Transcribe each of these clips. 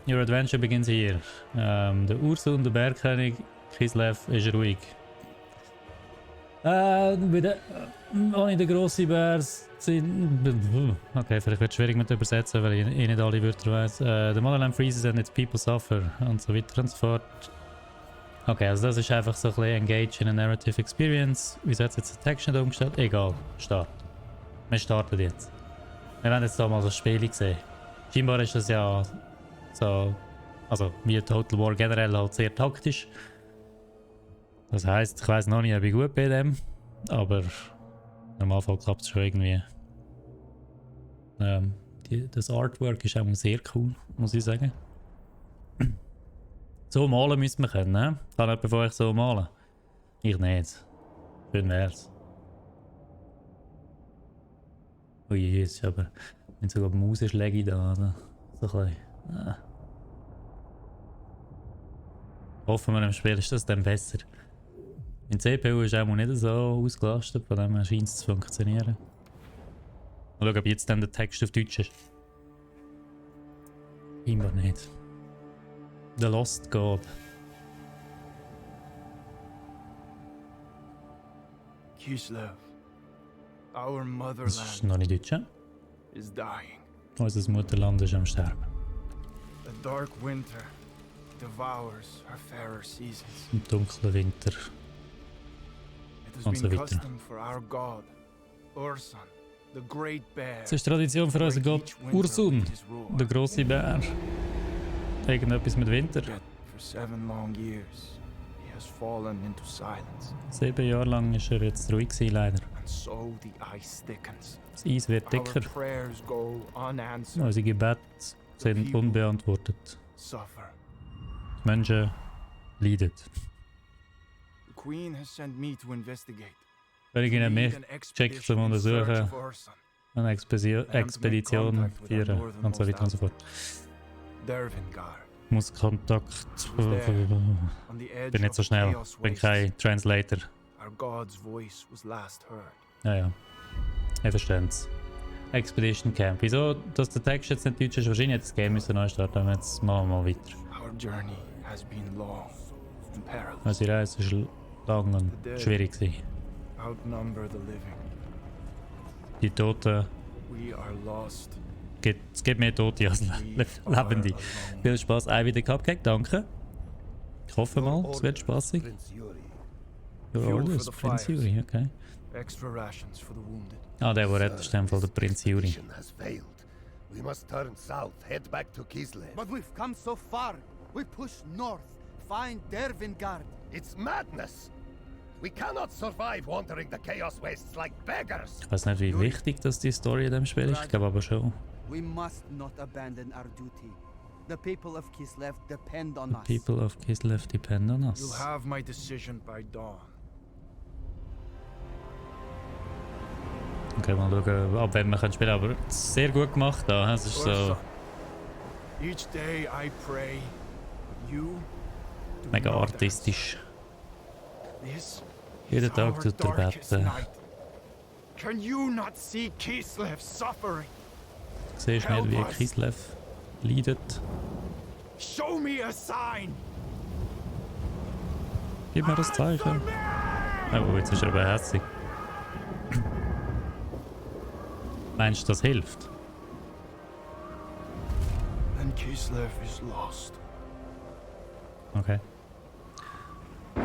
Your adventure begins here. Der Ursun, der Bergkönig, Kislev ist ruhig. Ohne den grossen Bär sind... Okay, vielleicht wird es schwierig mit übersetzen, weil ich nicht alle Wörter weiss. The motherland freezes and its people suffer und so weiter und so fort. Okay, also das ist einfach so ein bisschen engaged in a narrative experience. Wieso hat jetzt den Text nicht umgestellt? Egal, Start. Wir starten jetzt. Wir haben jetzt da mal das Spiel gesehen. Scheinbar ist das ja so... Also wie Total War generell halt sehr taktisch. Das heisst, ich weiss noch nicht, ob ich gut bei dem, aber am Anfang klappt es schon irgendwie. Das Artwork ist auch sehr cool, muss ich sagen. So malen müsste man können, ne? Kann jemand von euch so malen? Ich nicht. Schön wär's. Ui, jetzt ist aber... Wenn sogar die Mausschläge da, oder? So ein bisschen... Hoffen wir im Spiel ist das dann besser. Mein CPU ist auch nicht so ausgelastet, von dem her scheint es zu funktionieren. Mal schauen, ob jetzt dann der Text auf Deutsch ist. Scheinbar nicht. The Lost God. Kislev, our Das ist motherland noch nicht Deutsch, ja? is dying. Unser Mutterland ist am Sterben. The dark winter devours our fairer seasons. Im dunklen Winter. It has Und so been weiter. custom for our god, Ursun, the great bear. Es ist Tradition für unseren Gott Ursun, der grosse Bär. Irgendetwas mit Winter. Yet for 7 long years, he has fallen into silence. 7 Jahre lang ist er jetzt ruhig gewesen, leider. And so the ice thickens. Das Eis wird Our dicker. prayers go unanswered. Unsere Gebete sind unbeantwortet. Suffer. Die Menschen leiden. The queen has sent me to investigate. Königin hat mich Lead an geschickt zum expedition in search Untersuchen, of Ursun. eine Expedition führen und so weiter und so fort. Dervingar. Ich muss Kontakt... On the edge Bin nicht so of schnell, chaos bin wastes, kein Translator. Our god's voice was last heard. Ja, ja. Ich verstehe es. Expedition Camp. Wieso, dass der Text jetzt nicht deutsch ist? Wahrscheinlich jetzt das Game müssen neu starten. Jetzt machen wir mal weiter. Our journey has been long and perilous. Unsere Reise war lang und schwierig gewesen. Outnumber the living. Die Toten... We are lost. Es gibt mehr Tote als Lebende. Viel Spaß auch wieder Cupcake, danke. Ich hoffe mal, es wird spaßig. Your Fuel orders, for the Prinz fires. Yuri, okay. Extra rations for the wounded. Ah, der rettet ist in dem Fall der Prinz Yuri. Mission has failed. We must turn south, head back to Kislev. But we've come so far. We push north, find Dervingard. It's madness! We cannot survive wandering the Chaos Wastes like beggars! Ich weiß nicht, wie wichtig das die Story in dem Spiel ist. Ich glaube aber schon. We must not abandon our duty. The people of Kislev depend on us. People of Kislev depend on You'll us. have my decision by dawn. Okay, mal schauen, ab wann wir können spielen. Aber sehr gut gemacht da. Es ist so Ursun, each day I pray, but you do mega not artistisch. answer. This Jeden is Tag our tut er darkest beten. night. Can you not see Kislev suffering? Du siehst nicht, wie Kislev leidet. Show me a sign! Gib mir das Zeichen. Oh, jetzt ist er aber hässlich. Meinst du, das hilft? Then Kislev is lost. Okay.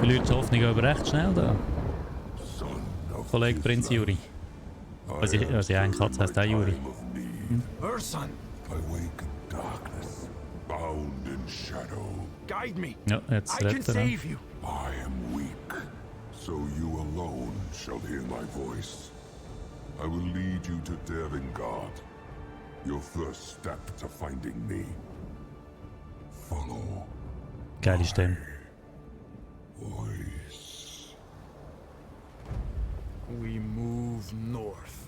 Die Leute die Hoffnung aber recht schnell da. Kollege Prinz Yuri. Also eine Katze heisst auch Yuri. Ursun, I wake in darkness, bound in shadow. guide me. Ja, jetzt I can rettet er. save you. I am weak, so you alone shall hear my voice. I will lead you to Dervingard. Your first step to finding me. Follow Geile Stimme. voice. We move north.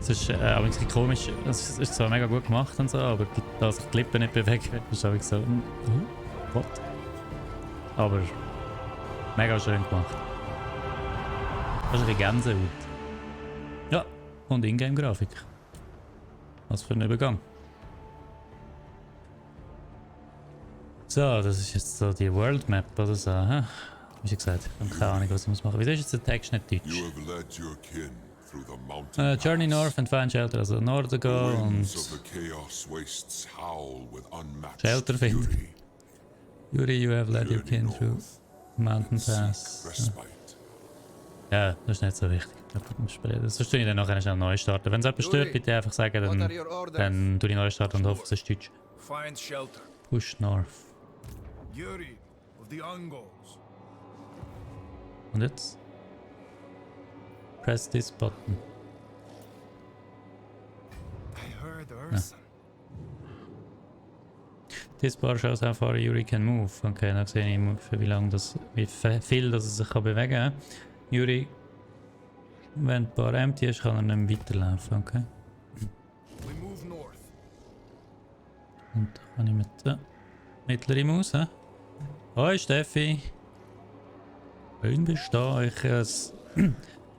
Es ist aber ein bisschen komisch. Es ist zwar mega gut gemacht und so, aber da sich die Lippen nicht bewegen, ist auch so. What? Aber mega schön gemacht. Das ist eine Gänsehaut. Ja, und Ingame-Grafik. Was für ein Übergang. So, das ist jetzt so die World Map oder so, hä? Wie schon gesagt, ich habe keine Ahnung, was ich muss machen. Wieso ist jetzt der Text nicht deutsch? You have led your kin through the mountain Journey paths. North and find shelter, also Norden The gehen winds of und the chaos wastes howl with unmatched Shelter finden. fury. Yuri, you have led your Journey kin through north Mountain and seek Pass. respite. Ja, das ist nicht so wichtig. Das tue ich dann nachher schnell neu starten. Wenn es jemand stört, bitte einfach sagen, What are dann, your orders? dann tue ich neu starten und hoffe, es ist deutsch. Find shelter. Push North. Yuri of the Ungols. Und jetzt? Press this button. I heard Urson. This bar shows how far Yuri can move. Okay, dann sehe ich, für wie lange das, wie viel dass er sich kann bewegen kann. Yuri, wenn die Bar empty ist, kann er nicht mehr weiterlaufen. Okay. We move north. Und da kann ich mit der mittleren Maus. Hoi Steffi! Schön bist du da. Das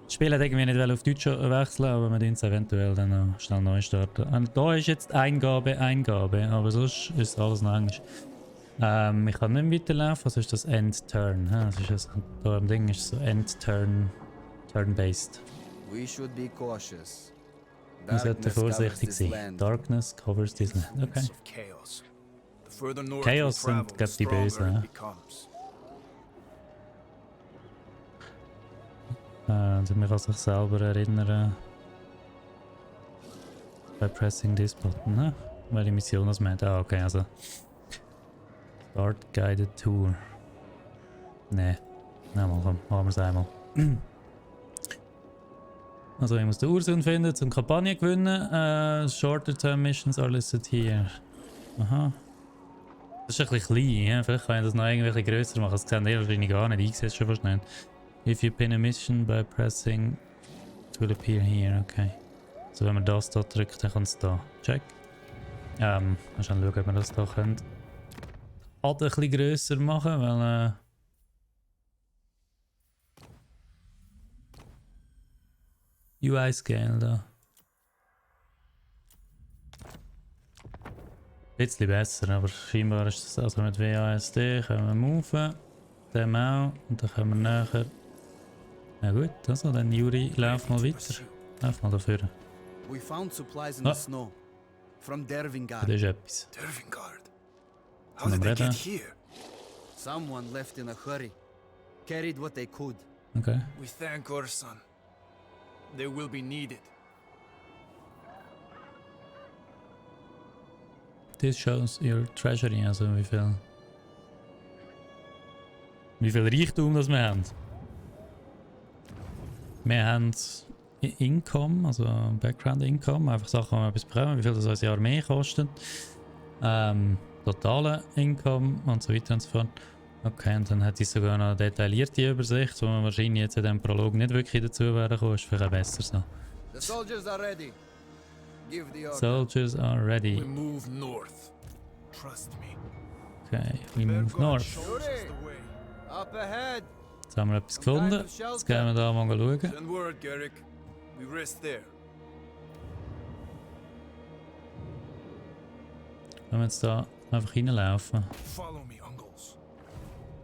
Spiel hat irgendwie nicht auf Deutsch wechseln, aber wir es eventuell dann noch schnell neu starten. Und da ist jetzt Eingabe, aber sonst ist alles noch Englisch. Ich kann nicht mehr weiterlaufen, was ist das End-Turn? Das ist das, da im Ding ist so End-Turn, Turn-based. We should be cautious. Wir sollten Darkness covers vorsichtig this sein. land. Darkness covers this land. Okay. Winds of chaos. The further north Chaos we travel, sind, glaub, the die Bösen, stronger ja. it becomes. Also man kann sich selber erinnern. Bei Pressing this button, ne? Welche Mission das man hat. Ah, okay, also. Start Guided Tour. Ne. Na mal, komm, machen wir es einmal. Also ich muss den Ursun finden, zum Kampagne gewinnen. Shorter Term Missions are listed here. Aha. Das ist ein bisschen klein, ja? Vielleicht kann ich das noch irgendwie grösser machen. Das sehen die wahrscheinlich gar nicht. Ich sehe es schon fast nicht. If you pin a mission by pressing, it will appear here. Okay. Also wenn man das da drückt, dann kommt es da. Check. Mal schauen, ob wir das da können. Ein bisschen grösser machen, weil UI-Scale da. Ein bisschen besser, aber scheinbar ist das also mit WASD können wir moven. Dem auch. Und dann können wir nachher. Na gut, also dann Yuri, lauf mal weiter. Lauf mal dafür. We found supplies in Ah. the snow. From Dervingard. Das ist etwas. Dervingard. How Von did they Breda. get here? Someone left in a hurry. Carried what they could. Okay. We thank Urson. They will be needed. This shows your treasury, also wie viel Reichtum das wir haben. Wir haben Income, also Background Income, einfach Sachen, die wir etwas bekommen, wie viel das unser Armee kostet. Totale Income und so weiter und so fort. Okay, und dann hat sie sogar noch eine detaillierte Übersicht, wo man wahrscheinlich jetzt in diesem Prolog nicht wirklich dazu werden kann. Ist vielleicht auch besser so. The soldiers are ready. Give the order. Soldiers are We ready. move north. Trust me. Okay, we move Bergard north. shows us the way. Up ahead. Jetzt haben wir etwas gefunden. Jetzt gehen wir da mal schauen. Send word, Garrick. We rest there. Wenn wir jetzt da einfach reinlaufen. Follow me, uncles.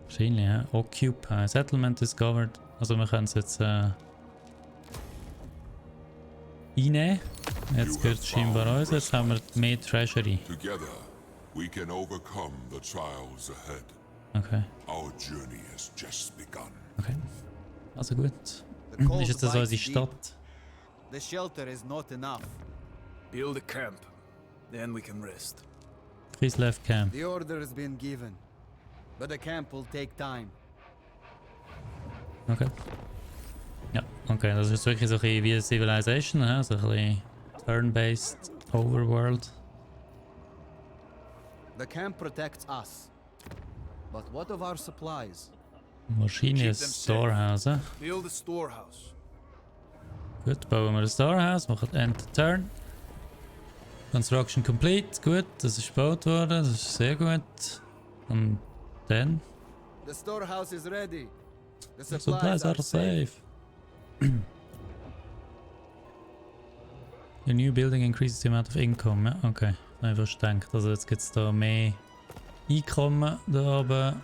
Wahrscheinlich, ja. Occupy. Settlement discovered. Also wir können es jetzt einnehmen. Jetzt gehört es scheinbar uns. Jetzt haben wir mehr Treasury. Together, we can overcome the trials ahead. Okay, Our journey has just begun. okay. Also gut. The cold Ist jetzt das bites unsere deep. Stadt? The shelter is not enough. Build a camp. Then we can rest. Kislev Camp. The order has been given. But the camp will take time. Okay. Ja, okay. Das ist wirklich so ein bisschen wie Civilization, ja? So ein bisschen turn-based Overworld. The camp protects us. But what of our supplies? Wahrscheinlich ein Keep them safe. Storehouse. Ja? Build a storehouse. Gut, bauen wir ein Storehouse, machen End Turn. Construction complete, gut, das ist gebaut worden, das ist sehr gut. Und dann, The storehouse is ready. The supplies are safe. Your new building increases the amount of income, ja, okay. Einfach gedacht, also jetzt gibt es da mehr Einkommen da oben.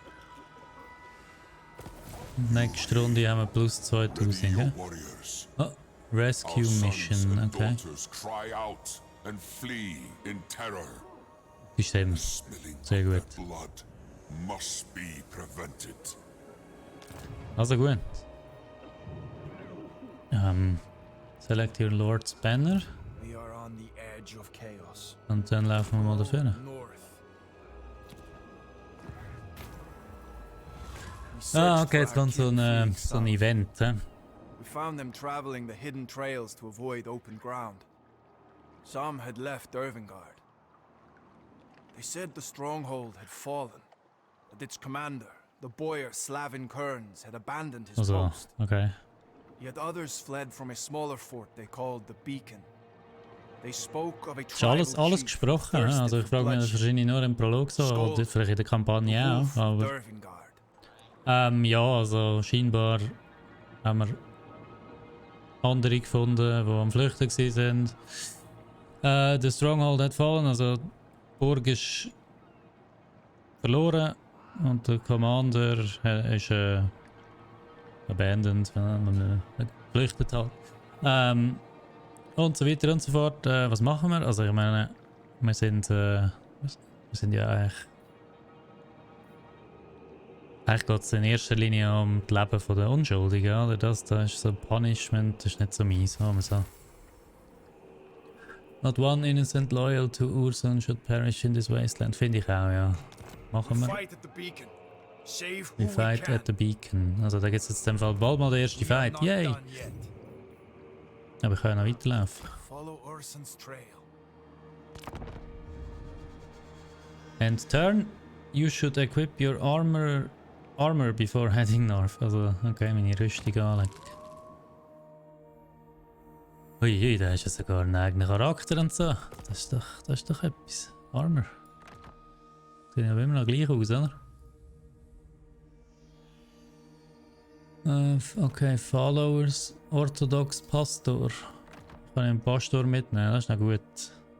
Nächste Runde haben wir plus 2000. Ready, Gell? your warriors. Oh, Rescue Our sons Mission, and okay. daughters cry out and flee in terror. System. Smelling Sehr of gut. their blood must be prevented. Also gut. Select your Lord's Banner. We are on the edge of chaos. Und dann laufen wir mal dafür. North. We Ah, searched okay, jetzt for our kommt so kin ein fleeing so ein south. Event. We found them traveling the hidden trails to avoid open ground. Some had left Dervingard. They said the stronghold had fallen, that its commander, the boyar Slavin Kearns, had abandoned his Also, post. okay. Yet others fled from a smaller fort they called the Beacon. They spoke of a Ist alles tribal chief gesprochen. thirsted Also ich for frage mich, das ist bloodshed, wahrscheinlich nur im Prolog so, oder vielleicht in der Kampagne the auch. wolf of Aber Dervingard. ja, also scheinbar haben wir andere gefunden, die am Flüchten waren. Der Stronghold hat fallen, also die Burg ist verloren und der Commander ist abandoned, geflüchtet halt. Und so weiter und so fort. Was machen wir? Also ich meine, wir sind ja eigentlich geht es in erster Linie um das Leben der Unschuldigen, oder? Das ist so Punishment, das ist nicht so mies, sagen wir so. Not one innocent loyal to Ursun should perish in this wasteland, finde ich auch, ja. Machen wir. Fight at the Beacon. Save who We we fight can. at the Beacon. Also da gibt es jetzt in dem Fall bald mal den ersten We are Fight, not yay! done yet. Aber ich kann ja noch weiterlaufen. Follow Ursun's trail. And turn, you should equip your armor before heading north. Also, okay, meine Rüstung anlegen. Ui, da ist ja sogar ein eigener Charakter und so. Das ist doch etwas. Armor. Sieht ja immer noch gleich aus, oder? Okay, Followers, Orthodox Pastor. Kann ich einen Pastor mitnehmen, das ist noch gut.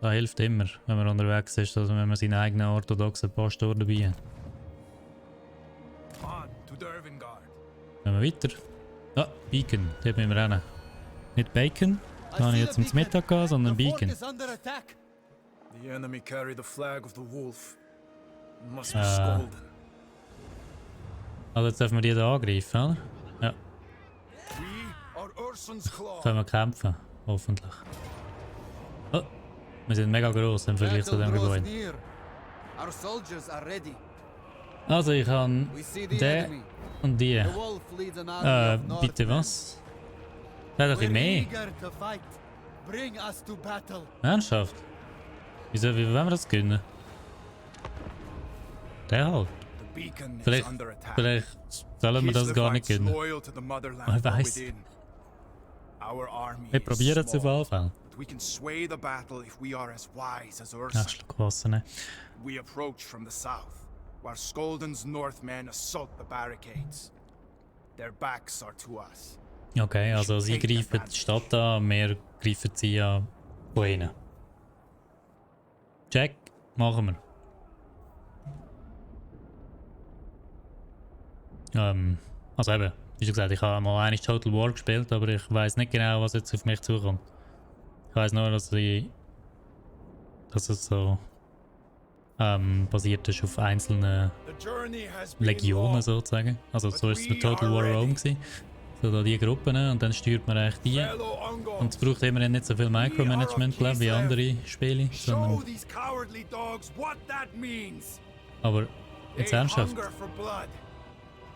Das hilft immer, wenn man unterwegs ist, also wenn man seinen eigenen orthodoxen Pastor dabei hat. On to Dervingard. Gehen wir weiter. Ah, Beacon, dort müssen wir rennen. Nicht Bacon, da habe ich jetzt zum Mittag gehabt, sondern Beacon. The enemy carry the flag of the wolf. Must be Ah. Skolden. Also jetzt dürfen wir die da angreifen, oder? Ja, We are Ursun's claw. können wir kämpfen, hoffentlich. Oh, wir sind mega gross im Vergleich zu dem Gebäude. Our soldiers are ready. Also ich habe We see the den enemy. und die. The wolf leads an army of Northmen. Bitte was? Der hat doch ein We're mehr. eager to fight. Bring us to battle. Ernsthaft? Wie wollen wir das gewinnen? Der halt. The beacon Vielleicht, is under attack. vielleicht sollen wir das gar nicht Kislevites gewinnen. loyal to the motherland Ich are weiss. within. Our army Wir is probieren es auf small, jeden Fall. but we can sway the battle if we are as wise as Ursun. Ach, Schluck Wasser, ne? We approach from the south, while Skolden's Northmen assault the barricades. Their backs are to us. Okay, also sie greifen die Stadt an, wir greifen sie an von ihnen. Check, machen wir. Also eben, wie schon gesagt, ich habe mal eigentlich Total War gespielt, aber ich weiß nicht genau, was jetzt auf mich zukommt. Ich weiß nur, dass es so basiert ist auf einzelnen The journey has been Legionen long. sozusagen. Also so ist es mit Total War Rome gewesen. So da die Gruppen und dann steuert man echt die. Fellow Ungol, Und es braucht immerhin nicht so viel Micromanagement, glaube ich, wie andere Spiele. show Sondern, these cowardly dogs what that means. aber jetzt They ernsthaft, hunger for blood.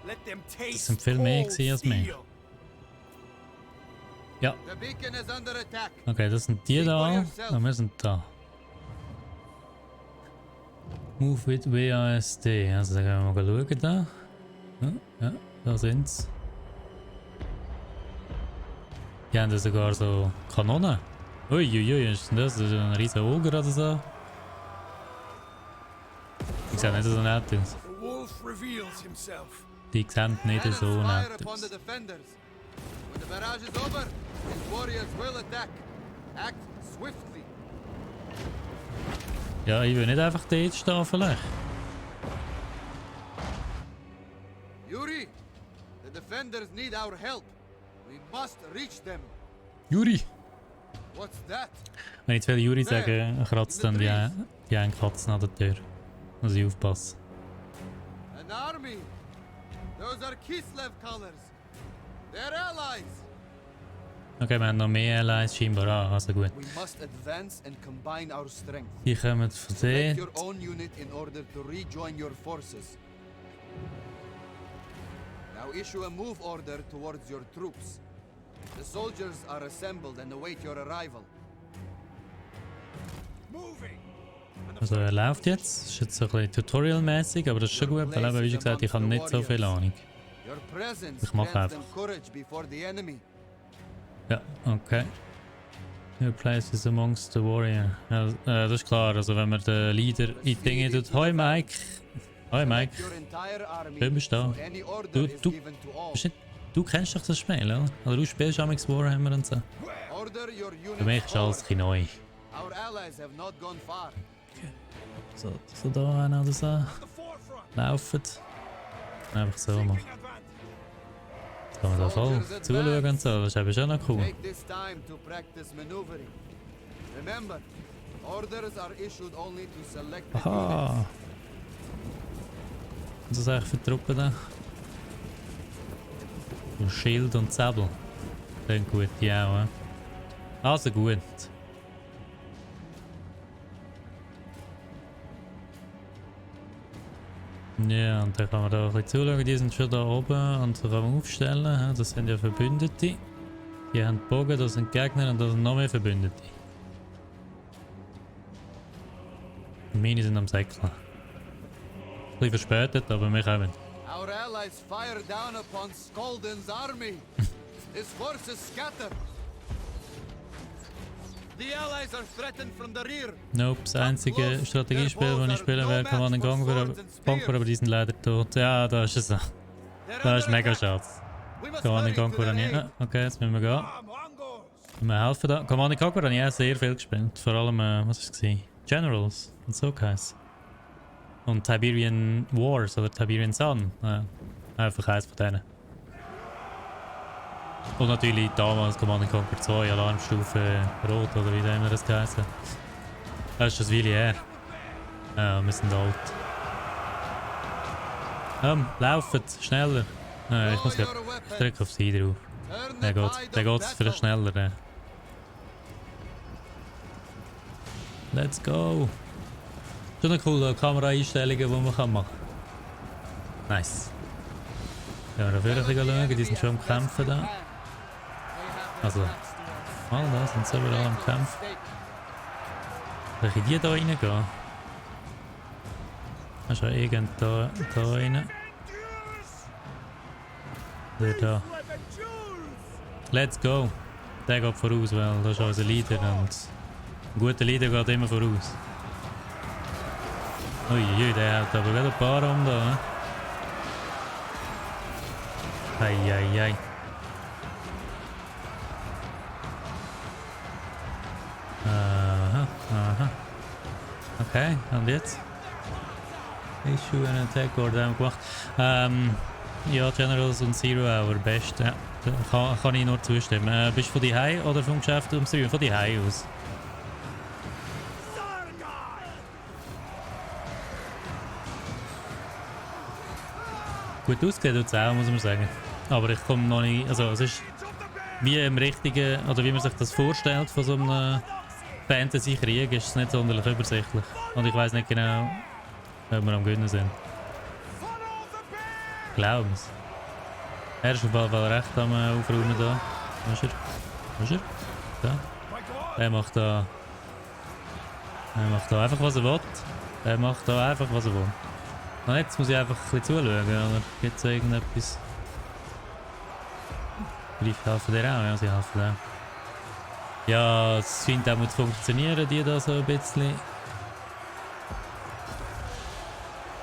Let them taste sind viel mehr cold gewesen als mehr. steel. ja, The beacon is under attack. okay, das sind die da und wir sind da. Move with WASD, also da können wir mal schauen da. Ja, da sind's. Die haben da sogar so Kanonen. Uiuiui, ist denn das? Das ist ein riesen Oger oder so? Die sehen nicht so nett aus. The wolf reveals himself. Die sehen nicht so Cannons fire nett upon aus. the defenders. When the barrage is over, his warriors will attack. Act swiftly. Ja, ich will nicht einfach dort stehen vielleicht. Yuri, the defenders need our help. We must reach them. Juri! What's that? Wenn ich zu viel Juri sage, kratzt dann die eine Katze an der Tür. Muss ich aufpassen. An army. Those are Kislev colors. They're allies. Okay, wir haben noch mehr Allies scheinbar an, also gut. We must advance and combine our strength. Die kommen von Select dort. your own unit in order to rejoin your forces. Now issue a move order towards your troops. The soldiers are assembled and await your arrival. Also er läuft jetzt, ist jetzt so ein bisschen tutorial-mäßig, aber das ist schon gut, weil eben, wie schon gesagt, ich habe nicht so viel Ahnung. Your presence Ich mache grants einfach. them courage before the enemy. Ja, okay. Your place is amongst the warrior. Ja, das ist klar, also wenn man den Leader in die Dinge tut. Hoi Mike! Hoi Mike! Your entire army, Schön bist du da. so any order Du, is du, given to all. bist nicht, du kennst doch das Spiel, oder? Oder du spielst auch mit Warhammer und so. Order your units Für mich ist alles ein bisschen neu. Our allies have not gone far. So da einer oder so. Laufen. Einfach so machen. Jetzt kann man da voll zuschauen und so, das ist eben schon noch cool. Take this time to practice maneuvering. Remember, orders are issued only to selected units. Aha! Was ist das eigentlich für Truppen da? Und Schild und Säbel. Klingt gut, die auch. Also gut. Ja, und dann kann man da ein bisschen zuschauen, die sind schon da oben und so kann man aufstellen. Das sind ja Verbündete. Die haben Bogen, das sind Gegner und das sind noch mehr Verbündete. Und meine sind am Säckeln. Ein bisschen verspätet, aber wir kommen. Our allies fire down upon Skolden's army. His forces scatter. The allies are threatened from the rear. Nope, das einzige Strategiespiel, das ich spielen werde, Command Conquer, aber die sind leider tot. Ja, da ist es so. Das ist mega schade. Command Conquer habe ich... Okay, jetzt müssen wir gehen. Wir helfen da. Command Conquer habe ich auch sehr viel gespielt. Vor allem, was war es? Generals und so geheißen. Und Tiberian Wars oder Tiberian Sun. Einfach eins von denen. Und natürlich damals Command Conquer 2, Alarmstufe Rot oder wie immer das geheißen. Das ist das Weile her. Ja, wir sind alt. Laufet, schneller. Ich muss gerade drücken auf sie drauf. Der geht vielleicht schneller. Let's go! Schon eine coole Kameraeinstellungen, die man machen kann. Nice. Ja, wir dafür ein bisschen schauen, die sind schon am Kämpfen da. Also, da sind sie überall am Kämpfen. Soll ich in die da reingehen? Da ist ja irgend da rein. Der da. Let's go! Der geht voraus, weil das ist unser Leader und ein guter Leader geht immer voraus. Uiuiui, der hat aber wieder ein paar um da. Eieiei. Aha. Okay, und jetzt? Issue and Attack Order haben wir gemacht. Ja, Generals und Zero Hour, best. Ja, kann ich nur zustimmen. Bist du von die Hause oder vom Geschäft ums Stream? Von die Hause aus. Gut ausgesehen tut es auch, muss man sagen. Aber ich komme noch nicht... Also es ist wie im richtigen... Oder wie man sich das vorstellt von so einem Fantasy-Krieg, ist es nicht sonderlich übersichtlich. Und ich weiss nicht genau, ob wir am Gewinnen sind. Glauben es. Er ist auf jeden Fall recht am Aufräumen da. Wo ist er? Da. Er macht da einfach was er will. Er macht da einfach was er will. Und jetzt muss ich einfach ein bisschen zuschauen, oder gibt es irgendetwas? Vielleicht helfen dir auch, ja, sie helfen auch. Ja, es scheint auch zu funktionieren, die da so ein bisschen.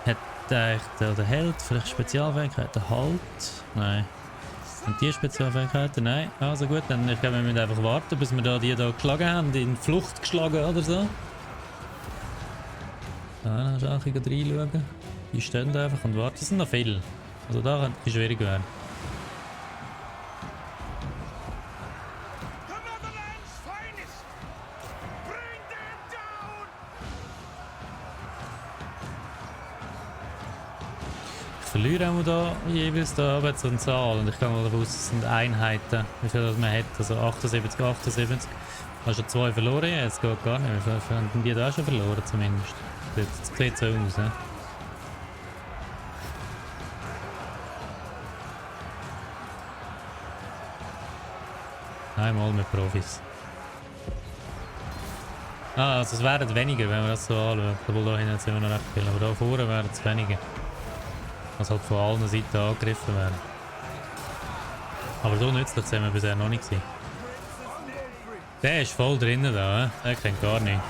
Hat eigentlich der Held vielleicht Spezialfähigkeiten? Halt? Nein. Und die Spezialfähigkeiten? Nein. Also gut, dann ich glaube, wir müssen einfach warten, bis wir da die da geschlagen haben, in Flucht geschlagen oder so. Da, dann kannst du auch reinschauen. Die stehen da einfach und warten. Es sind noch viele. Also da könnte es schwierig werden. Ich verliere auch da jeweils da oben so eine Zahl und ich kann mal davon aus, es sind Einheiten, wie viel das man hat. Also 78, 78. Hast du 2 verloren jetzt? Geht gar nicht. Wie viel haben die da schon verloren zumindest? Das sieht so aus, ne? Einmal mit Profis. Ah, also es wären weniger, wenn wir das so anschauen. Obwohl da hinten sind wir noch recht viel, aber da vorne wären es weniger. Also halt von allen Seiten angegriffen werden. Aber so nützlich sind wir bisher noch nicht gewesen. Der ist voll drinnen da, der kennt gar nicht.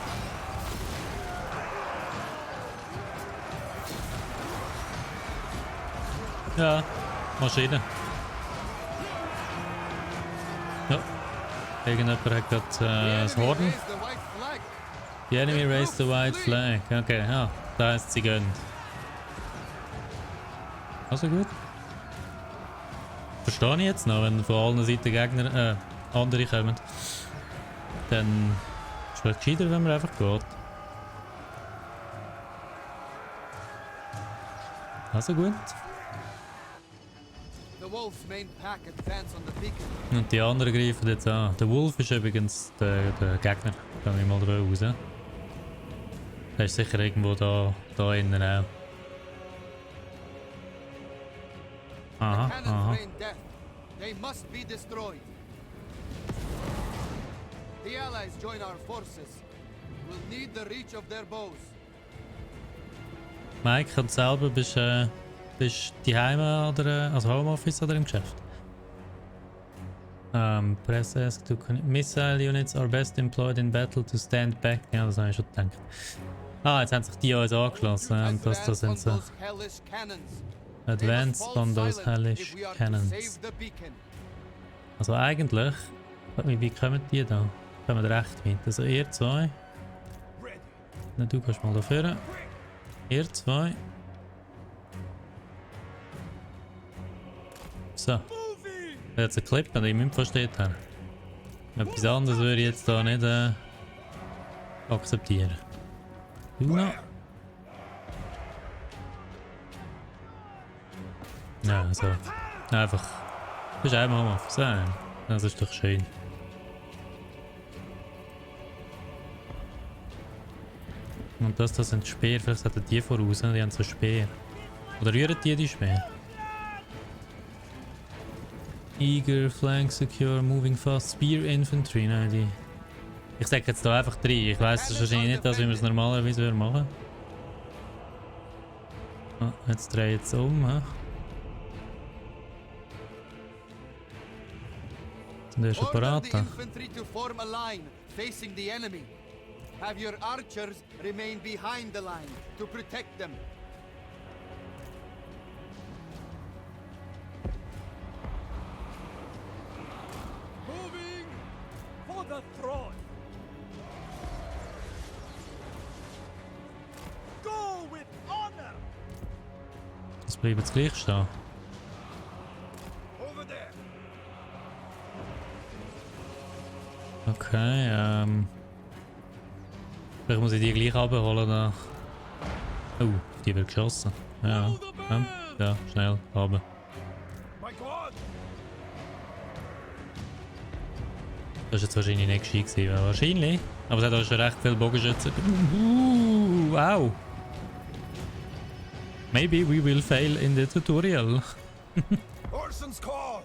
Ja, Maschine. Ja, irgendjemand hat gerade das Horden. The enemy raised the white flag. Okay, ja, da ist sie gönnt. Also gut. Verstehe ich jetzt noch, wenn von allen Seiten Gegner, andere kommen. Dann ist es gescheiter, wenn man einfach geht. Also gut. Und die anderen greifen jetzt an. Der Wolf ist übrigens der Gegner. Da gehe ich mal davon raus. Der ist sicher irgendwo da innen auch. Aha, aha. They must be destroyed. The allies join our forces. We'll need the reach of their bows. Mike, und selber bist du Heime oder also Homeoffice oder im Geschäft? Press ask to missile units are best employed in battle to stand back. Ja, das habe ich schon gedacht. Ah, jetzt haben sich die uns angeschlossen und das sind so. Advance on those hellish cannons. Also eigentlich, wie kommen die da? Kommen recht weit. Also ihr zwei. Na, du kannst mal da vorne. Ihr zwei. So. Jetzt ein Clip, an dem Info steht her. Etwas anderes würde ich jetzt da nicht akzeptieren. Du noch? Ja, so. Einfach. Das ist einmal Homeoffice. Ja, das ist doch schön. Und das sind Speer. Vielleicht sollten die voraus, die haben so Speer. Oder rühren die Speer? Eager, flank secure, moving fast, spear infantry. Nein, die. Ich sage jetzt da einfach 3. Ich weiss das wahrscheinlich nicht, wie wir es normalerweise machen. Oh, jetzt dreht es um. He? Der ist schon parat. Have your archers remain behind the line to protect them. Moving for the throne. Go with honor. Das bleibt jetzt gleich stehen. Over there. Okay, vielleicht muss ich die gleich abholen da. Oh, die wird geschossen. Ja, ja, schnell, runter. Das war jetzt wahrscheinlich nicht gescheit gewesen. Wahrscheinlich. Aber es hat auch schon recht viele Bogenschützen. Wow. Maybe we will fail in the tutorial. Orson's call.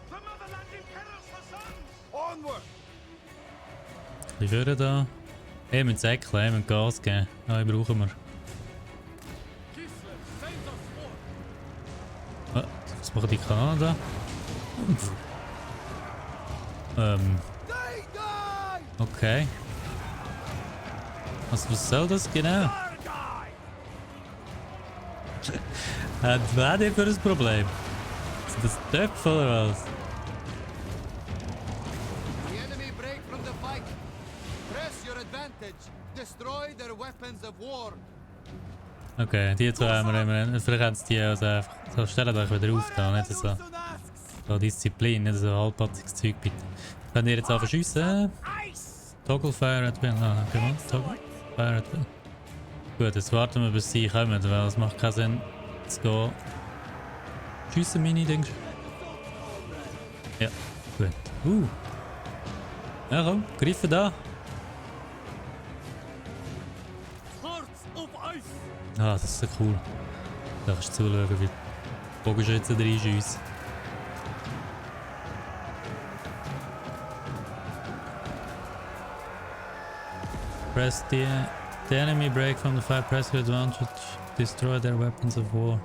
The motherland imperils her sons. Onward. Die führen da. Wir müssen säckeln, wir müssen Gas geben. Ja, die brauchen wir. Oh, was machen die Kanada? Okay. Was soll das genau? Was war denn für ein Problem? Sind das Töpfe oder was? Destroy their weapons of war. Okay, die zwei haben wir immer. Vielleicht haben sie die also einfach. So, stellt euch wieder auf da, nicht so. So Disziplin, nicht so halbpatziges Zeug bitte. Könnt ihr jetzt anfangen schiessen? Toggle Fire at Will. Ah, okay, mal. Toggle Fire at Will. Gut, jetzt warten wir bis sie kommen, weil es macht keinen Sinn zu gehen. Schiessen meine, denkst du? Ja, gut. Ja komm, greifen da. Ah, das ist so cool. Da kannst du zuschauen, wie die Bogenschützen reinschiessen. Press the enemy break from the fire, press your advantage, destroy their weapons of war.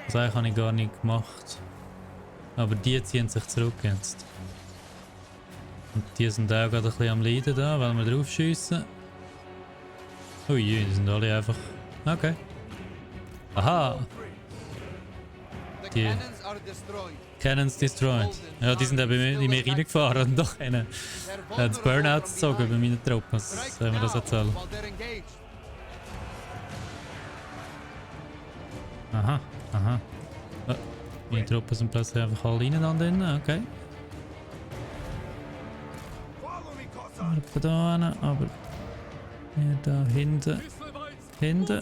Das eigentlich habe ich gar nicht gemacht. Aber die ziehen sich zurück jetzt. Und die sind auch gerade ein bisschen am Leiden da, weil wir drauf schiessen. Ui, die sind alle einfach... Okay. Aha! Die Cannons destroyed. Ja, die sind eben in mich reingefahren und doch einen das Burnout gezogen bei meinen Truppen. Was soll man das erzählen? Aha, aha. Oh, meine Truppen sind plötzlich einfach alle ineinander drin, okay. Da hin, aber... Hier, da hinten. Hinten.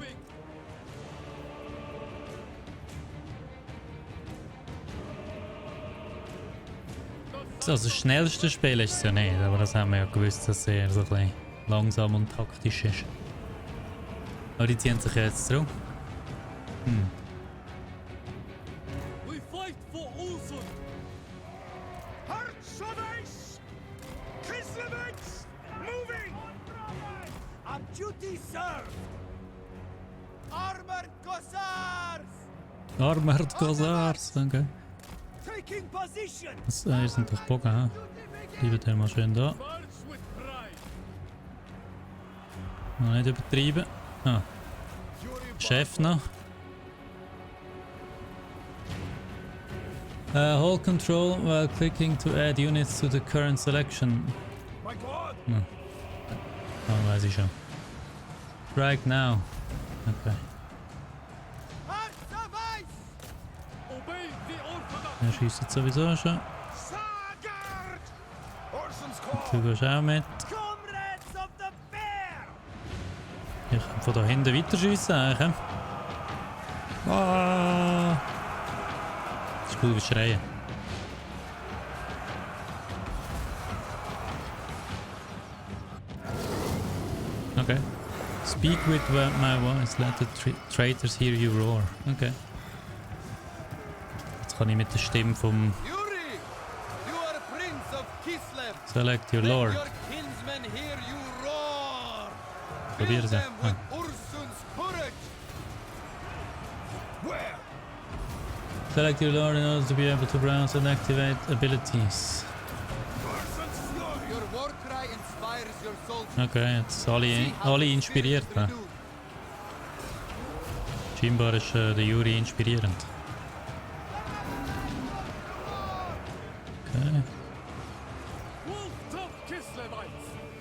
Also das schnellste Spiel ist es ja nicht, aber das haben wir ja gewusst, dass es eher so ein bisschen langsam und taktisch ist. Aber die ziehen sich jetzt zurück. Armored Cossars, danke. Das sind doch Bogen, ha? Bleibt ihr mal schön da. Noch nicht übertreiben. Ah. Chef noch. Hold control while clicking to add units to the current selection. Hm. Oh, weiß ich schon. Right now. Okay. Er schießt sowieso schon. Du gehst auch mit. Ich kann von da hinten weiter schiessen eigentlich. Ah. Das ist cool wie schreien. Okay. Speak with my voice, let the traitors hear you roar. Okay. Jetzt kann ich mit der Stimme vom... Select your lord. Probier sie. Ah. Select your lord in order to be able to browse and activate abilities. Okay, jetzt alle inspiriert. Ne? Scheinbar ist der Yuri inspirierend. Okay.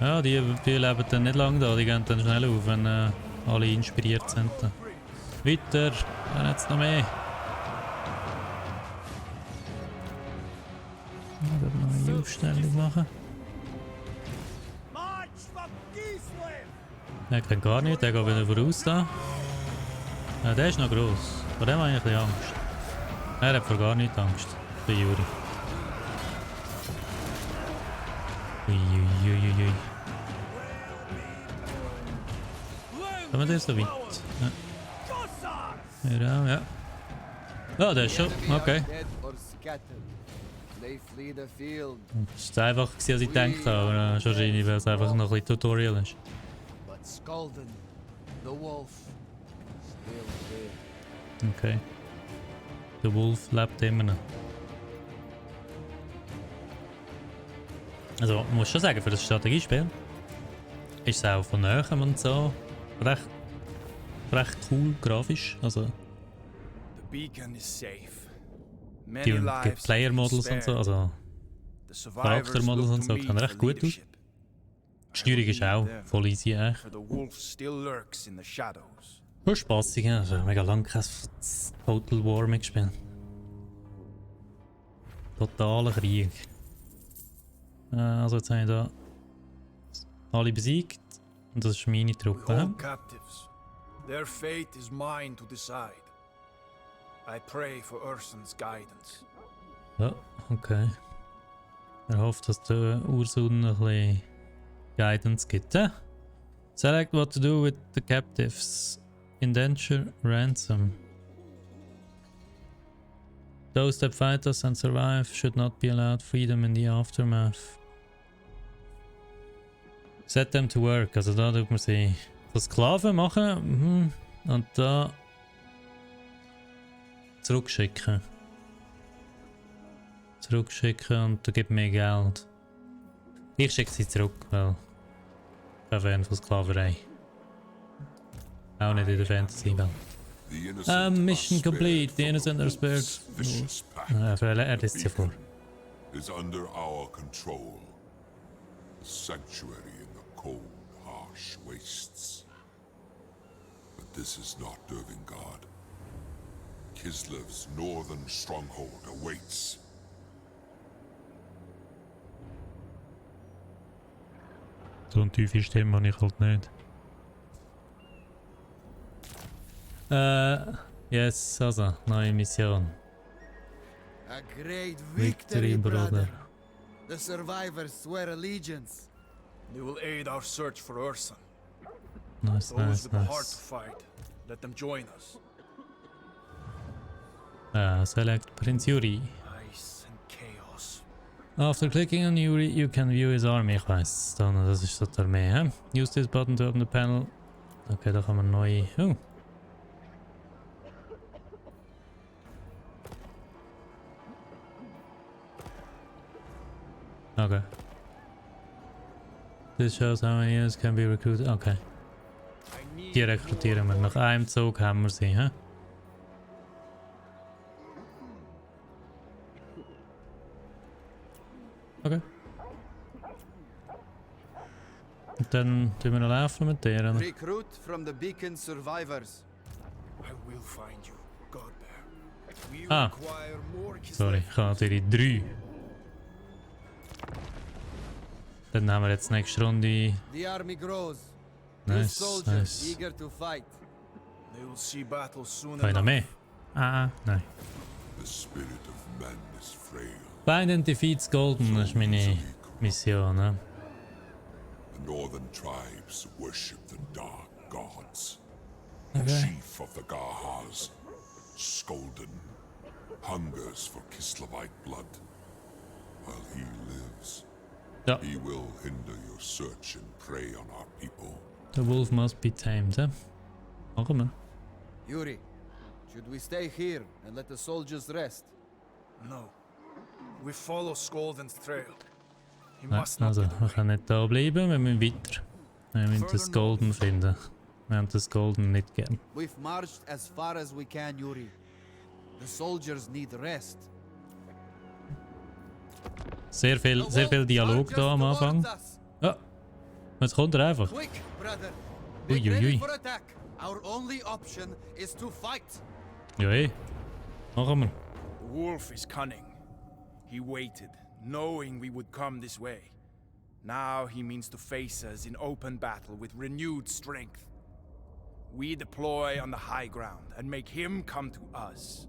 Ja, die leben dann nicht lange da, die gehen dann schnell auf, wenn alle inspiriert sind. Weiter, dann jetzt noch mehr. Ich werde noch eine Aufstellung machen. Der kann gar nicht, der geht wieder voraus da. Ja, der ist noch gross. Vor dem habe ich ein bisschen Angst. Er hat vor gar nicht Angst, der Juri. Uiuiuiui. Kommen wir so weit? Ja. Ja, ja. Oh, der ist schon. Okay. Es war einfacher, als ich gedacht habe, aber wahrscheinlich, weil es einfach noch ein bisschen Tutorial ist. Okay. Der Wolf lebt immer noch. Also, man muss schon sagen, für das Strategiespiel ist es auch von Nähem und so recht cool, grafisch. Also, die Player-Models und so, also Charakter-Models und so, kann recht gut aus. Die Steuerung ist auch Them, voll easy, echt. for the wolf still lurks in the shadows. Voll spassig, ja. Also mega lang kein Total War mehr gespielt. Totale Krieg. Also jetzt habe ich da alle besiegt. Und das ist meine We Truppe. hold captives. Their fate is mine to decide. I pray for Urson's guidance. Ja, okay. Er hofft, dass der Ursun ein bisschen Guidance gibt. Select what to do with the captives. Indenture ransom. Those that fight us and survive should not be allowed freedom in the aftermath. Set them to work. Also da tut man sie so Sklaven machen und da zurückschicken. Und da gibt mehr Geld. Ich schicke sie zurück, weil ich bin Fan von Sklaverei. Auch nicht in der Fantasy-Welt. Mission complete. The innocent are spared. Er liest sie vor. Is under our control. A sanctuary in the cold, harsh wastes. But this is not Dervingard. Kislev's northern stronghold awaits. So eine tiefe Stimme habe ich halt nicht. Yes, also, neue Mission. A great Victory, victory, brother. brother. The survivors swear allegiance. They will aid our search for Urson. Nice, Those nice, with the heart to nice. fight, let them join us. Select Prince Yuri. Ice and chaos. After clicking on Yuri, you can view his army. Ich weiss, das ist so die Armee. Hä? Use this button to open the panel. Okay, da kann man neue... Oh. Okay. This shows how many units can be recruited. Okay. I need Die rekrutieren wir. Nach einem Zug haben wir sie. Hä? Okay. Und dann tun wir noch laufen mit denen. Recruit from the beacon survivors. I will find you, Godbear. We Ah. require more Sorry, ich habe natürlich 3. Dann haben wir jetzt nächste Runde. The army grows. New Nice, soldiers nice. eager to fight. They will see battle soon Kann ich noch enough. mehr? Nein. The spirit of man is frail. Find and defeats Golden, das ist meine Mission. Ne? The northern tribes worship the dark gods. Okay. Chief of the Garhas, Skolden, hungers for Kislevite blood. While he lives, Ja, he will hinder your search and prey on our people. the wolf must be tamed. Machen wir. Yuri, should we stay here and let the soldiers rest? No. We follow Skolden's trail. He Nein, must not also, get wir away. können nicht da bleiben, wir müssen weiter. Wir müssen das Golden finden. Wir haben das Golden nicht gern. We've marched as far as we can, Yuri. The soldiers need rest. Sehr viel Dialog da am Anfang. Ja, jetzt kommt er einfach. Quick, brother. Ui, Get ui, ready ui. for attack. Our only option is to fight. Ja, machen wir. The wolf is cunning. He waited, knowing we would come this way. Now he means to face us in open battle with renewed strength. We deploy on the high ground and make him come to us.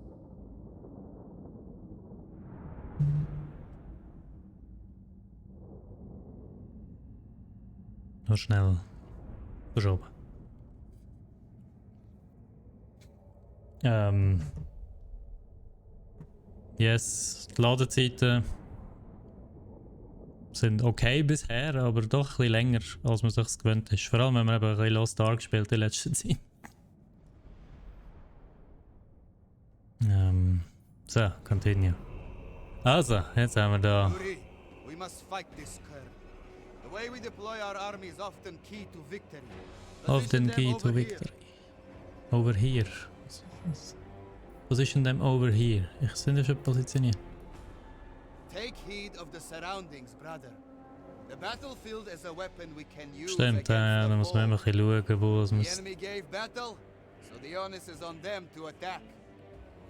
Noch schnell verschoben. Yes, die Ladezeiten sind okay bisher, aber doch ein bisschen länger, als man sich gewöhnt ist. Vor allem, wenn man eben ein bisschen Lost Ark gespielt in letzter Zeit. So, continue. Also, jetzt haben wir da. Yuri, we must fight this curve. The way we deploy our army is often key to victory. Often Position them key to over here. victory. Over here. Position them over here. Sind ja schon positioniert. Take heed of the surroundings, brother. The battlefield is a weapon we can use Stimmt, against da the muss man immer foe. ein bisschen schauen, wo es The muss. enemy gave battle, so the onus is on them to attack.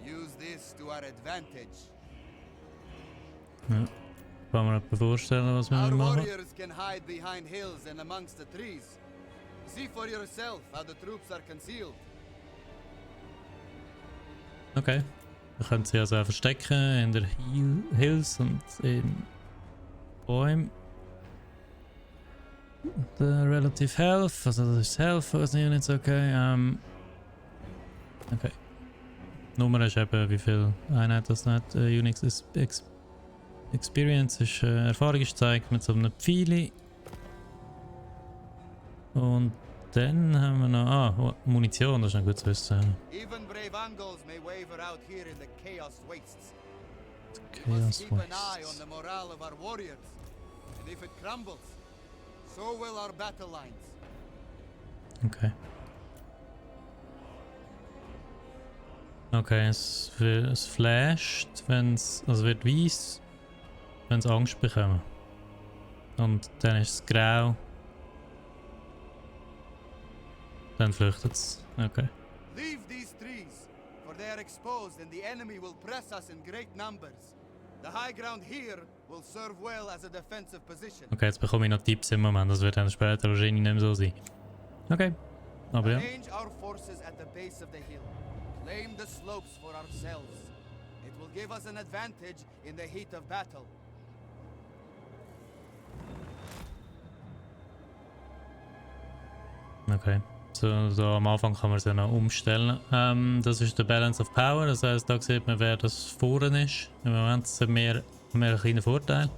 Use this to our advantage. Ja. Kann man etwas vorstellen, was wir Our machen? warriors can hide behind hills and amongst the trees. See for yourself how the troops are concealed. Okay. Wir können sie also auch verstecken in der Hills und in Bäumen. Der Relative Health, also das ist Health, was nicht so okay. Okay. Die Nummer ist eben, wie viel Einheit das nicht. Unix Experience ist Erfahrung ist gezeigt mit so einem Pfeili. Und dann haben wir noch. Munition, das ist noch gut zu wissen. Even brave Angles may waver out here in the Chaos Wastes. We Chaos must keep an eye on Wastes. the morale of our warriors. And if it crumbles, so will our battle lines. Okay. Okay, es flasht, wenn es. Also wird weiß, wenn es Angst bekommen. Und dann ist es grau. Dann flüchtet es. Okay. Leave these trees, for they are exposed and the enemy will press us in great numbers. The high ground here will serve well as a defensive position. Okay, jetzt bekomme ich noch Tipps im Moment. Das wird dann später wahrscheinlich nicht mehr so sein. Okay. Aber ja. Arrange our forces at the base of the hill. Claim the slopes for ourselves. It will give us an advantage in the heat of battle. Okay. So am Anfang kann man es ja noch umstellen. Das ist der Balance of Power. Das heisst, da sieht man, wer das vorne ist. Im Moment sind wir einen kleinen Vorteil.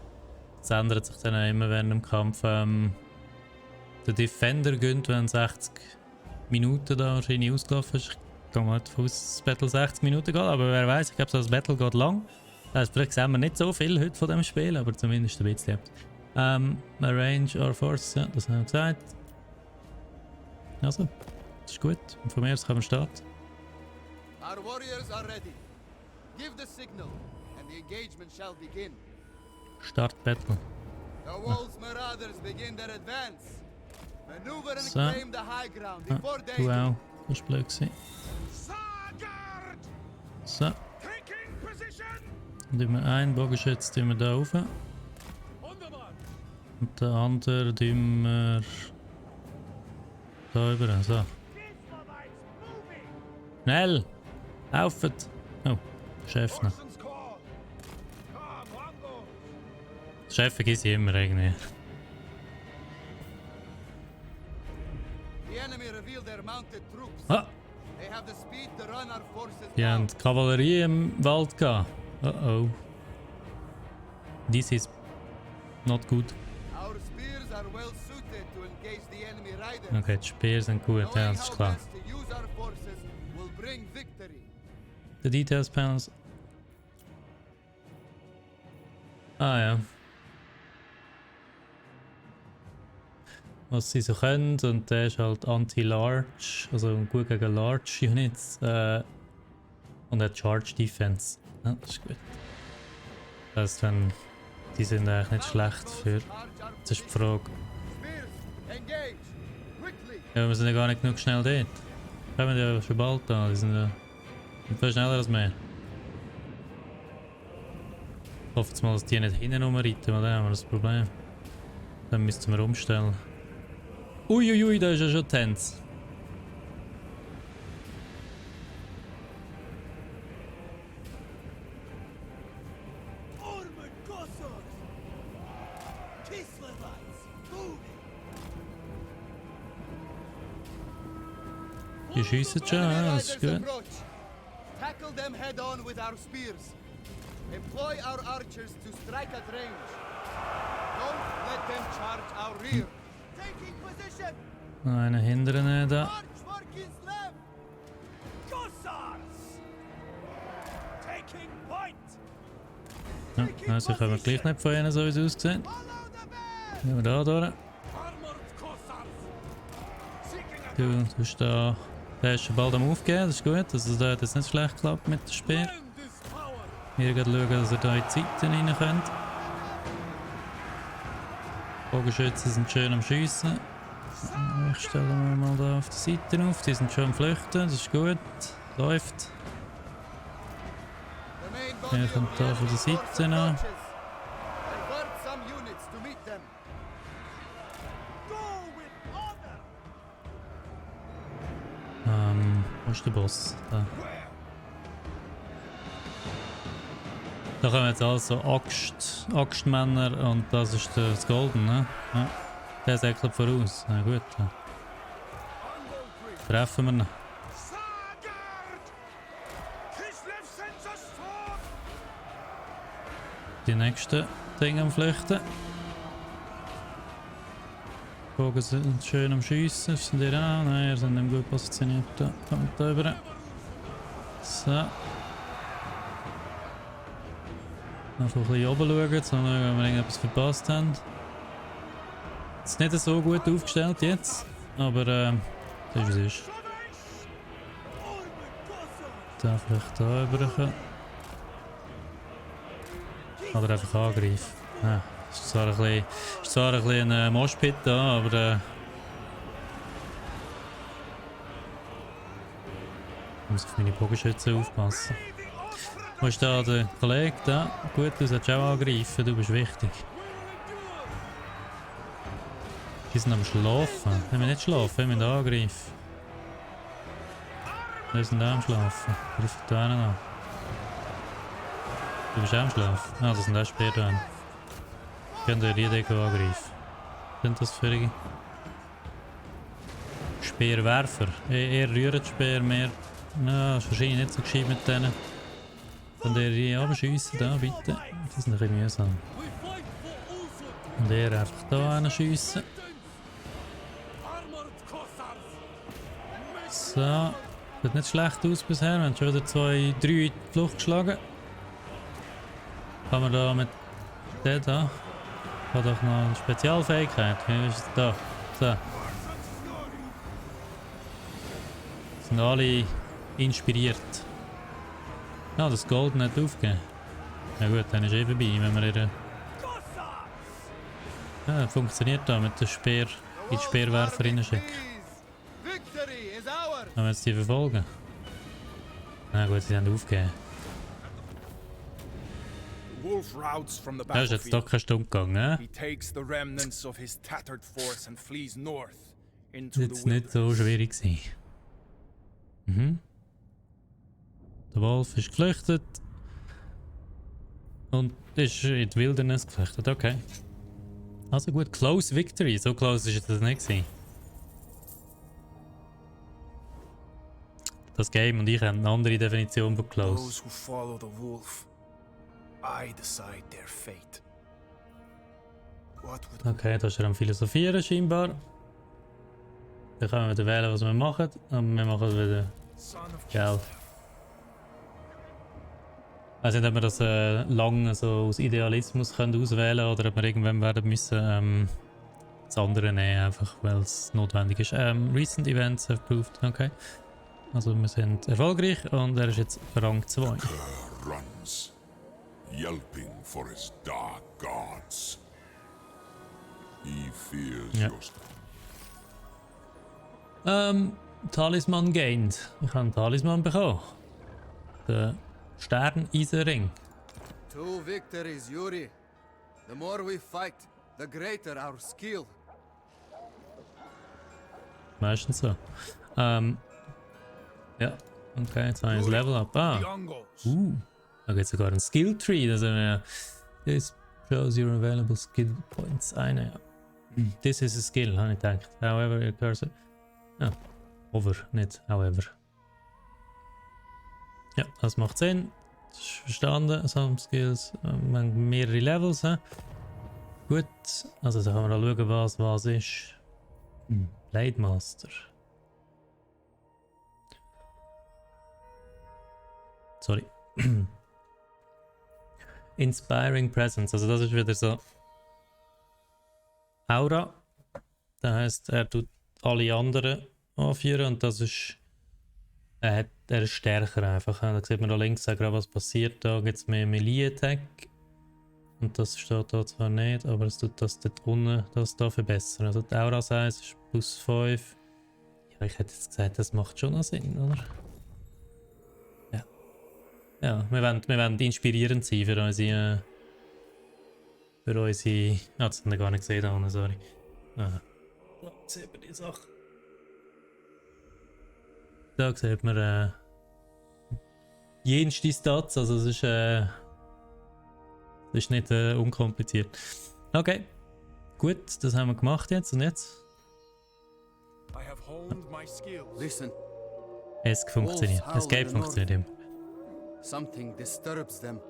Das ändert sich dann auch immer während dem Kampf. Der Defender gönnt, wenn 60 Minuten da wahrscheinlich ausgelaufen ist. Ich gehe mal davon aus, dass das Battle 60 Minuten geht, aber wer weiß, ich glaube, das Battle geht lang. Das heisst, vielleicht sehen wir nicht so viel heute von dem Spiel, aber zumindest ein bisschen. Arrange our force, ja, das haben wir gesagt. Also, das ist gut. Und von mir aus können wir starten. Our warriors are ready. Give the signal, and the engagement shall begin. Start Battle. The Wolves Marauders begin their advance. Maneuver and So. claim the high ground before Du daybreak. auch. Das war blöd gewesen. So. Und wir einen Bogenschütz tun wir da rauf. Und den anderen tun wir da rüber. So. Schnell! Laufet! Oh, Chef noch. Chef vergiss ich immer irgendwie. The enemy reveal their mounted troops. Ah! They have the speed to run our forces Die haben down. Kavallerie im Wald gehabt. Oh oh. This is not good. Our spears are well suited to engage the enemy riders. Okay, die Speere sind gut, ja, Knowing das ist how klar. best to use our forces will bring victory. The Details Panels. Ah ja. Was sie so können, und der ist halt Anti-Large, also gut gegen Large Units. Und hat Charge Defense. Ja, das ist gut. Das heisst, wenn die sind eigentlich nicht schlecht für. Jetzt ist die Frage. Spears, engage! Quickly! Ja, wir sind ja gar nicht genug schnell dort. Kommen ja schon bald da, die sind ja viel schneller als wir. Ich hoffe jetzt mal, dass die nicht hinten rumreiten, weil dann haben wir das Problem. Dann müssten wir umstellen. Uiuiui, da ist ja schon Tanz. Die schiessen schon, ja, das ist gut. Tackle them head on with our spears. Employ our archers to strike at range. Don't let them charge our rear. Taking position! Noch einen hindern da. March, Markins left! Gossars! Taking point! Ja, also können wir gleich nicht von ihnen, so wie es aussieht. Follow the band! Gehen wir da durch. Armored Cossars! Seeking a Du tust da. Der ist schon bald am Aufgehen, das ist gut. Also da hat jetzt nicht schlecht geklappt mit dem Spiel. land is power! Wir gehen schauen, dass ihr da in die Zeiten rein könnt. Bogenschützen sind schön am Schiessen. Ich stelle mir mal da auf die Seite auf. Die sind schon am Flüchten, das ist gut. Läuft. The main body Er kommt of da von der enemy force Seite noch. approaches. Divert some units to meet them. Go with honor. Wo ist der Boss? Da. Da kommen jetzt also Axtmänner und das ist das Golden, ne? Ja. Der säckelt voraus. Na gut. Ja. Treffen wir ihn. Die nächsten Dinge am Flüchten. Bogen sind schön am Schiessen. Sind die auch? Nein, ihr seid nicht gut positioniert. Da kommt da rüber. So. Einfach ein bisschen oben schauen, sondern wenn wir irgendetwas verpasst haben. Es ist nicht so gut aufgestellt jetzt, aber das ist wie es ist. Da vielleicht da rüber. Oder einfach angreifen. Ja, ist zwar ein bisschen ein Moshpit da, aber ich muss auf meine Bogenschützen aufpassen. Wo ist da der Kollege? Da. Gut, du solltest auch angreifen, du bist wichtig. Die sind am Schlafen. Wenn wir nicht schlafen, wenn wir da angreifen. Wir sind auch am Schlafen. Greif da einen an. Du bist auch am Schlafen. Ah, das sind auch Speer da. Können wir die Deko angreifen. Sind das für Speerwerfer? Eher rühren die Speer mehr. Ja, das ist wahrscheinlich nicht so gescheit mit denen. Könnt ihr die abschiessen da, bitte? Die sind ein bisschen mühsam. Und ihr einfach da schiessen. So. Sieht nicht schlecht aus bisher. Wir haben schon wieder 3 in die Flucht geschlagen. Kann man da mit der da? Hat doch noch eine Spezialfähigkeit. Wie ist es da? So. Sind alle inspiriert. Ja, das Gold nicht aufgeben. Ja gut, dann ist vorbei, wenn wir ihre... Ja, funktioniert da mit dem Speer in die Speerwerfer reinschicken. Victory is ours. Wenn wir jetzt die verfolgen. Na gut, sie haben aufgegeben. Wolf routes from the Das ist jetzt doch battlefield. keine Stunde gegangen, He takes the remnants of his tattered force and flees north Das into war the jetzt nicht so wilderness. schwierig gewesen. Mhm. Der Wolf ist geflüchtet. Und ist in die Wildnis geflüchtet, okay. Also gut, close victory. So close ist das nicht gewesen. Das Game und ich haben eine andere Definition von close. Those who follow the wolf, I decide their fate. What would Okay, da ist er am Philosophieren scheinbar. Dann können wir wieder wählen, was wir machen. Und wir machen es wieder. son of Gell. Ich weiß nicht, ob wir das lang so aus Idealismus können auswählen können oder ob wir irgendwann werden müssen das andere nehmen, einfach weil es notwendig ist. Recent Events have proved, okay. Also wir sind erfolgreich und er ist jetzt Rang 2. Runs, yelping for his dark gods. He fears Ja. your Talisman gained. Ich habe einen Talisman bekommen. Der Stern-Eisenring. 2 victories, Yuri. The more we fight, the greater our skill. Meistens so. Ja, okay, jetzt habe ich das Level up. Ah, the Ungos. da gibt es sogar einen Skill Tree. Also, this shows your available skill points. Eine, ja. This is a skill, habe ich gedacht. However, your cursor. Ja, over, nicht however. Ja, das macht Sinn. Das ist verstanden. Some Skills. Wir haben mehrere Levels. Gut, also da können wir mal schauen, was ist. Blade Master. Sorry. Inspiring Presence. Also das ist wieder so Aura. Das heisst, er tut alle anderen anführen und das ist er ist stärker einfach. Da sieht man da links auch gerade was passiert. Da gibt es mehr Melee Attack. Und das steht da zwar nicht, aber es tut das dort unten das da verbessern. Also die Aura Size ist plus 5. Ja, ich hätte jetzt gesagt, das macht schon noch Sinn, oder? Ja. Ja, wir wollen inspirierend sein für unsere... Ah, das haben wir gar nicht gesehen da unten, sorry. Ah. Da sieht man die Sache. Da sieht man jenste Stats, also es ist nicht unkompliziert. Okay, gut, das haben wir gemacht jetzt und jetzt? I have honed my skills. Listen, Es funktioniert. Escape funktioniert immer. something disturbs them.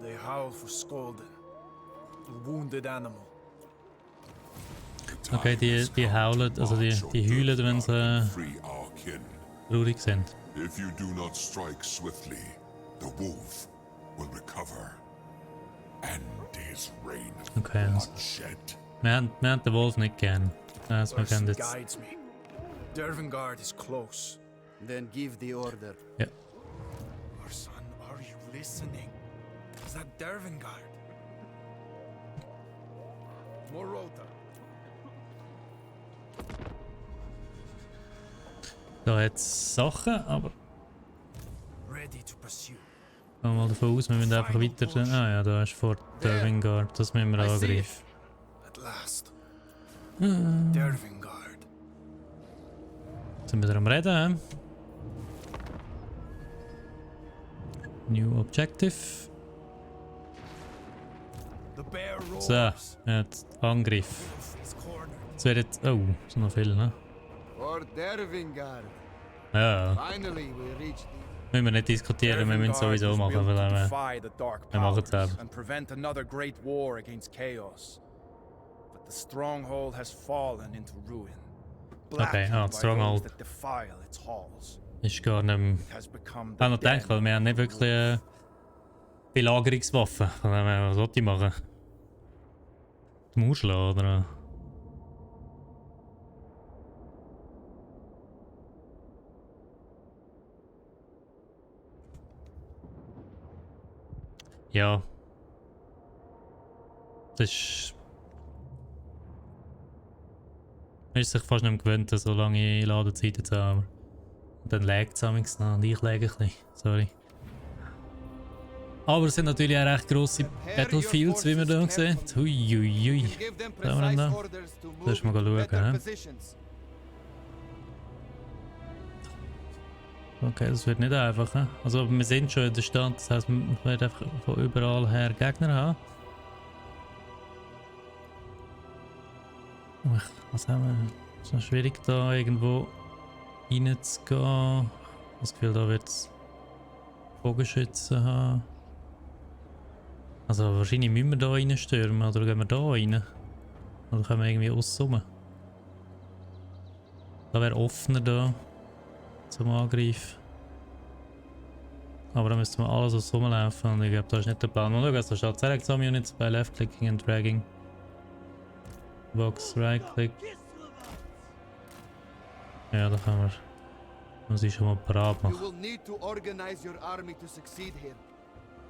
They howl for Skolden, a wounded animal. Okay, die howlen, also die heulen, wenn sie Free our kin. traurig sind. If you do not strike swiftly, the wolf will recover. And his reign of Okay, also bloodshed. wir haben den Wolf nicht gern. Also wir können Person jetzt... guides me. Dervingard is close. Then give the order. Ja. Our son, are you listening? Is that Dervingard? Morota. Da hat es Sachen, aber Ready to pursue. gehen wir mal davon aus, wir müssen einfach weiter... Ah ja, da ist vor der Wingard, das müssen wir angreifen. At last. Dervingard. Jetzt sind wir wieder am Reden. New Objective. The bear roars. So, jetzt Angriff. Wolf is cornered. Es wird jetzt... Oh, es sind noch viele, ne? For Dervingard. Ja, Finally, we reached the... müssen wir nicht diskutieren, wir müssen es Dervingard sowieso was machen, built weil to wir... defy the dark wir machen powers es selber. and prevent another great war against chaos. But the stronghold has fallen into ruin. Okay, Blackened the by stronghold. those that defile its halls. Ist gar nicht... It has become Ich habe noch the den gedacht, weil wir haben nicht wirklich Belagerungswaffen. Von dem her, was sollte ich machen? Die Mauer schlagen, oder? Ja. Das ist... Man ist sich fast nicht mehr gewöhnt, so lange Ladezeiten zu haben. Und dann laggt es amigs noch und ich lage ein bisschen. Sorry. Aber es sind natürlich auch recht grosse Battlefields, wie man hier sieht. Huiuiui. Give them Schauen wir precise da. orders to Lass move mal into schauen, better hä? positions. Okay, das wird nicht einfach. He? Also wir sind schon in der Stand, das heisst, wir werden einfach von überall her Gegner haben. Was haben wir? Es ist noch schwierig da irgendwo reinzugehen. Ich habe das Gefühl, da wird es Bogenschützen haben. Also wahrscheinlich müssen wir da reinstürmen, oder gehen wir da rein? Oder können wir irgendwie aussen? Da wäre offener da zum Angreifen. Aber da müssten wir alles aus rumlaufen und ich glaube, da ist nicht der Plan. Mal schauen, da steht Select some units by left-clicking and dragging. Box, right-click. Ja, da können wir... Muss ich schon mal parat You machen. will need to organize your army to succeed here.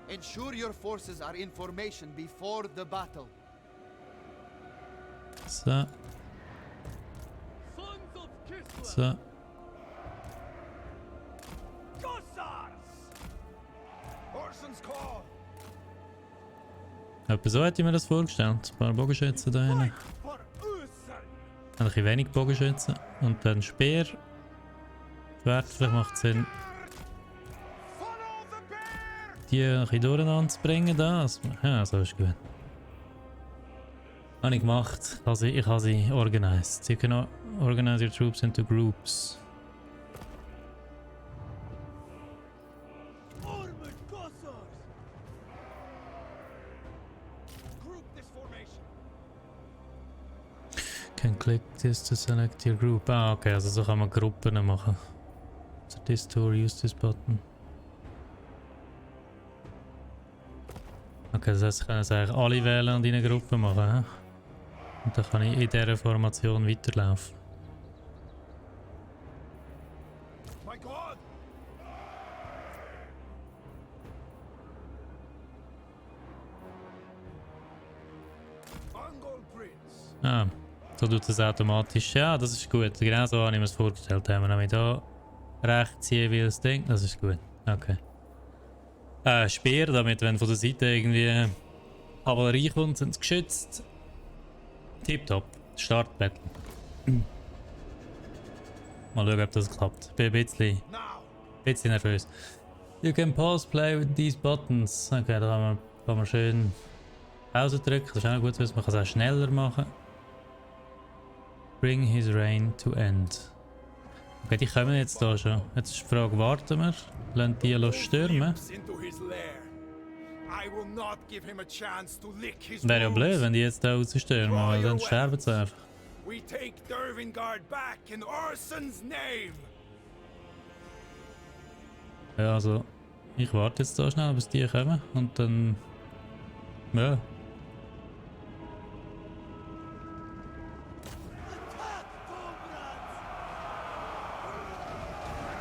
Ensure your forces are in formation before the battle. So. So. Orson's call. Etwa so hätte ich mir das vorgestellt. Ein paar Bogenschützen da hinten. Ein bisschen wenig Bogenschützen. Und dann Speer. Schwert, vielleicht macht es Sinn, die ein bisschen durcheinander zu bringen. Das. Ja, so ist gut. Habe ich gemacht. Ich habe sie organisiert. You can organize your troops into groups. Can click this to select your group. Ah, okay, also so kann man Gruppen machen. So this tour, use this button. Okay, das heisst, ich kann es eigentlich alle wählen und in eine Gruppe machen. He? Und dann kann ich in dieser Formation weiterlaufen. My God! Ah, so tut es automatisch. Ja, das ist gut. Genau so habe ich mir es vorgestellt. Haben wir nämlich hier rechts jeweils Ding. Das ist gut. Okay. Speer, damit wenn von der Seite irgendwie Kavallerie kommt, sind sie geschützt. Tipptopp. Start Battle. Mal schauen, ob das klappt. Ich bin ein bisschen nervös. You can pause play with these buttons. Okay, da kann man schön Pause drücken. Das ist auch gut, man kann es auch schneller machen. Bring his reign to end. Okay, die kommen jetzt da schon. Jetzt ist die Frage, warten wir? Lassen die stürmen? Wäre ja blöd, wenn die jetzt da rausstürmen, weil dann sterben sie einfach. Ja, also ich warte jetzt da schnell, bis die kommen und dann... Ja.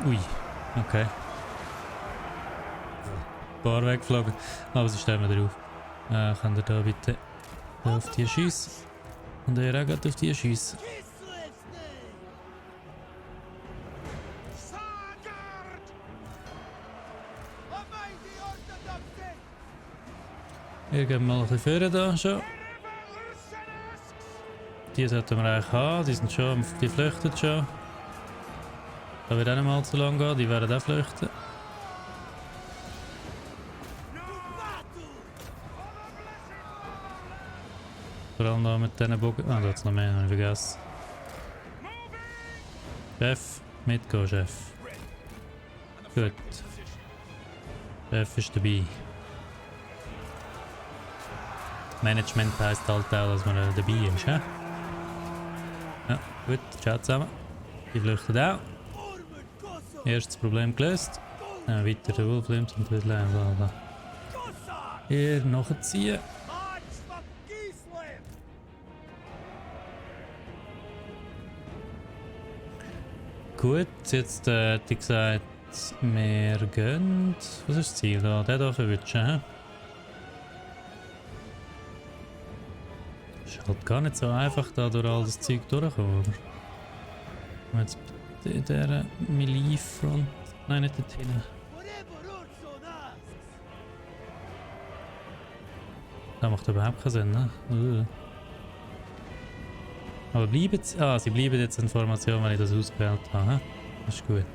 Ui, okay. Ein paar weggeflogen, aber sie stehen wieder auf. Könnt ihr da bitte auf die schiessen? Und ihr auch auf die schiessen. Wir gehen mal ein bisschen vorne da schon. Die sollten wir eigentlich haben, die sind schon, die flüchten schon. Da wird auch nicht mal zu lang gehen, die werden auch flüchten. Vor allem da mit diesen Bogen. Ah, da hat es noch mehr, habe ich vergessen. Chef, mitgehen, Chef. Gut. Chef ist dabei. Management heisst halt auch, dass man dabei ist, hä? Ja, gut, ciao zusammen. Die flüchten auch. Erstes Problem gelöst. Weiter der Wolf nimmt und wieder lernen, bla bla. Hier nachziehen. Gut, jetzt hätte ich gesagt, wir gehen. Was ist das Ziel da? Den hier verwischen, hä? Ist halt gar nicht so einfach, da durch all das Zeug durchzukommen, oder? Jetzt in dieser Melee-Front. Nein, nicht dort hinten. Das macht überhaupt keinen Sinn, ne? Aber bleiben sie. Ah, sie bleiben jetzt in Formation, wenn ich das ausgewählt habe. Das ist gut.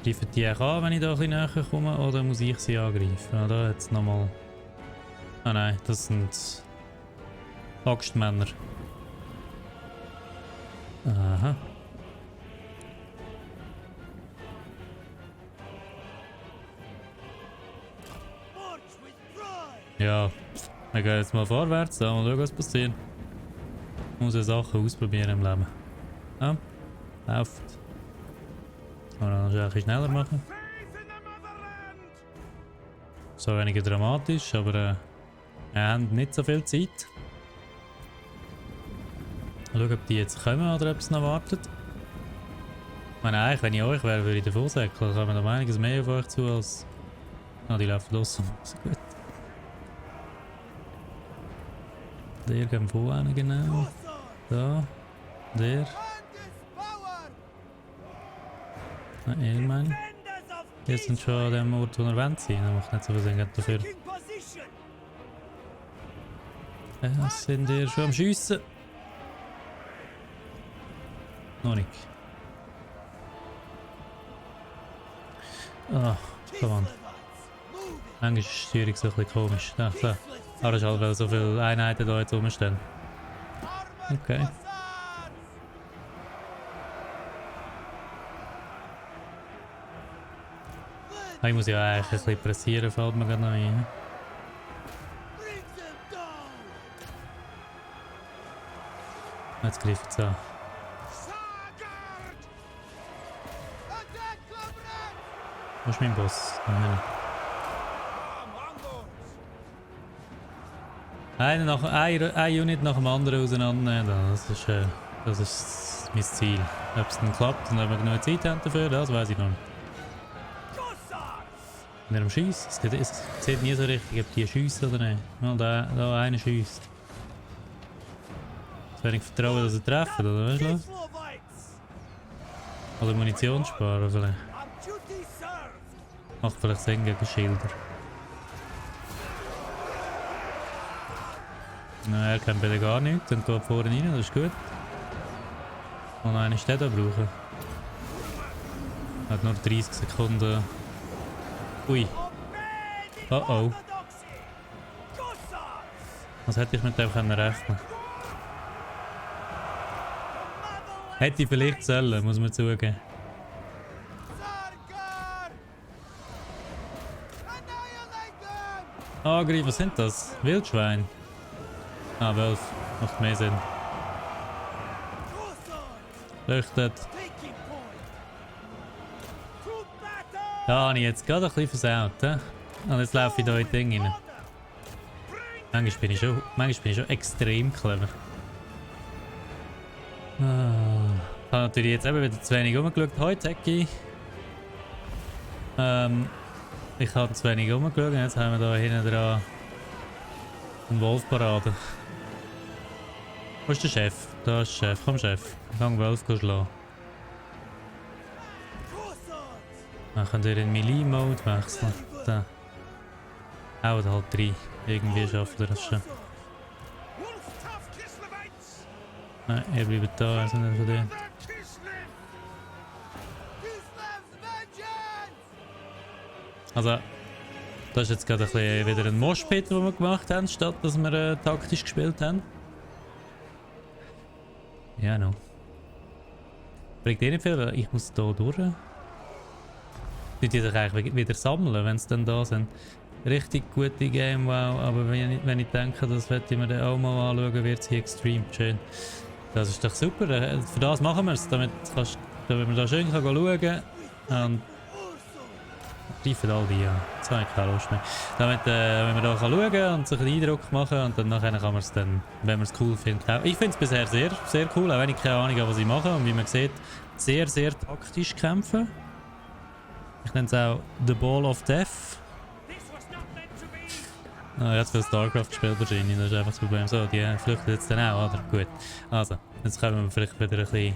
Greifen die auch an, wenn ich da ein bisschen näher komme, oder muss ich sie angreifen? Ah, da jetzt nochmal. Ah nein, das sind Axtmänner. Aha. Ja, wir gehen jetzt mal vorwärts, mal schauen, was passiert. Ich muss ja Sachen ausprobieren im Leben. Ja, läuft. Kann man dann ein bisschen schneller machen. So weniger dramatisch, aber wir haben nicht so viel Zeit. Schauen, ob die jetzt kommen oder ob es noch wartet. Ich meine, eigentlich, wenn ich euch wäre, würde ich davon säckeln. Da kommen noch einiges mehr auf euch zu als... Ah, die laufen los. So gut. Der geht wo hin genau? Da. Der. Nein, ich meine. Die sind schon an dem Ort, wo er wollen sein. Da macht nicht so viel Sinn dafür. Ja, sind die schon am Schiessen? Noch nicht. Ah, komm an. Manchmal ist die Steuerung so ein bisschen komisch. Ja, klar. Aber das ist halt, weil so viele Einheiten da jetzt rumstehen. Okay. Ich muss ja eigentlich ein bisschen pressieren, fällt mir gerade noch ein. Jetzt greift es an. Wo ist mein Boss? Ein Unit nach dem anderen auseinandernehmen, das ist mein Ziel. Ob es dann klappt und ob wir genug Zeit haben dafür, das weiß ich noch nicht. Wenn er am Schiessen. Es sieht nie so richtig, ob die schiessen oder nicht. Mal da einer schiesst. Jetzt werde ich vertrauen, dass er treffen, oder weißt du was? Oder Munition sparen vielleicht. Macht vielleicht Sinn gegen Schilder. Nein, er kennt bitte gar nichts, dann geht vorne rein, das ist gut. Und einen steht da brauchen. Hat nur 30 Sekunden. Ui. Oh oh. Was hätte ich mit dem rechnen können? Hätte ich vielleicht sollen, muss man zugeben. Angreifen, was sind das? Wildschwein? Ah, Wölfe. Macht mehr Sinn. Leuchtet. Da habe ich jetzt gerade ein bisschen versaut. Und jetzt laufe ich da in das Ding rein. Manchmal bin ich schon extrem clever. Ich habe natürlich jetzt eben wieder zu wenig rumgeschaut. Heute Ecki. Ich habe zu wenig rumgeschaut. Jetzt haben wir hier hinten dran einen Wolfparade. Wo ist der Chef? Da ist der Chef. Komm, Chef. Gang Wolf schlagen. Dann könnt ihr in Melee-Mode wechseln. Da. Haut halt rein. Irgendwie schafft er das schon. Nein, ihr bleibt da, wir sind nicht von denen. Also, das ist jetzt gerade ein bisschen wieder ein Moshpit, den wir gemacht haben, statt dass wir taktisch gespielt haben. Ja, no. Bringt eh nicht viel, weil ich muss hier durch. Die sich eigentlich wieder sammeln, wenn sie dann da sind. Richtig gute Game, wow. Aber wenn ich denke, das werde ich mir dann auch mal anschauen, wird es hier extrem schön. Das ist doch super. Für das machen wir es, damit man da schön schauen kann. Und greifen all die an. Jetzt habe ich keine Lust mehr. Damit, wenn man da schauen kann und sich einen Eindruck machen und dann nachher kann man es dann, wenn man es cool findet, auch. Ich finde es bisher sehr, sehr cool, auch wenn ich keine Ahnung habe, was ich mache. Und wie man sieht, sehr, sehr taktisch kämpfen. Ich nenne es auch The Ball of Death. Ah, jetzt viel StarCraft gespielt wahrscheinlich, das ist einfach das Problem. So, die flüchten jetzt dann auch, oder? Gut. Also, jetzt können wir vielleicht wieder ein bisschen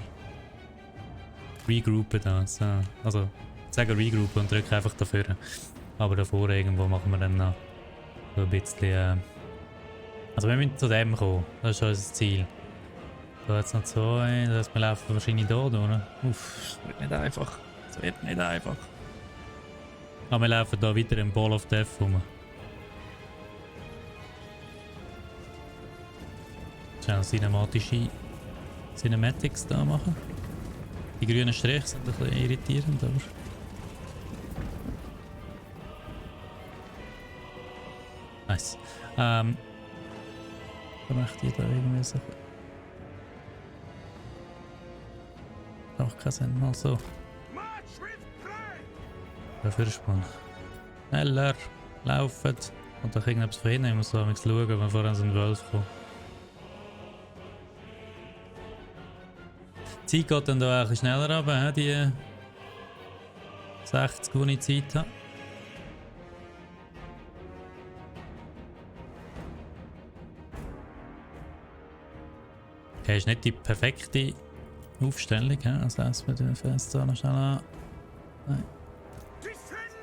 regroupen da. So. Also, ich sage regroupen und drücke einfach dafür. Aber davor irgendwo machen wir dann noch so ein bisschen... Also wir müssen zu dem kommen, das ist schon unser Ziel. So, jetzt noch zwei, das heißt, wir laufen wahrscheinlich da, oder? Uff, das wird nicht einfach. Das wird nicht einfach. Aber wir laufen da weiter im Ball of Death rum. Schnell cinematische Cinematics da machen. Die grünen Striche sind ein bisschen irritierend, aber... Nice. Dann möchte ich da irgendwie so... Auch keinen Sinn, mal so. Dafür spannen. Schneller, laufen. Und dann irgendetwas von hinten. Ich muss da schauen, wenn vorher so ein Wolf kommt. Die Zeit geht dann da ein bisschen schneller runter, die 60, die ich Zeit habe. Okay, ist nicht die perfekte Aufstellung, das heisst, wir tun fest da noch schnell an. Nein.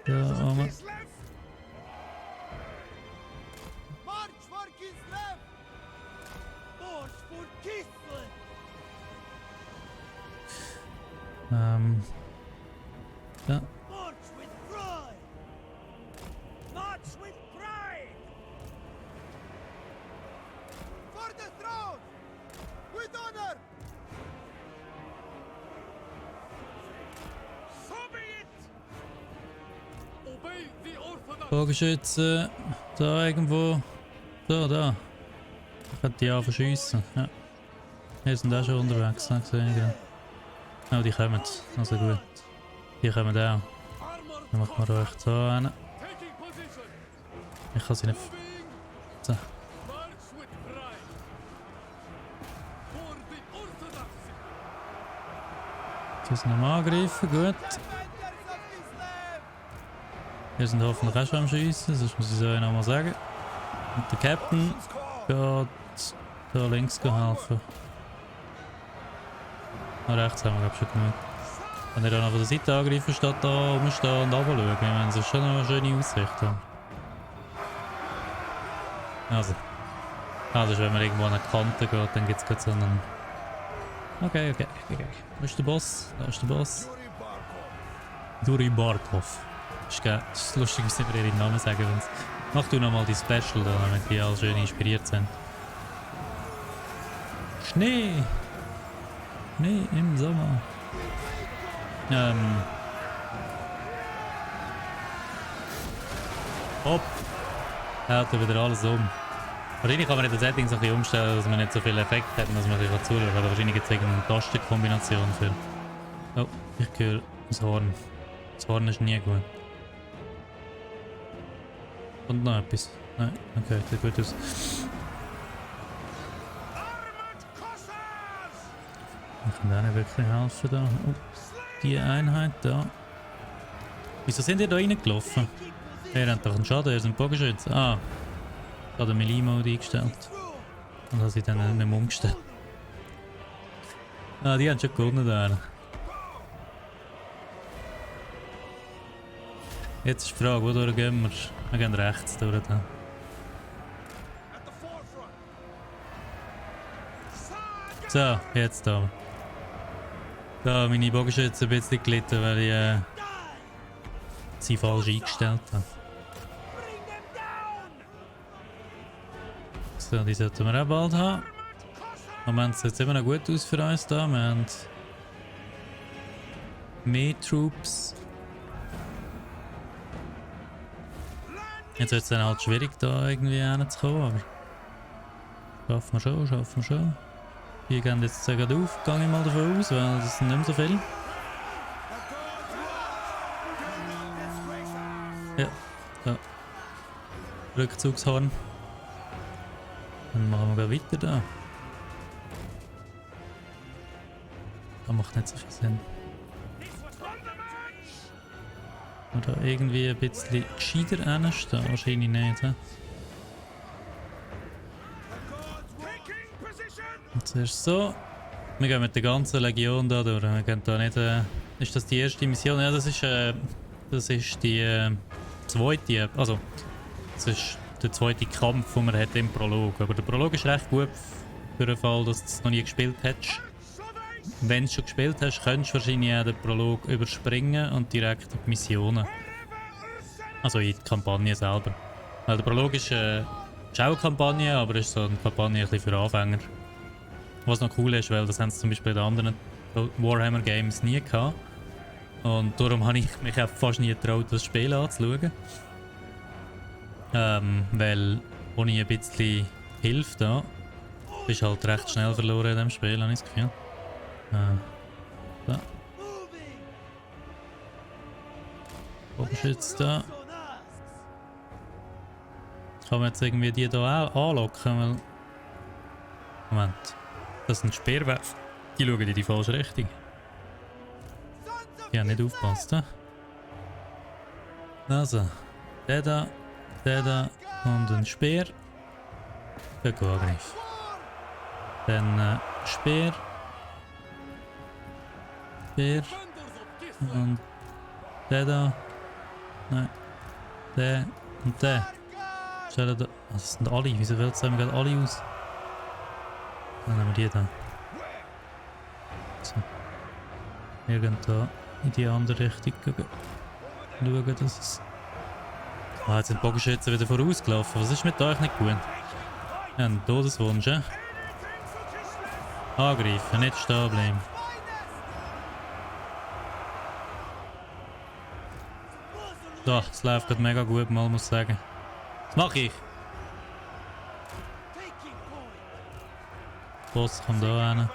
Da oben. Ja. Bogenschützen, da irgendwo. Da. Ich könnte die anfangen schiessen. Ja. Hier sind auch schon unterwegs, ne? Oh, die kommen. Also gut. Die kommen auch. Dann machen wir euch da hin. Ich kann sie nicht... So. Die sind am Angreifen, gut. Wir sind hoffentlich auch schon am Schiessen, sonst muss ich es euch nochmal sagen. Und der Captain geht da links helfen. Rechts haben wir glaube ich schon genug. Wenn ihr dann auf der Seite angreifen, statt da rumstehen und runterschauen. Ich meine, es ist schon eine schöne Aussicht. Also. Das ist, wenn man irgendwo an eine Kante geht, dann gibt es gerade so einen... Okay. Wo ist der Boss? Da ist der Boss. Yuri Barkov. Das ist lustig, wie sie mir ihren Namen sagen. Mach du nochmal die Special da, damit die alle schön inspiriert sind. Schnee im Sommer. Hopp. Hält er wieder alles um. Wahrscheinlich kann man in den Settings ein bisschen umstellen, dass man nicht so viele Effekte hat, dass man sich zuschauen kann. Aber wahrscheinlich gibt es irgendeine Tastenkombination für... Oh, ich höre das Horn. Das Horn ist nie gut. Und noch etwas? Nein, okay, sieht gut aus. Ich kann denen wirklich helfen da. Oh, die Einheit da. Wieso sind ihr da reingelaufen? Ihr habt doch einen Schaden, ihr seid Bogenschütze. Ah. Ich habe den Melee-Mode eingestellt. Und habe sie dann nicht mehr umgestellt. Ah, die haben schon gewonnen da. Jetzt ist die Frage, wodurch gehen wir? Wir gehen rechts durch da. So, jetzt da. Da meine Bogenschütze ein bisschen gelitten, weil ich sie falsch eingestellt habe. So, die sollten wir auch bald haben. Im Moment sieht es immer noch gut aus für uns da. Wir haben mehr Troops. Jetzt wird es dann halt schwierig da irgendwie hinzukommen, aber schaffen wir schon. Die gehen jetzt gerade auf, gehe ich mal davon aus, weil das sind nicht mehr so viele. Ja, da. Rückzugshorn. Dann machen wir weiter da. Das macht nicht so viel Sinn. Oder irgendwie ein bisschen gescheiter hinstehen, wahrscheinlich nicht. He? Und zuerst so. Wir gehen mit der ganzen Legion da durch. Wir gehen da nicht. Ist das die erste Mission? Ja, das ist die zweite. Also, das ist der zweite Kampf, den man hat im Prolog. Aber der Prolog ist recht gut für den Fall, dass du es noch nie gespielt hättest. Wenn du es schon gespielt hast, könntest du wahrscheinlich auch den Prolog überspringen und direkt in die Missionen. Also in die Kampagne selber. Weil der Prolog ist auch eine Kampagne, aber ist so eine Kampagne ein bisschen für Anfänger. Was noch cool ist, weil das haben sie zum Beispiel in den anderen Warhammer Games nie gehabt. Und darum habe ich mich auch fast nie getraut, das Spiel anzuschauen. Weil ohne ein bisschen Hilfe da, bist du halt recht schnell verloren in diesem Spiel, habe ich das Gefühl. Da. Bogenschütze da. Kann man jetzt irgendwie die hier auch anlocken, weil... Moment. Das sind Speerwerfer. Die schauen in die falsche Richtung. Die haben nicht aufgepasst, he? Also. Der da und ein Speer. Der Angriff. Dann Speer. Und der da. Nein. Der und der. Stell da. Das sind alle. Wieso wählt es gerade alle aus? Dann nehmen wir die da. So. Wir gehen da in die andere Richtung schauen, dass es... Ah, jetzt sind die Bogenschützen wieder vorausgelaufen. Was ist mit euch nicht gut? Ja, ein Todeswunsch, eh? Angreifen, nicht stehen bleiben. So, es läuft gerade mega gut, mal muss ich sagen. Was mache ich? Der Boss kommt da hin.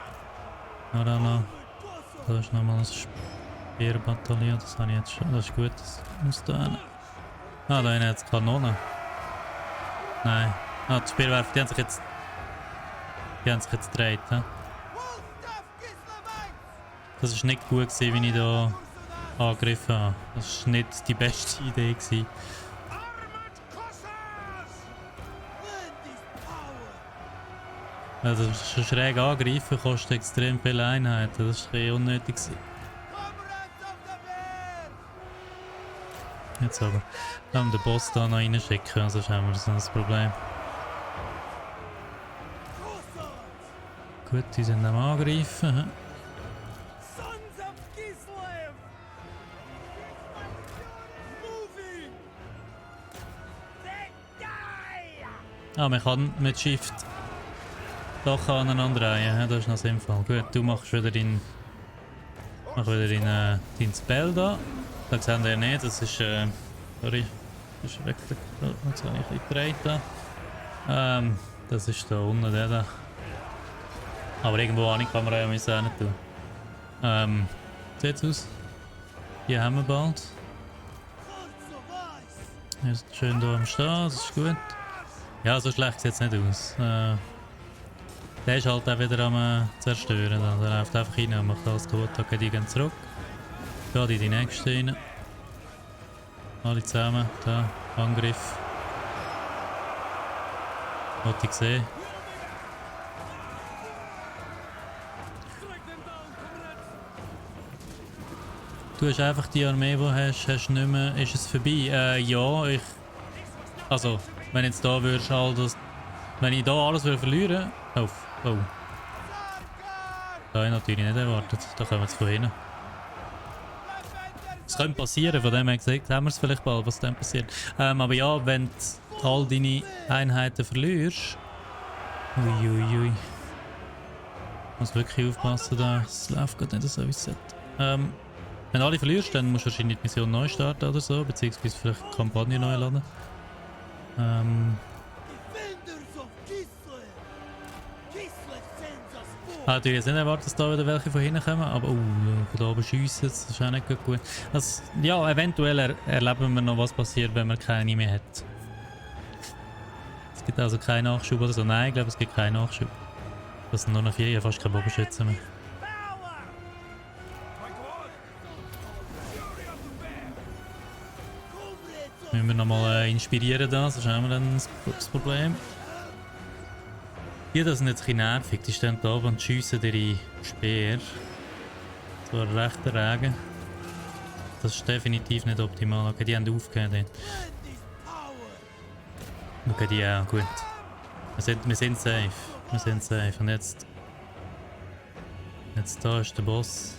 Da ist nochmal ein Speerbataillon, das habe ich jetzt schon. Das ist gut, das muss da hin. Ah, da hinten hat es Kanonen. Nein. Ah, die Speerwerfer, die haben sich jetzt gedreht. He? Das war nicht gut gewesen, wie ich da angegriffen habe. Das war nicht die beste Idee gewesen. Also schon schräg angreifen kostet extrem viele Einheiten, das war ein bisschen unnötig gewesen. Jetzt aber. Wir den Boss da noch reinschicken, sonst haben wir so ein Problem. Gut, die sind am Angreifen. Ah, man kann mit Shift doch aneinander drehen, das ist noch sinnvoll. Gut, du machst wieder dein Spell da. Das sehen wir nicht, das ist, sorry, das ist weg, jetzt habe ich ein bisschen gedreht da. Das ist da unten der da. Aber irgendwo an die Kamera ja müssen auch nicht tun. Sieht's aus? Hier haben wir bald. Er ist schön da am Start, das ist gut. Ja, so schlecht sieht es nicht aus. Der ist halt auch wieder am zerstören. Der läuft einfach rein und macht alles kaputt. Okay, die gehen zurück. Geht in die nächste rein. Alle zusammen. Da, Angriff. Wollte ich sehen. Du hast einfach die Armee, die hast nicht mehr. Ist es vorbei? Ja, also, wenn jetzt da würdest wenn ich da alles verlieren würde. Oh. Das habe ich natürlich nicht erwartet. Da kommen wir jetzt von hinten. Es könnte passieren, von dem her gesagt haben wir es vielleicht bald, was dann passiert. Aber ja, wenn du all deine Einheiten verlierst. Uiuiui. Ich muss wirklich aufpassen, da. Es läuft gerade nicht so, wie es sollte. Wenn du alle verlierst, dann musst du wahrscheinlich die Mission neu starten oder so, beziehungsweise vielleicht die Kampagne neu laden. Natürlich jetzt nicht erwartet, dass da wieder welche von hinten kommen, aber von da oben schiessen, das ist auch nicht gut. Also, ja, eventuell erleben wir noch, was passiert, wenn man keine mehr hat. Es gibt also keinen Nachschub oder so. Nein, ich glaube, es gibt keinen Nachschub. Das sind nur noch 4, fast keine Bogenschützen mehr. Müssen wir nochmal inspirieren da, sonst haben wir dann das Problem. Die das sind jetzt ein bisschen nervig, die stehen da oben und schiessen ihre Speer. Das war recht Regen. Das ist definitiv nicht optimal. Okay, die haben aufgehört. Okay, die auch, gut. Wir sind safe. Wir sind safe. Und jetzt da ist der Boss.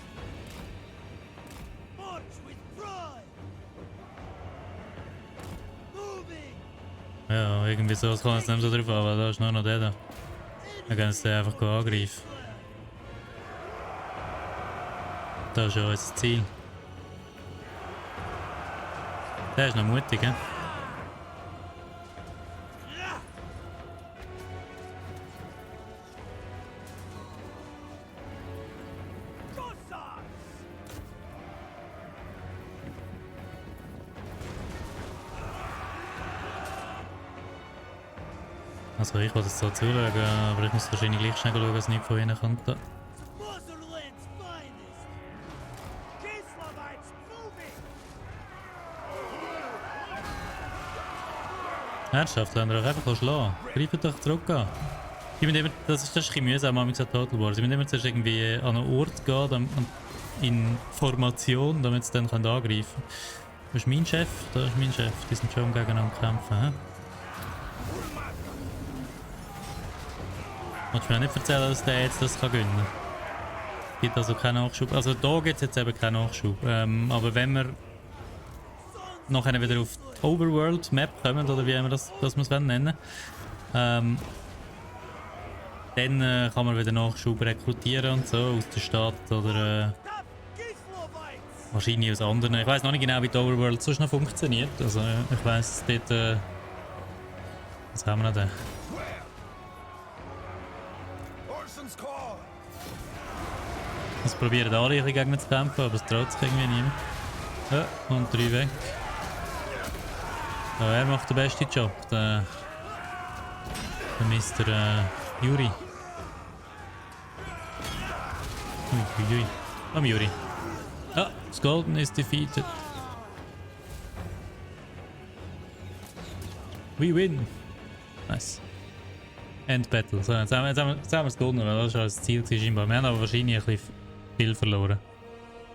Ja, irgendwie so, das kann jetzt nicht so drauf an, weil da ist nur noch der da. Wir können uns den einfach angreifen. Das ist ja unser Ziel. Der ist noch mutig, hä? Also ich wollte es so zuschauen, aber ich muss wahrscheinlich gleich schnell schauen, dass nichts von ihnen kommt. Da. Ernsthaft, wenn ihr euch einfach schlagen, greift doch zurück an. Das ist ein bisschen mühsam an Total War. Sie müssen immer zuerst irgendwie an einen Ort gehen, in Formation, damit sie dann angreifen können. Das ist mein Chef, das ist mein Chef. Die sind schon gegeneinander kämpfen. He? Willst du mir nicht erzählen, dass der jetzt das gewinnen kann? Es gibt also keinen Nachschub. Also da gibt es jetzt eben keinen Nachschub. Aber wenn wir nachher wieder auf die Overworld Map kommen, oder wie wir das nennen, dann kann man wieder Nachschub rekrutieren und so aus der Stadt oder wahrscheinlich aus anderen. Ich weiß noch nicht genau, wie die Overworld sonst noch funktioniert. Also ich weiss dort. Was haben wir noch da? Es probieren alle ein bisschen gegen zu kämpfen, aber es traut sich irgendwie niemand. Ja, und 3 weg. Ja, er macht den besten Job, der Mr. Yuri. Uiuiui. Komm Yuri. Ah, das Golden is defeated. We win. Nice. End Battle. So, jetzt haben wir das gewonnen, weil das war das Ziel scheinbar. Wir haben aber wahrscheinlich ein bisschen viel verloren.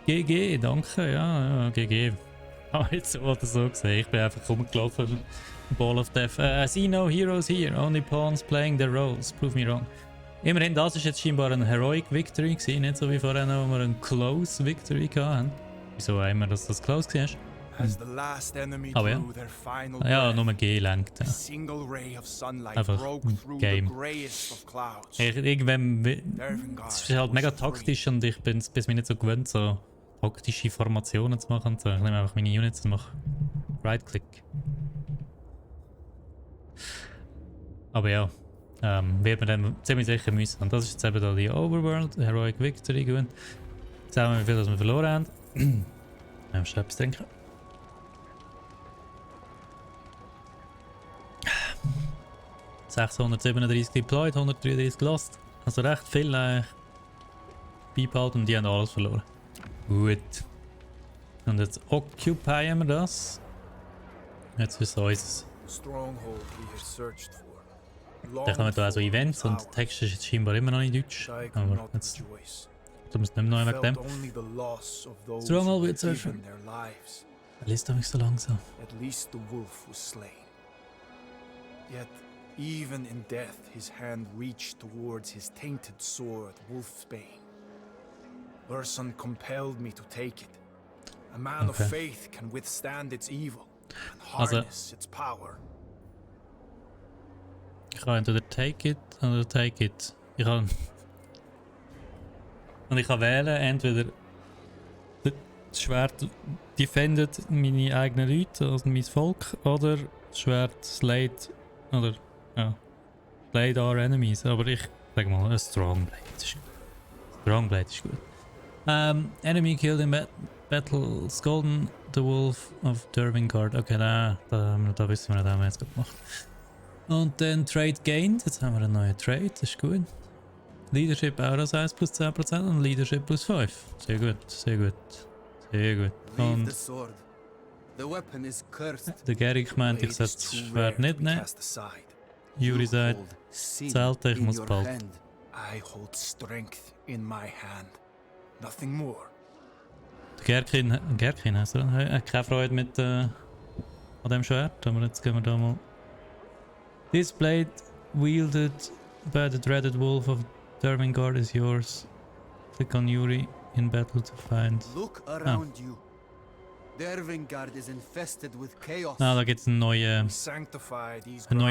GG, danke, ja, GG. Ah, jetzt so oder so gesehen. Ich bin einfach rumgelaufen. Ball of Death. I see no heroes here, only pawns playing their roles. Prove me wrong. Immerhin, das ist jetzt scheinbar eine Heroic Victory gewesen, nicht so wie vorher noch, wo wir eine Close Victory hatten. Wieso auch immer, dass das Close war? Aber ja. Ja, nur G lenkt. Ja. Einfach Game. Irgendwann, es ist halt mega taktisch und ich bin es bis mir nicht so gewöhnt, so taktische Formationen zu machen. So, ich nehme einfach meine Units und mache Right-Click. Aber ja, wird man dann ziemlich sicher müssen. Und das ist jetzt eben da die Overworld, Heroic Victory gewinnt. Jetzt sehen wir, wie viel das wir verloren haben. Ich muss etwas trinken. $637 deployed, 133 lost. Also recht viel beibehalten und die haben alles verloren. Gut. Und jetzt occupieren wir das. Jetzt ist es unseres. Da kommen da also Events und der Text ist jetzt scheinbar immer noch in Deutsch. Aber jetzt tun wir es nicht mehr wegen dem. Stronghold wird surfen. Er liest doch nicht so langsam. At least the wolf was slain. Yet, even in death, his hand reached towards his tainted sword, Wolfsbane. Urson compelled me to take it. A man of faith can withstand its evil and harness its power. Ich kann entweder take it oder take it. Ich kann wählen, entweder das Schwert defendet meine eigenen Leute, also mein Volk, oder das Schwert slay oder ja, slay our enemies. Aber ich sag mal, ein Strongblade ist gut. Strongblade ist gut. Enemy killed in battle, Golden, the Wolf of Dervingard. Okay, da wissen wir nicht, haben wir jetzt gemacht. Und dann Trade gained, jetzt haben wir einen neuen Trade, das ist gut. Leadership Aura Size plus 10% und Leadership plus 5. Sehr gut, sehr gut, sehr gut. Und der Gerig meint, ich sollte das Schwert nicht nehmen. Juri sagt, zählt, ich muss behalten. I hold strength in my hand. Nothing more. Der Gerkin heißt er, hat keine Freude mit an dem Schwert, aber jetzt gehen wir da mal. This blade wielded by the dreaded wolf of Dervingard is yours. Click on Yuri in battle to find. Look around you. Dervingard is infested with chaos. Ah, da gibt es eine neue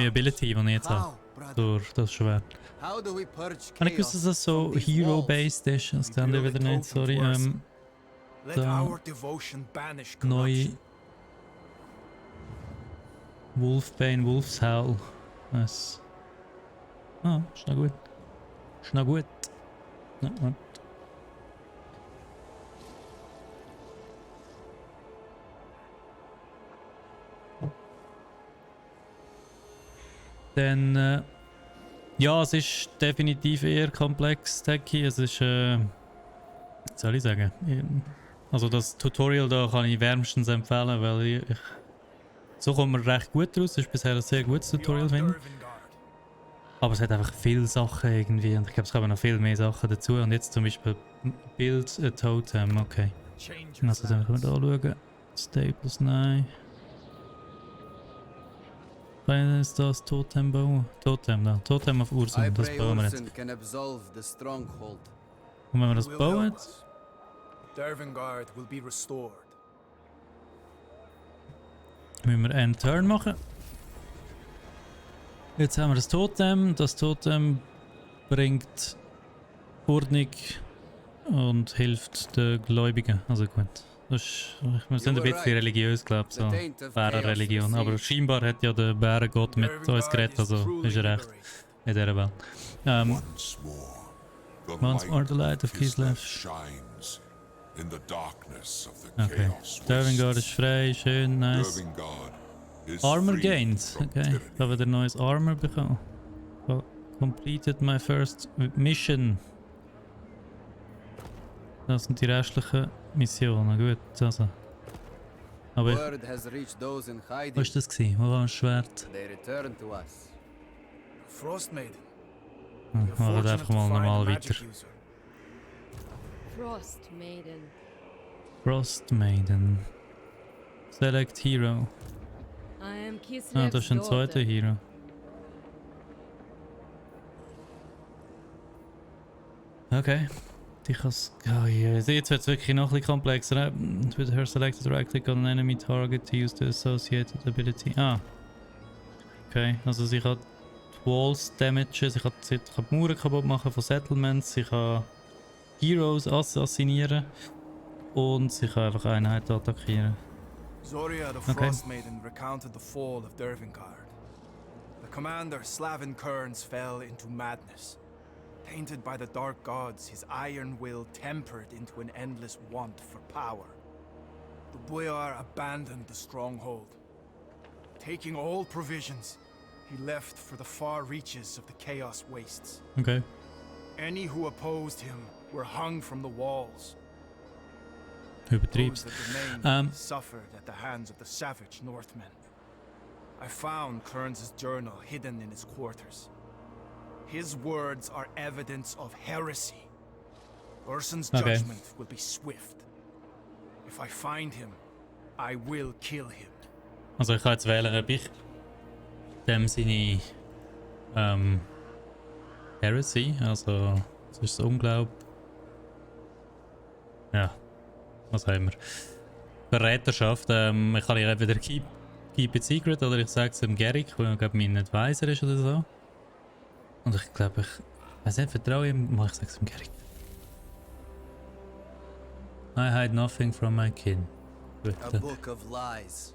Ability, die ich jetzt habe. Durch das Schwert. Und ich wusste, dass das so Hero-based ist. Das kann ich wieder nicht, sorry. Da neue Wolfbane, Wolfshowl. Nice. Ah, ist noch gut. Ist noch gut. Ja, gut. Dann, ja, es ist definitiv eher komplex, Techie. Es ist, was soll ich sagen? Also das Tutorial da kann ich wärmstens empfehlen, weil so kommt man recht gut raus. Es ist bisher ein sehr gutes Tutorial, finde ich. Aber es hat einfach viele Sachen irgendwie und ich glaube, es kommen noch viel mehr Sachen dazu. Und jetzt zum Beispiel Build a Totem, okay. Also dann können wir da schauen. Staples, nein. Wenn ist das Totem bauen? Totem da. Totem auf Ursun, das bauen wir jetzt. Und wenn wir das bauen, müssen wir einen Turn machen. Jetzt haben wir das Totem. Das Totem bringt Ordnung und hilft den Gläubigen. Also gut. Das ist, wir sind ein bisschen religiös, glaube ich, so Bärenreligion. Aber scheinbar hat ja der Bärengott mit uns geredet, also ist er recht in dieser Welt. Once more the light of Kislev. Okay. Dervingard ist frei, schön, nice. Armor gained. Okay, ich habe wieder neues Armor bekommen. Completed my first mission. Das sind die restlichen Missionen, gut, also. Aber ich, Word has reached those in hiding. was war das gewesen? Wo war das Schwert? They return to us. Frostmaiden. Hm, You're machen wir fortunate einfach to mal find a normal magic weiter. user. Frost Maiden. Frost Maiden. Select Hero. I am Kislev's Ah, das ist ein zweiter daughter. Hero. Okay. Ich has. Oh, yeah. Jetzt wird es wirklich noch ein bisschen komplexer. With her selected right click on an enemy target to use the associated ability. Ah. Okay, also sie kann die Walls damagen, sie kann die Mauern kaputt machen von Settlements, sie kann Heroes assassinieren und sie kann einfach Einheiten attackieren. Zoria the Okay. Frostmaiden recounted the fall of Dervingard. The commander Slavin Kearns fell into madness. Tainted by the dark gods, his iron will tempered into an endless want for power. The boyar abandoned the stronghold. Taking all provisions, he left for the far reaches of the Chaos Wastes. Okay. Any who opposed him were hung from the walls. Übertreib's. Those that remained Um, suffered at the hands of the savage Northmen. I found Kearns' journal hidden in his quarters. His words are evidence of heresy. Urson's Okay. judgment will be swift. If I find him, I will kill him. Also ich kann jetzt wählen, ob ich dem seine Heresy, also das ist das Unglaub. Ja, was haben wir? Verräterschaft, ich kann ihr entweder keep it secret oder ich sage es dem Gerrick, der glaube mein Advisor ist oder so. Und ich glaube, ich weiß nicht, vertraue ihm, ich sage es dem Gerrick. I hide nothing from my kin. Gut, A book of lies.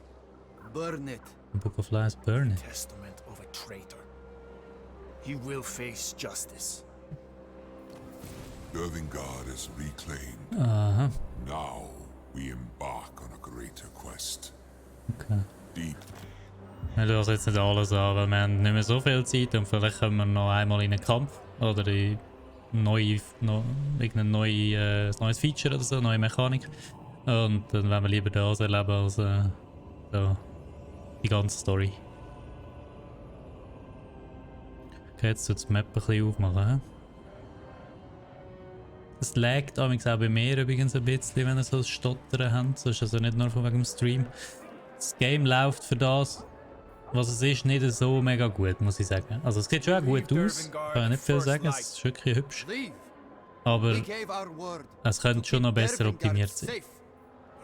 Burn it. Book of Lies, burn it. Testament of a traitor. He will face justice. Dervingard is reclaimed. Aha, Now we embark on a greater quest. okay. Deep Wir hören jetzt nicht alles an, weil wir haben nicht mehr so viel Zeit und vielleicht kommen wir noch einmal in einen Kampf oder in irgendein neues Feature oder so, neue Mechanik. Und dann wollen wir lieber das erleben als so die ganze Story. Okay, jetzt tut das Map ein bisschen aufmachen. He? Es laggt auch bei mir übrigens ein bisschen, wenn ihr so ein Stottern habt. Das ist also nicht nur von wegen dem Stream. Das Game läuft für das, was es ist, nicht so mega gut, muss ich sagen. Also es sieht schon auch gut aus, kann ich nicht viel sagen, es ist wirklich hübsch. Leave. Aber We gave our word. es könnte schon noch besser optimiert sein. Safe.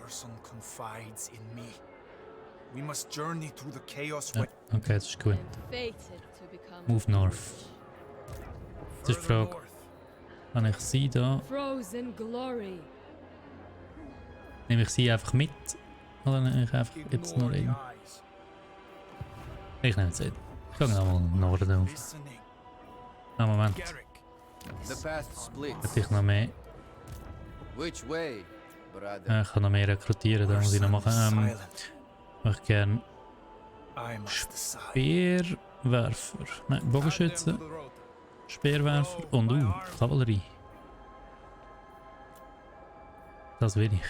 Urson confides in me. We must journey through the chaos. Ja, okay, das ist gut. I'm fated to become Move north. Das ist die Further Frage, north. kann ich sie da, frozen glory. nehme ich sie einfach mit? Oder nehme ich einfach jetzt Ignore nur the ihn? eyes. Ich nehme sie. Ich gehe nochmal in den Norden auf. Listening. Ah, Moment. Garrick. The path splits. Hätte ich noch mehr. Which way, brother? Ich kann noch mehr rekrutieren, da muss ich noch machen. Silent. Ich möchte gerne I must decide. Speerwerfer. Nein, Bogenschütze, Add them to the road. Speerwerfer und Kavallerie. Das will ich.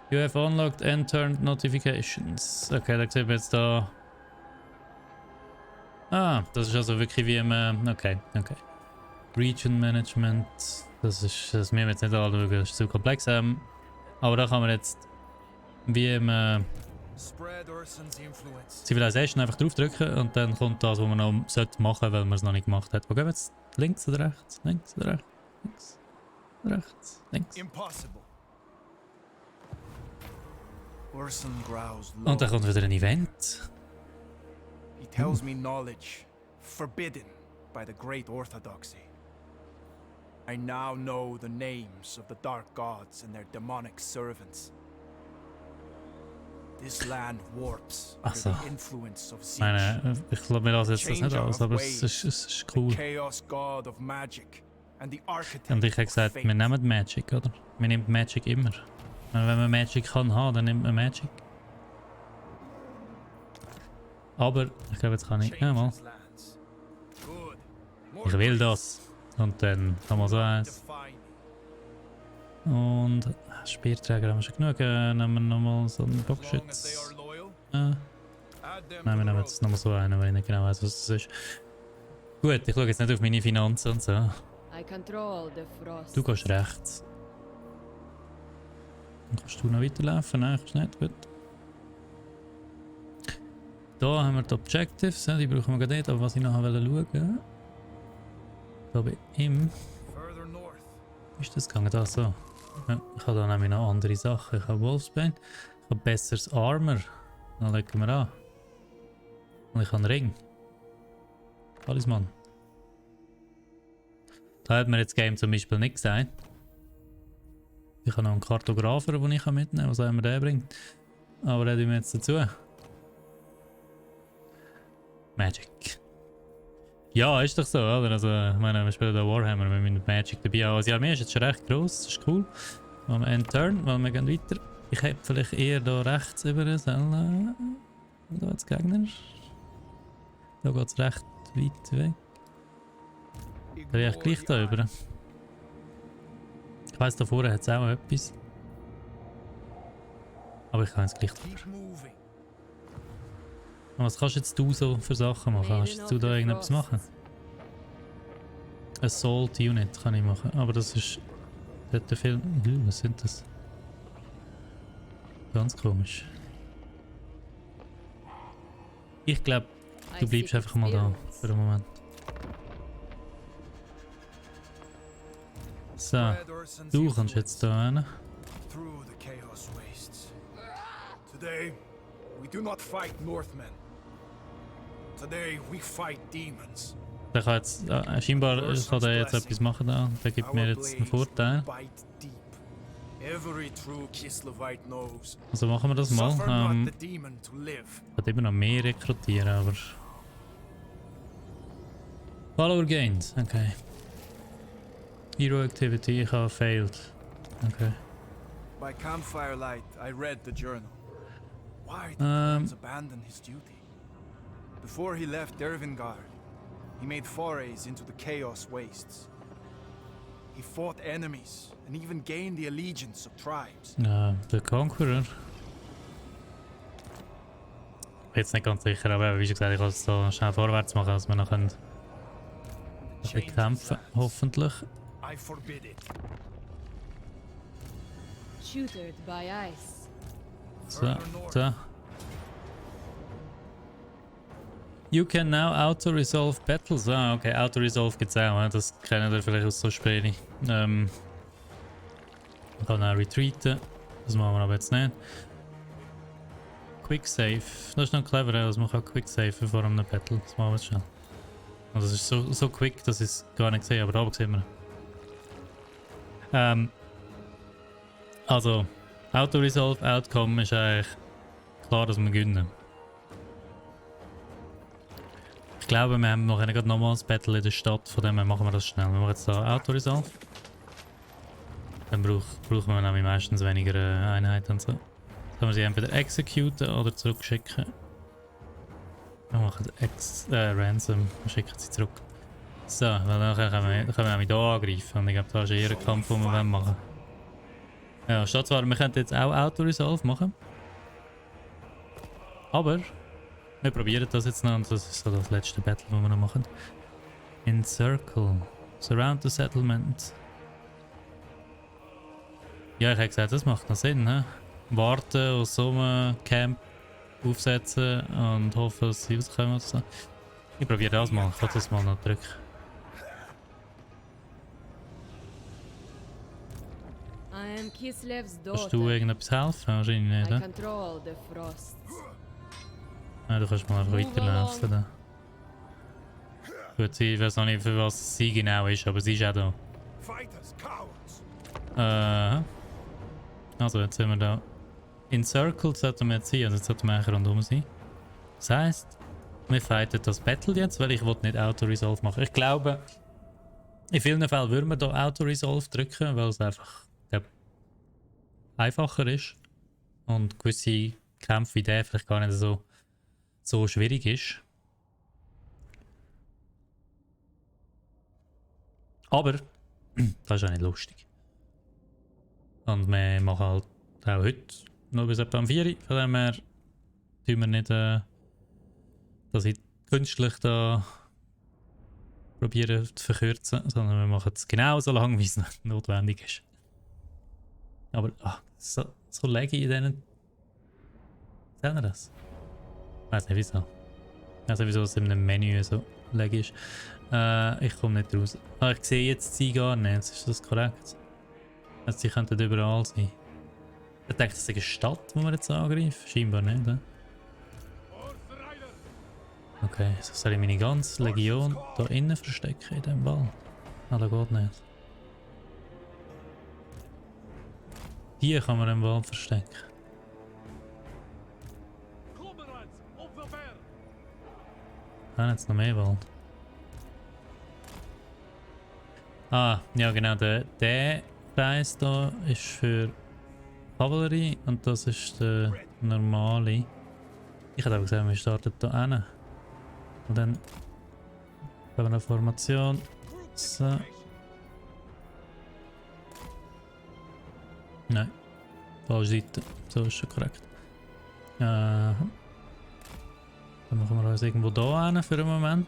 You have unlocked and turned notifications. Okay, da sehen wir jetzt da. Ah, das ist also wirklich wie im. Okay. Region Management. Das müssen wir jetzt nicht anschauen, das ist zu komplex. Aber da kann man jetzt wie im Spread Urson's influence. Civilization einfach draufdrücken und dann kommt das, was man noch sollte machen, weil man es noch nicht gemacht hat. Wo gehen wir jetzt? Links oder rechts? Links oder rechts? Links oder rechts? Links. Impossible. Urson growls low. Und dann kommt wieder ein Event. He tells me knowledge forbidden by the great orthodoxy. I now know the names of the dark gods and their demonic servants. This land warps under Ach so. the influence of Ich siege. meine, ich glaube mir das jetzt das nicht Changer aus, of aber ways, es ist the cool. chaos god of magic and the architect Und ich habe of gesagt, fate. wir nehmen Magic, oder? Wir nehmen Magic immer. Und wenn man Magic kann haben, dann nimmt man Magic. Aber ich glaube, jetzt kann ich. Ja, mal. Changes lands. Good. More Ich will priests das. Und dann kann man so eins. defy me. Und Speerträger haben wir schon genug. Nehmen wir nochmal so einen As long as they Bogenschütz. are loyal, Nein, add them wir to the nehmen road. jetzt nochmal so einen, weil ich nicht genau weiß, was das ist. Gut, ich schaue jetzt nicht auf meine Finanzen und so. I control the frost. Du gehst rechts. Dann kannst du noch weiterlaufen. Nein, kannst nicht. Gut. Da haben wir die Objectives. Die brauchen wir gerade nicht. Aber was ich nachher schauen. Da bei ihm. Further north. Wie ist das gegangen? Da so. Ja, ich habe da nämlich noch andere Sachen. Ich habe Wolfsbane. Ich habe besseres Armor. Dann legen wir an. Und ich habe einen Ring. Talisman. Da hat mir jetzt das Game zum Beispiel nicht gesagt. Ich habe noch einen Kartografer, den ich mitnehmen kann, was auch immer der bringt. Aber den tun wir jetzt dazu. Magic. Ja, ist doch so, oder? Also, ich meine, wir spielen da Warhammer, wir müssen Magic dabei haben. Also, die Armee ist jetzt schon recht gross, das ist cool. Machen wir End Turn, weil wir gehen weiter. Ich hätte vielleicht eher da rechts über sollen. Da jetzt Gegner. Da geht es recht weit weg. Da wäre ich gleich da über. Ich weiss, da vorne hat es auch etwas. Aber ich kann jetzt gleich. Keep moving. Was kannst jetzt du so für Sachen machen? Kannst du da irgendetwas machen? Assault Unit kann ich machen, aber das ist. Dort viel. Was sind das? Ganz komisch. Ich glaube, du bleibst einfach mal da für den Moment. So, Spread our sincere du kannst jetzt da hin. through the chaos wastes. Today, we do not fight Northmen. Today, we fight demons. Der kann jetzt, scheinbar kann der jetzt etwas machen da. Der gibt mir jetzt einen Vorteil. Bite deep. Every true Kislevite knows. Also machen wir das mal. Suffer not the demon to live. Ich kann immer noch mehr rekrutieren, aber... Follower gained, okay. Hero activity, ich habe failed. Okay. By campfire light, I read the journal. Why did Hans abandon his duty? Before he left Dervingard, he made forays into the chaos wastes. He fought enemies and even gained the allegiance of tribes. Der Conqueror. Ich bin jetzt nicht ganz sicher, aber wie schon gesagt, ich kann es so schnell vorwärts machen, dass wir noch ein bisschen kämpfen, hoffentlich. I forbid it. Tutored by ice. So, so. You can now auto-resolve battles. Ah, okay, auto-resolve gibt es auch. Das kennen wir vielleicht aus so Spielen. Man kann auch retreaten. Das machen wir aber jetzt nicht. Quick Save. Das ist noch clever, dass man kann Quick Save vor einem Battle. Das machen wir jetzt schnell. Also das ist so quick, dass ich es gar nicht sehe, aber da sehen wir. Also, Auto-Resolve Outcome ist eigentlich klar, dass wir gewinnen. Ich glaube, wir haben noch ein normales Battle in der Stadt, von dem her machen wir das schnell. Wir machen jetzt da Auto-Resolve. Dann brauchen wir nämlich meistens weniger Einheiten und so. Dann können wir sie entweder executen oder zurückschicken. Wir machen Ransom, wir schicken sie zurück. So, weil dann können wir nämlich hier angreifen. Und ich glaube, da ist eher ein Kampf, den wir machen wollen. Ja, statt zwar, wir könnten jetzt auch Auto-Resolve machen. Aber wir probieren das jetzt noch und das ist so das letzte Battle, das wir noch machen. Encircle. Surround the settlement. Ja, ich habe gesagt, das macht noch Sinn, ne? Warten aus so einem Camp aufsetzen und hoffen, dass sie rauskommen oder so. Ich probiere das mal, ich kann das mal noch drücken. I am Kislev's Kannst du daughter. irgendetwas helfen? Wahrscheinlich nicht, I ne? control the frost. Ja, du kannst mal einfach weiterlaufen. Da. Gut, ich weiß noch nicht, für was sie genau ist, aber sie ist auch da. Fighters, cowards. Also, jetzt sind wir da. Encircled sollten wir jetzt sein, also jetzt sollten wir eigentlich rundum sein. Das heisst, wir fighten das Battle jetzt, weil ich nicht Auto-Resolve machen. Ich glaube, in vielen Fällen würden wir da Auto-Resolve drücken, weil es einfach einfacher ist. Und gewisse Kämpfe wie der vielleicht gar nicht so schwierig ist. Aber das ist auch nicht lustig. Und wir machen halt auch heute noch bis etwa um 4 Uhr. Von dem her tun wir nicht, dass ich künstlich da probiere zu verkürzen, sondern wir machen es genau so lang, wie es notwendig ist. Aber so laggy in denen. Sehen wir das? Ich weiß nicht wieso. Ich weiß nicht wieso es in einem Menü so laggy ist. Ich komme nicht raus. Ich sehe jetzt sie gar nicht. Ist das korrekt? Also sie könnten überall sein. Ich denke, das ist eine Stadt, die wir jetzt angreifen. Scheinbar nicht, ne? Okay, so soll ich meine ganze Legion da innen verstecken in diesem Wald? Ah, das geht nicht. Die kann man im Wald verstecken. Ah, jetzt noch mehr Wald. Ah, ja genau, der Preis da ist für Kavallerie und das ist der normale. Ich hätte auch gesagt, wir starten hier hin. Und dann haben wir eine Formation. So. Nein, falsche Seite. So ist schon korrekt. Dann machen wir uns irgendwo hier hin für einen Moment.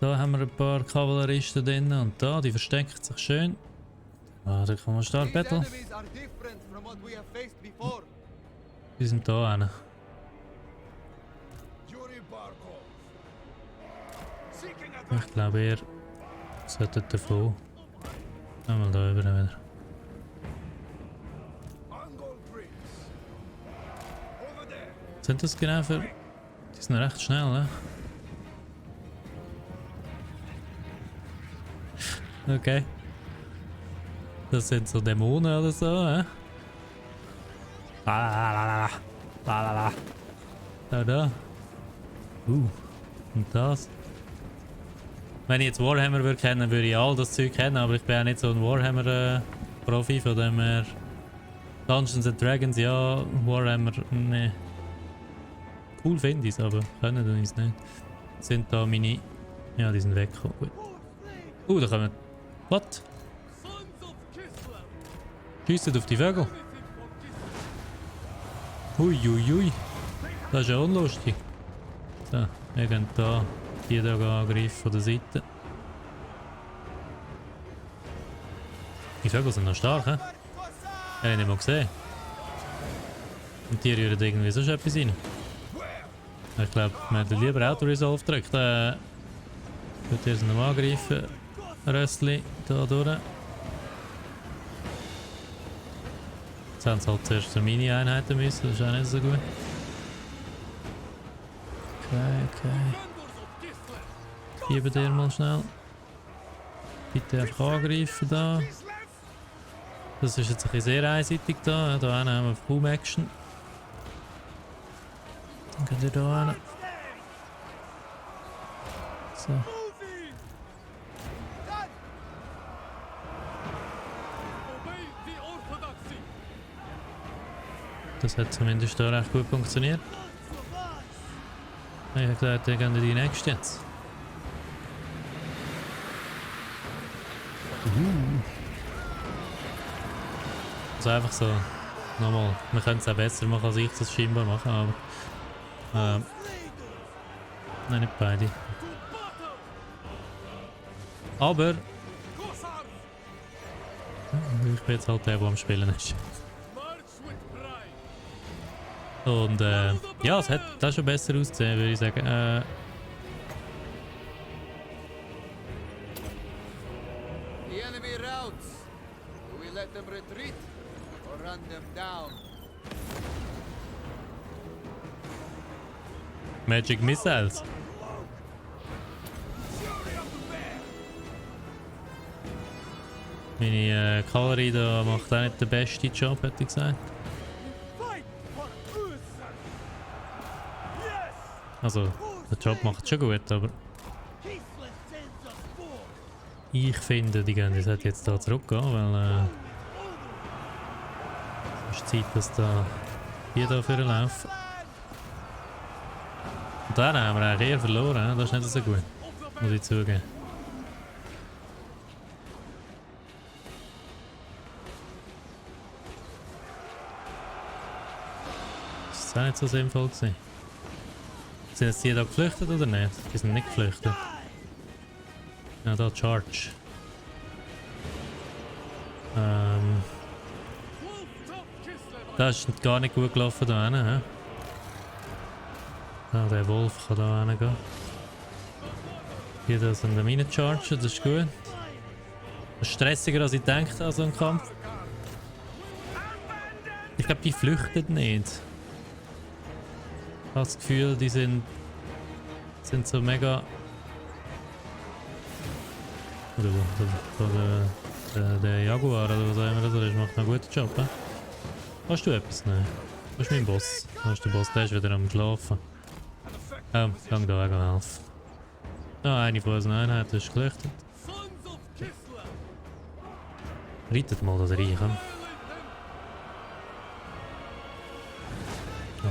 Da haben wir ein paar Kavalleristen drin und da, die verstecken sich schön. Ah, da kann man Start Battle. Die sind da hin. Ich glaube, ihr solltet davon. Einmal da über wieder. Sind das genau für. Die sind recht schnell, ne? Okay. Das sind so Dämonen oder so, ne? Da. Und das. Wenn ich jetzt Warhammer würde kennen, würde ich all das Zeug kennen, aber ich bin ja nicht so ein Warhammer Profi, von dem her Dungeons and Dragons, ja, Warhammer, ne. Cool finde ich es, aber können tue ich es nicht. Sind da meine... Ja, die sind weggekommen, gut. Da kommen... Was? Schiessen auf die Vögel. Hui. Das ist ja unlustig. So, wir gehen da die da angreifen von der Seite. Die Vögel sind noch stark, hä? Habe ich nicht mal gesehen. Und die rühren irgendwie sonst etwas rein. Ich glaube, wir hätten lieber Auto-Resolve gedrückt. Ich würde jetzt noch angreifen. Röstli, da durch. Jetzt haben sie halt zuerst so Mini-Einheiten müssen, das ist auch nicht so gut. Okay. Geben dir mal schnell. Bitte einfach angreifen da. Das ist jetzt ein bisschen sehr einseitig da. Da haben wir kaum Action. Dann geht ihr da hin. So. Das hat zumindest da recht gut funktioniert. Ich habe gesagt, wir gehen in die nächste jetzt. Also einfach so, nochmal, wir können es auch besser machen, als ich das scheinbar mache, aber nein, nicht beide. Aber ich bin jetzt halt der am Spielen ist. Und ja, es hat das schon besser ausgesehen, würde ich sagen. The enemy routes. Do we let them retreat or run them down? Magic Missiles. Meine Kavallerie da macht auch nicht den besten Job, hätte ich gesagt. Also, der Job macht schon gut, aber ich finde, die gehen jetzt da zurückgehen, weil es ist Zeit, dass da die da vorlaufen. Und dann haben wir eigentlich eher verloren, das ist nicht so gut, muss ich zugeben. ist auch nicht so sinnvoll gewesen. Sind jetzt die da geflüchtet oder nicht? Die sind nicht geflüchtet. Ja, da Charge. Das ist gar nicht gut gelaufen da hinten, hä? Ah, der Wolf kann da hingehen. Hier da sind die Minen-Charger, das ist gut. Das ist stressiger als ich dachte an so einem Kampf. Ich glaube, die flüchten nicht. Ich habe das Gefühl, die sind so mega... Der Jaguar oder was auch immer das ist, macht einen guten Job. He? Hast du etwas? Nein. Das ist mein Boss. Das ist der Boss, der ist wieder am Schlafen. Oh, gang da weg helfen. Ah, eine von unseren Einheiten ist geflüchtet. Reitet mal das rein.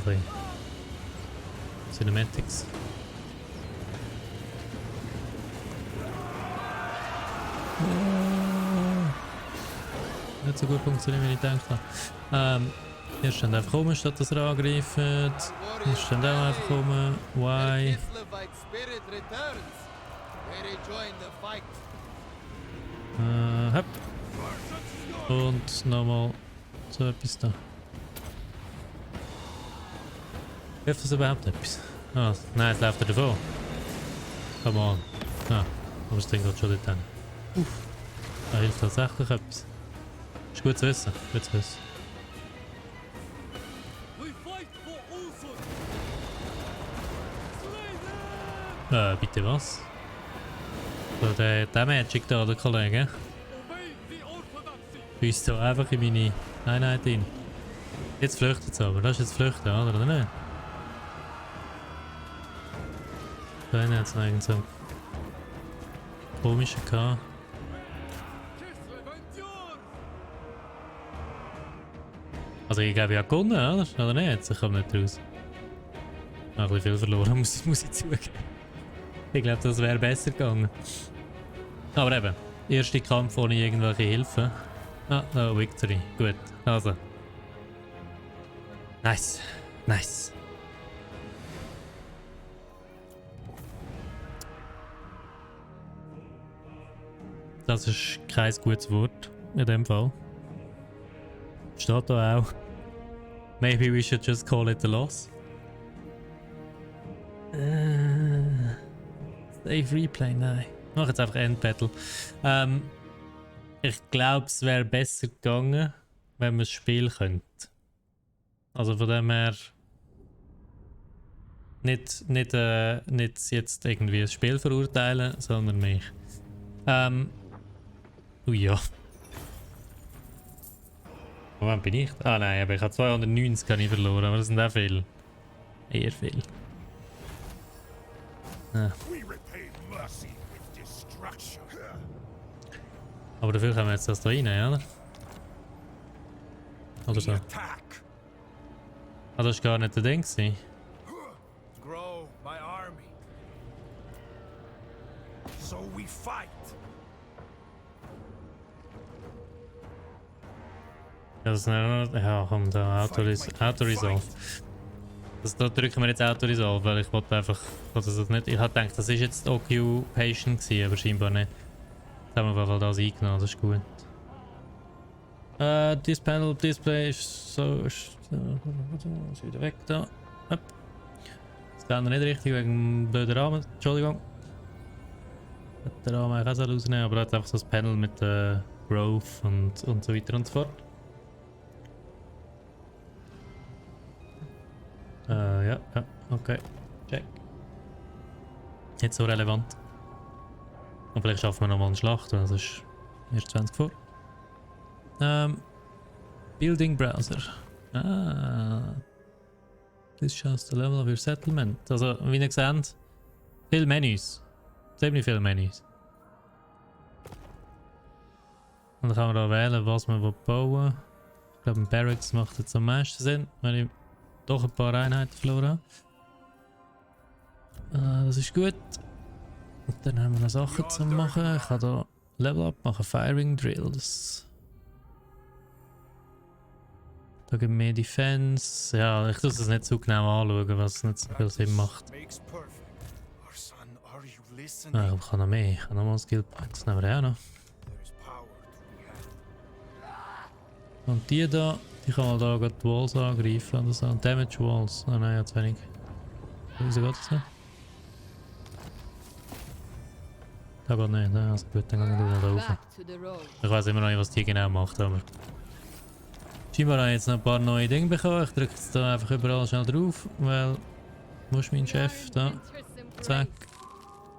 Okay. Cinematics. Nicht so gut funktioniert, wie ich gedacht habe. Ihr steht einfach rum, statt dass er angreift. Ihr steht auch einfach rum. Why? Hopp. Und nochmal so etwas da. Hilft das überhaupt etwas? Ah, nein, es läuft er davon. Come on. Ah, aber das Ding geht schon dort hin. Uff. Da hilft tatsächlich etwas. Ist gut zu wissen. Gut zu wissen. Bitte was? So, der Magic da, der Kollege. Bist du einfach in meine Einheit rein. Jetzt flüchtet es aber. Das ist jetzt flüchten, oder nicht? Da hat es eigentlich so komische gehabt. Also ich glaube, ich habe gewonnen, oder nicht? Ich komme nicht raus. Ich habe ein bisschen viel verloren, muss ich zugeben. Ich glaube, das wäre besser gegangen. Aber eben, erster Kampf ohne irgendwelche Hilfe. Ah, oh, Victory. Gut, also. Nice, nice. Das ist kein gutes Wort in dem Fall. Steht da auch. Maybe we should just call it a loss. Save Replay, nein. Ich mache jetzt einfach Endbattle. Ich glaube, es wäre besser gegangen, wenn man das Spiel könnte. Also von dem her. Nicht jetzt irgendwie das Spiel verurteilen, sondern mich. Ja. Moment bin ich? Ah nein, aber ich habe 290 verloren, aber das sind auch viel. Eher viel. Ah. Aber dafür können wir jetzt das da rein, oder? Oder so? Ah, das war gar nicht der Ding. Grow my army. So we fight. Das ist ja, komm, da Auto-Resolve. Da drücken wir jetzt Auto-Resolve, weil ich wollte einfach, also das nicht, ich hatte gedacht, das ist jetzt Occupation gewesen, aber scheinbar nicht. Jetzt haben wir einfach das eingenommen, das ist gut. This panel display ist so, ist wieder weg da. Hopp. Das geht noch nicht richtig wegen dem blöden Rahmen, Entschuldigung. Den Rahmen eigentlich auch so rausnehmen, aber hat einfach so das Panel mit Growth und so weiter und so fort. Ja, okay. Check. Nicht so relevant. Und vielleicht schaffen wir nochmal eine Schlacht, das ist erst 20 vor. Building Browser. Ah. This shows the level of your settlement. Also, wie ihr seht, viele Menüs. Ziemlich viele Menüs. Und dann kann man da wählen, was man bauen will. Ich glaube, ein Barracks macht jetzt am meisten Sinn, wenn ich doch ein paar Einheiten verloren habe. Das ist gut. Und dann haben wir noch Sachen zu machen. Ich kann hier Level Up machen, Firing Drills. Da gibt es mehr Defense. Ja, ich muss es nicht so genau anschauen, was es nicht so viel Sinn macht. Makes perfect. Our son, are you listening? Ah, ich kann noch mehr. Ich kann noch mal Skill Points. Das nehmen wir auch noch. There is power to be had. Und die da, die kann man da gerade die Walls angreifen oder so. Damage Walls. Ah nein, ja, zu wenig. Wieso geht das nicht? Da geht nicht, ne? Also gut, dann gehen wir da rauf. Back to the road. Ich weiß immer noch nicht, was die genau macht, aber... Scheinbar habe ich jetzt noch ein paar neue Dinge bekommen. Ich drücke jetzt da einfach überall schnell drauf, weil... Wo ist mein Chef? Da. Zack.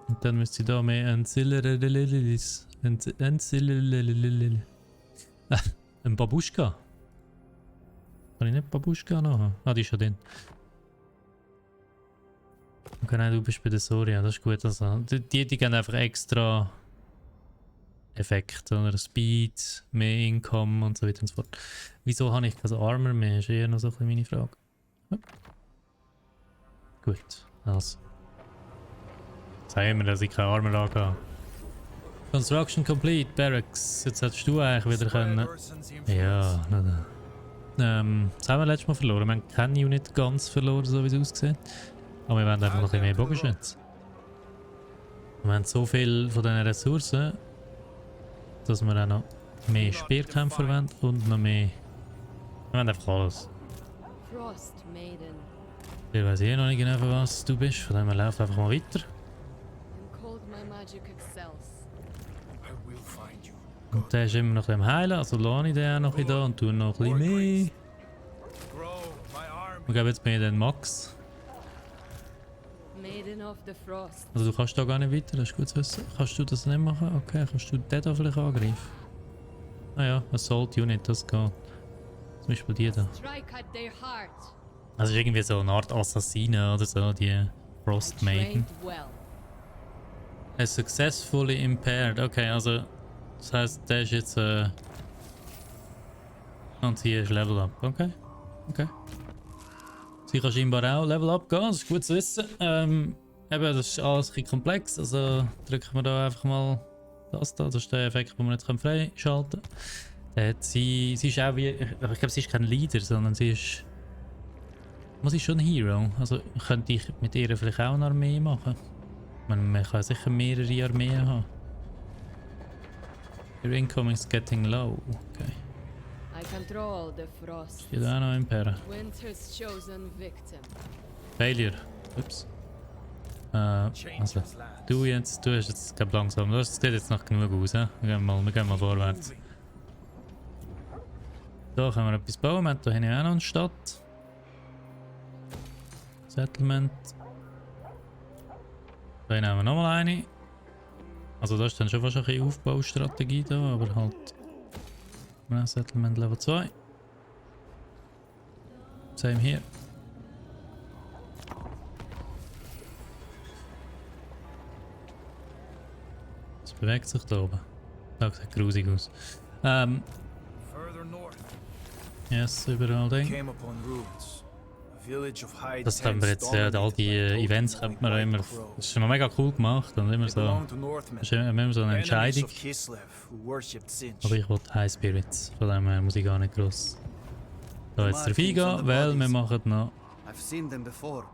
Und dann müsste ich da mehr Ancillarilis. Ein Babuschka. Kann ich nicht Babuschka noch haben? Ah, die ist schon drin. Okay, nein, du bist bei der Soria, das ist gut. Also, die geben einfach extra Effekte, oder Speed, mehr Income und so weiter und so fort. Wieso habe ich kein Armor mehr? Ist eher noch so ein bisschen meine Frage. Ja. Gut, also. Sagen wir, dass ich keine Armor habe. Construction complete, Barracks. Jetzt hättest du eigentlich wieder können. Ja, nein. Das haben wir letztes Mal verloren. Wir haben keine Unit ganz verloren, so wie es aussieht. Aber wir wollen einfach noch ein bisschen mehr Bogenschützen. Wir haben so viel von diesen Ressourcen, dass wir auch noch mehr Speerkämpfer verwenden und noch mehr. Wir wollen einfach alles. Frost Maiden. Ich weiß eh noch nicht genau, für was du bist, von dem her lauf einfach mal weiter. In cold my magic excels. I will find you. Und der ist immer noch am Heilen, also lade ich den auch noch da und tue noch ein bisschen mehr. Grow, my army. Wir geben jetzt mehr den Max. Maiden of the Frost. Also du kannst da gar nicht weiter, das ist gut zu wissen. Kannst du das nicht machen? Okay, kannst du den da vielleicht angreifen? Ah ja, Assault Unit, das geht. Zum Beispiel die da. Strike at their heart. Also ist irgendwie so eine Art Assassine oder so, die Frost I Maiden. trained well. Successfully impaired. Okay, also das heisst, der ist jetzt und hier ist Level Up. Okay. Okay. Sie kann scheinbar auch Level Up gehen, das ist gut zu wissen. Eben, das ist alles ein bisschen komplex, also drücken wir da einfach mal das da. Das ist der Effekt, den wir jetzt freischalten können. Sie ist auch wie, ich glaube, sie ist kein Leader, sondern sie ist... Was ist schon ein Hero? Also könnte ich mit ihr vielleicht auch eine Armee machen? Man kann sicher mehrere Armeen haben. Your income is getting low. Okay. I control the frost. Hier auch noch imperieren. Winter's chosen victim. Failure. Ups. Also, du hast jetzt glaub, langsam. Das sieht jetzt noch genug aus. He? Wir gehen mal vorwärts. Da können wir etwas bauen. Wir haben hier hinten auch noch eine Stadt. Settlement. Da nehmen wir nochmal eine. Also das ist dann schon fast ein bisschen Aufbaustrategie da, aber halt... Ja, Settlement Level 2. Same hier. Es bewegt sich da oben. Das sieht grusig aus. Further north, Yes, überall Ding. came upon ruins. A village of high Das haben wir jetzt, all die Events könnte man auch immer... Das ist schon mega cool gemacht und immer so... Das ist immer so eine Entscheidung. Aber ich wollte High Spirits, von dem her muss ich gar nicht gross da jetzt drauf eingehen, weil wir machen noch... I've seen them before.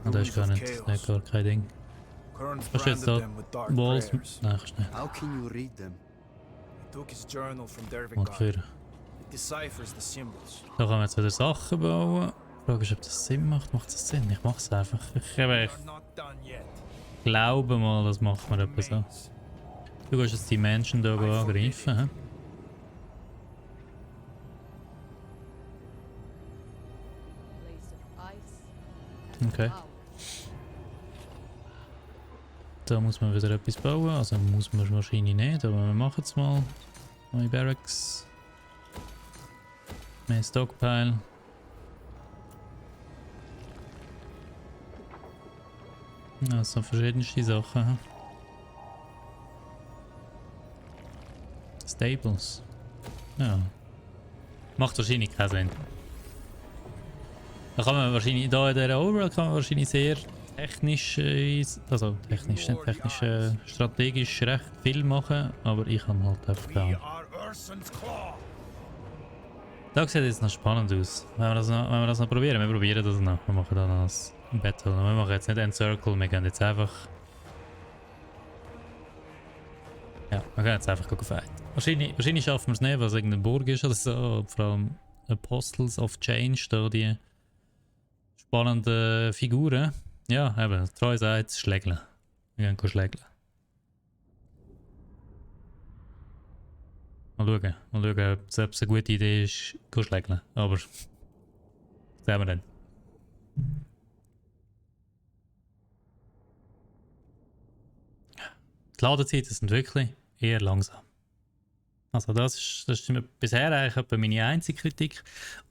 Und das ist gar nicht gar kein Ding. Kannst du jetzt da Walls... Nein, kannst du nicht. How can you read them? Took his journal from Und Dervingard. für... It deciphers the symbols. Da kann man jetzt wieder Sachen bauen. Die Frage ist, ob das Sinn macht. Macht das Sinn? Ich mache es einfach. Ich Not done yet. glaube mal, das macht man etwa so. Remains. Du kannst jetzt die Menschen hier angreifen. He? Place of ice. and Okay. power. Da muss man wieder etwas bauen. Also muss man wahrscheinlich nicht, aber wir machen es mal. Neue Barracks. Mehr Stockpile. Also verschiedenste Sachen. He? Stables. Ja. Macht wahrscheinlich keinen Sinn. Da kann man wahrscheinlich, da in dieser Overworld kann man wahrscheinlich sehr technisch, also technisch, nicht technisch, strategisch recht viel machen, aber ich kann halt einfach We gar are Urson's Claw. Da sieht jetzt noch spannend aus. Wenn wir das noch probieren, wir probieren das noch. Wir machen da noch ein Battle. Wir machen jetzt nicht einen Circle, wir gehen jetzt einfach... Ja, wir gehen jetzt einfach fighten. Wahrscheinlich schaffen wir es nicht, weil es irgendeine Burg ist oder so. Vor allem Apostles of Change, da die spannenden Figuren. Ja, eben, Troy sagt, schlägeln. Wir gehen schlägeln. Mal schauen, ob es eine gute Idee ist, schlägeln. Aber sehen wir dann. Die Ladezeiten sind wirklich eher langsam. Also das ist bisher eigentlich etwa meine einzige Kritik.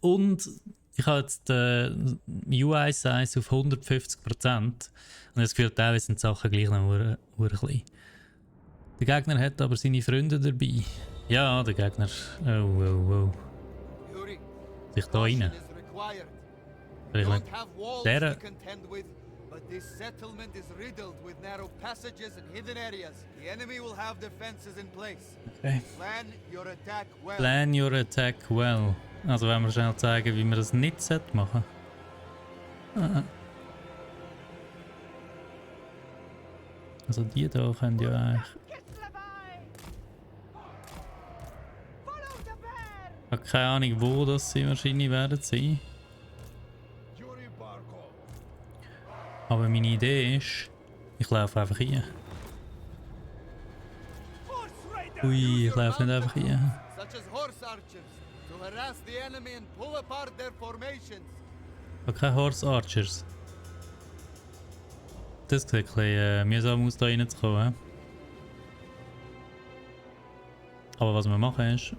Und ich habe jetzt UI-Size auf 150% und das Gefühl, teilweise sind die Sachen gleich noch klein. Der Gegner hat aber seine Freunde dabei. Ja, der Gegner. Oh. Yuri, Sich da rein. caution is required. We Vielleicht don't have walls der- to contend with, but this settlement is riddled with narrow passages and hidden areas. The enemy will have defenses in place. Okay. Plan your attack well. Plan your attack well. Also wenn wir schnell zeigen, wie man das nicht machen sollte. Also die da können ja eigentlich... Ich habe keine Ahnung, wo das sie wahrscheinlich werden sein. Aber meine Idee ist, ich laufe einfach hier. Ui, ich laufe nicht einfach hier. Such as horse archers, to harass the enemy and pull apart their formations. Ich habe keine Horse Archers. Das sieht ein bisschen mühsam aus, da reinzukommen. Aber was wir machen ist...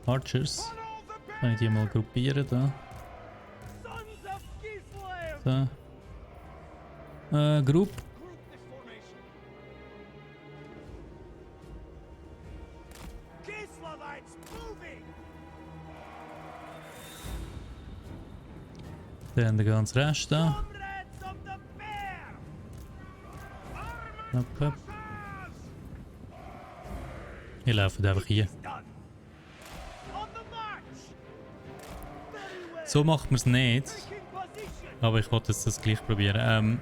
Archers. Kann ich die mal gruppieren da. So. Group. Dann der ganze Rest da. Hopp. Ich laufe einfach hier. So macht man es nicht. Aber ich wollte das gleich probieren.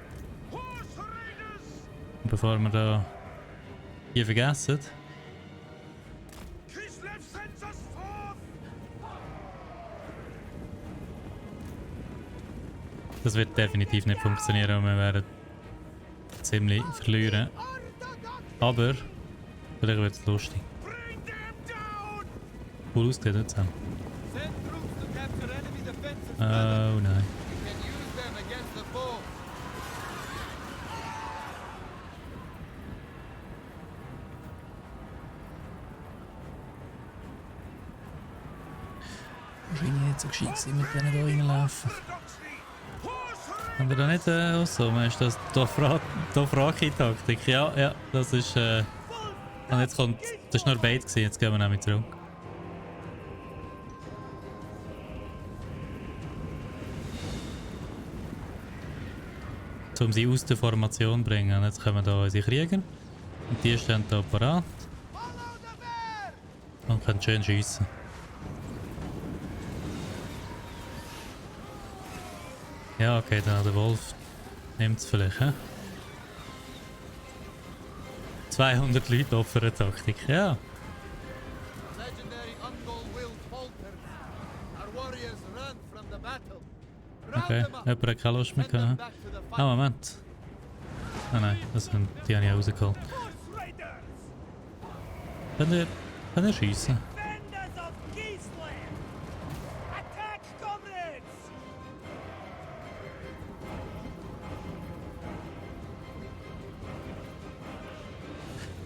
Bevor wir da hier vergessen. Das wird definitiv nicht funktionieren und wir werden ziemlich verlieren. Aber vielleicht wird es lustig. Cool ausgeht jetzt auch. Send troops to capture enemy defenses. Oh nein. You can use them against the foe. Wahrscheinlich nicht so gescheit gewesen, mit denen hier reinlaufen. Haben wir da nicht so? Ist das Dothraki-Taktik? Ja, das ist. Und jetzt kommt. Das war nur Bait gewesen, jetzt gehen wir nämlich zurück. Um sie aus der Formation zu bringen. Und jetzt kommen da unsere Krieger. Und die stehen hier parat. Und können schön schiessen. Ja, okay, dann der Wolf nimmt es vielleicht, hä? 200 Leute opfern Taktik, ja. Legendary ungoal will falters. Our warriors run from the battle. Okay, jemand hat keine Lust mehr gehabt. Ah, Moment. Ah nein, die habe ich rausgeholt. Könnt ihr schiessen?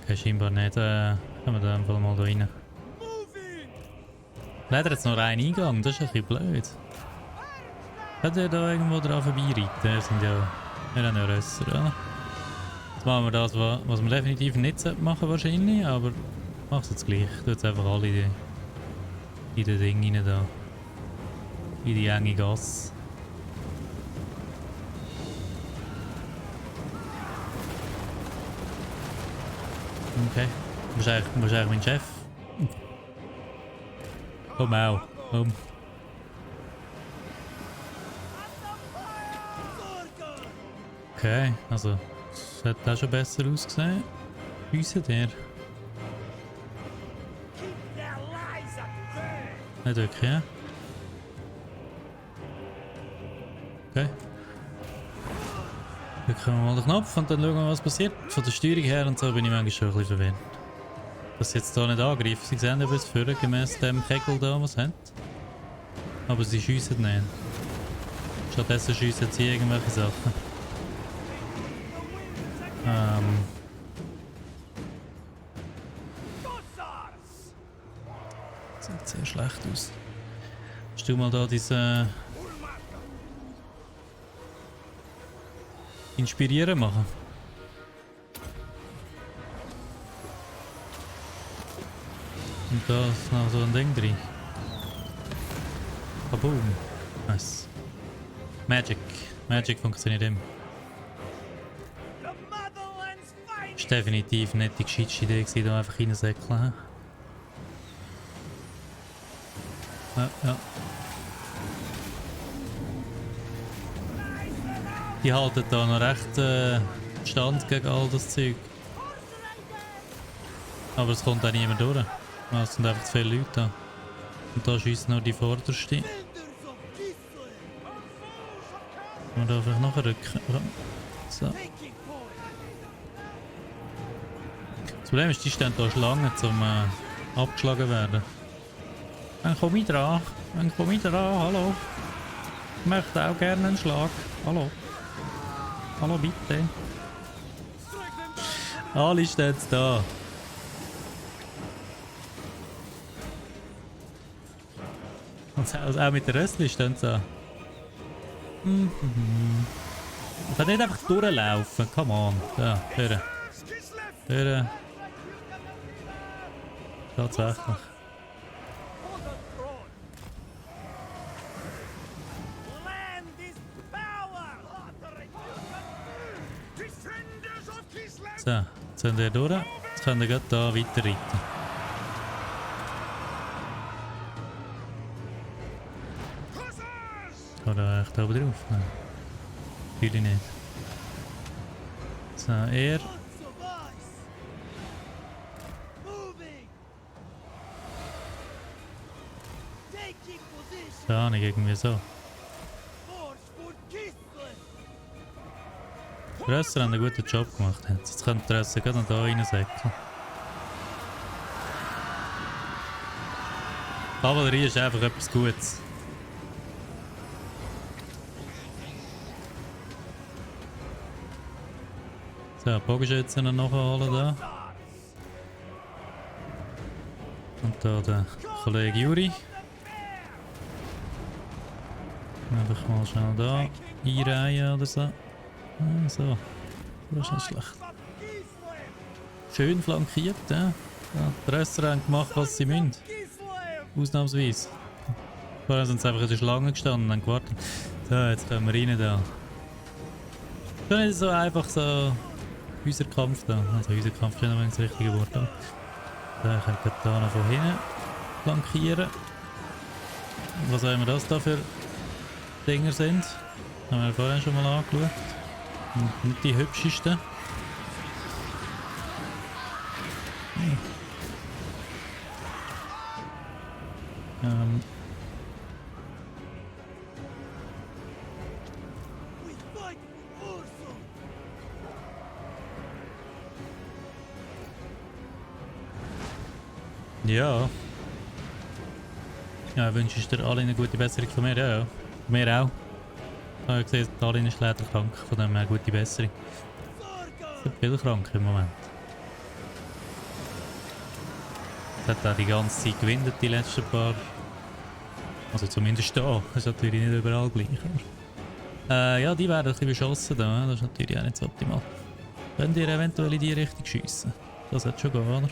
Okay, scheinbar nicht. Können wir da einfach mal da rein. Leider jetzt noch einen Eingang, das ist ein bisschen blöd. Könnt ihr da irgendwo dran vorbeireiten? Wir sind ja... Wir haben ja Rösser, oder? Jetzt machen wir das, was wir definitiv nicht machen wahrscheinlich, aber ich mach's jetzt gleich. Ich tue jetzt einfach alle in die Dinge rein da. In die enge Gasse. Okay. Wo ist eigentlich mein Chef? Komm auch. Komm. Okay, also das hat auch schon besser ausgesehen. Schiessen der. Nicht wirklich, ja? Okay. Drücken wir mal den Knopf und dann schauen wir, was passiert. Von der Steuerung her und so bin ich manchmal schon ein bisschen verwirrt. Dass sie jetzt hier nicht angreifen. Sie sehen etwas vorher, gemäss dem Kegel da, was sie haben. Aber sie schiessen nicht. Stattdessen schiessen sie irgendwelche Sachen. Das sieht sehr schlecht aus. Hast du mal da diese Inspirieren machen? Und da ist noch so ein Ding drin. Kaboom. Nice. Magic. Magic funktioniert immer. Ist definitiv nicht die gescheiteste Idee gewesen, da einfach reinsäckeln. Ja, ja. Die halten da noch recht Stand gegen all das Zeug. Aber es kommt auch niemand durch. Es sind einfach zu viele Leute da. Und da schiessen nur die Vordersten. Und da vielleicht nachrücken. So. Das Problem ist, die stehen da Schlangen zum abgeschlagen werden. Dann komm ich dran. Dann komm ich dran. Hallo. Ich möchte auch gerne einen Schlag. Hallo. Hallo, bitte. Alle stehen jetzt da. Und auch mit der Rössli stehen sie da. Ich kann nicht einfach durchlaufen. Come on. Da, hören. Hören. Tatsächlich. So, jetzt sind wir durch. Jetzt können wir gerade hier weiterreiten. Oder echt oben drauf? Nein. Natürlich nicht. So, er. Ja, nicht irgendwie so. Die Rösser haben einen guten Job gemacht. Jetzt können die Rösser gerade noch da reinsäckeln. Kavallerie ist einfach etwas Gutes. So, Bogenschützen noch nachholen da. Und da der Kollege Juri. Einfach mal schnell da einreihen oder so. So, das ist nicht schlecht. Schön flankiert, ja. Ja, die Rösser haben gemacht, was sie müssen. Ausnahmsweise. Vorher sind sie einfach in der Schlange gestanden und haben gewartet. So, jetzt können wir rein da. Schon nicht so einfach so unser Kampf da. Also unser Kampf ist nicht das richtige Wort. So, ich kann da noch von hinten flankieren. Was haben wir das da für Dinger sind? Haben wir vorhin schon mal angeschaut. Nicht die hübschesten. Ja. Ja, wünsche ich dir alle eine gute Besserung von mir. Ja, ja. Von mir auch. Ich habe gesehen, Talin ist leider krank, von dem her gute Besserung. Ich bin viel krank im Moment. Es hat auch die ganze Zeit gewindet, die letzten paar. Also zumindest da. Das ist natürlich nicht überall gleich. Ja, die werden ein bisschen beschossen da. Das ist natürlich auch nicht so optimal. Könnt ihr eventuell in die Richtung schiessen? Das hat schon gehen, oder?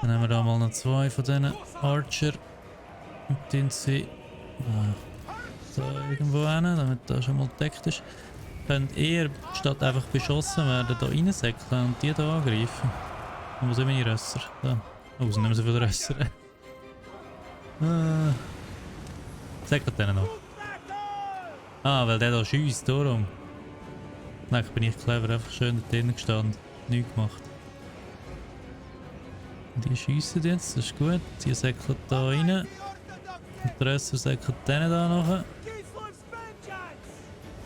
Dann haben wir da mal noch zwei von diesen Archer. Und den sie da irgendwo hin, damit da schon mal gedeckt ist. Könnt ihr statt einfach beschossen werden, da reinsäckeln und die da angreifen. Und wo sind meine Rösser? Da. Oh, es sind nicht mehr so viele Rösser. Sagt denen noch. Ah, weil der da schiesst, darum. Nein, bin ich clever, einfach schön da drinnen gestanden. Nichts gemacht. Die schiessen jetzt, das ist gut. Die säckeln da rein. Und der Rösser säckelt denen da nachher.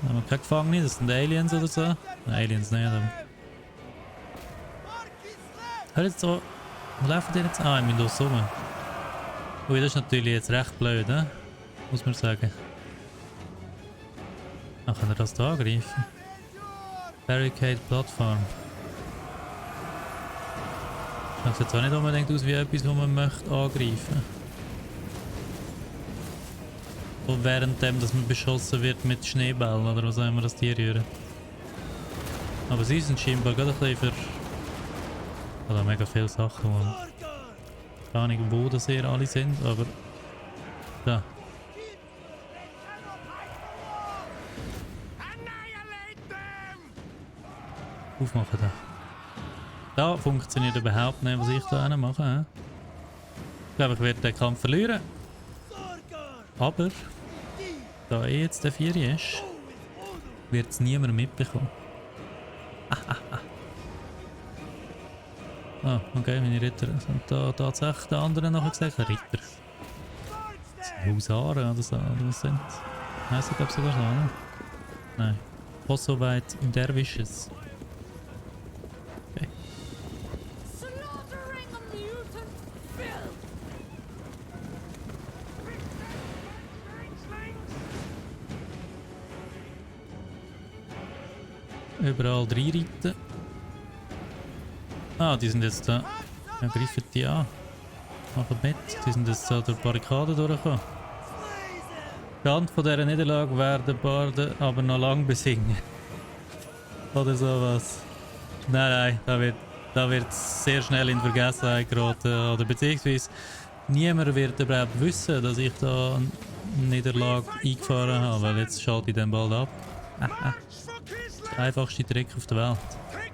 Haben wir keine Gefangene, das sind Aliens oder so. Nein, Aliens nicht, aber... Hör jetzt so... Wo laufen die jetzt? Ah, ich bin da rum. Ui, das ist natürlich jetzt recht blöd, ne? Muss man sagen. Ah, kann er das da angreifen? Barricade Plattform. Das sieht jetzt auch nicht unbedingt aus wie etwas, was man möchte angreifen. So währenddem, dass man beschossen wird mit Schneebällen oder was auch immer das die rühren. Aber sie sind scheinbar gerade ein bisschen für... Oder mega viele Sachen, man. Keine Ahnung, wo das hier alle sind, aber... Da. Aufmachen da. Da funktioniert überhaupt nicht, was ich da mache. Ich glaube, ich werde den Kampf verlieren. Aber, da jetzt der 4 ist, wird es niemand mitbekommen. Ah, okay, meine Ritter sind da tatsächlich der andere nachher gesagt. Ritter. Das sind Husaren oder so, oder was sind das? Weiss ich glaube sogar so, ne? Nein. Kosoweit Derwishes. Okay. Überall reinreiten. Ah, die sind jetzt da. Ja, greifen die an. Machen mit. Die sind jetzt da durch die Barrikaden durchgekommen. Stand von dieser Niederlage werden Barden aber noch lang besingen. Oder sowas. Nein, da wird sehr schnell in Vergessenheit geraten. Oder beziehungsweise niemand wird überhaupt wissen, dass ich da eine Niederlage eingefahren habe. Weil jetzt schalte ich den bald ab. Der einfachste Trick auf der Welt.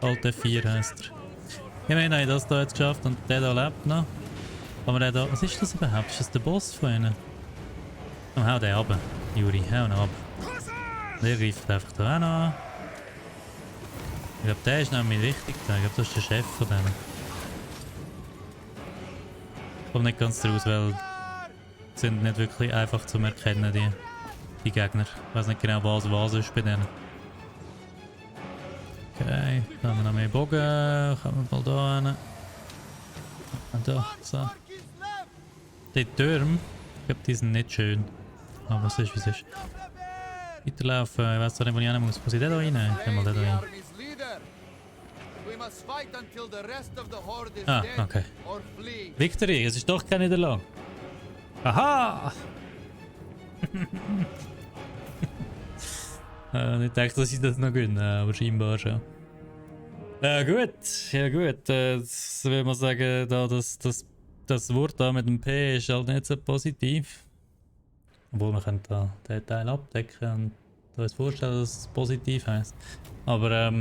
Alt F4 heisst er. Ich meine, ich habe das hier jetzt geschafft und der da lebt noch. Aber der da... Was ist das überhaupt? Ist das der Boss von ihnen? Oh, hau den ab, Juri. Hau ihn ab. Der greift einfach da auch noch an. Ich glaube, der ist nämlich wichtig. Ich glaube, das ist der Chef von denen. Ich komme nicht ganz raus, weil... Die sind nicht wirklich einfach zu erkennen, die Gegner. Ich weiß nicht genau, was ist bei denen. Okay, dann haben wir noch mehr Bogen, kommen wir mal da hin. Und da, so. Die Türme, ich glaube, die sind nicht schön. Aber es ist, wie es ist. Weiterlaufen, ich weiß zwar nicht, wo ich hin muss. Muss ich den da rein? Ich nehme mal den da rein. Ah, okay. Victory, es ist doch keine Niederlage. Aha! Ich dachte, dass ich das noch gewinne, aber scheinbar schon. Ja gut. Jetzt will man sagen, da das Wort da mit dem P ist halt nicht so positiv. Obwohl wir können da den Teil abdecken und uns vorstellen, dass es positiv heisst. Aber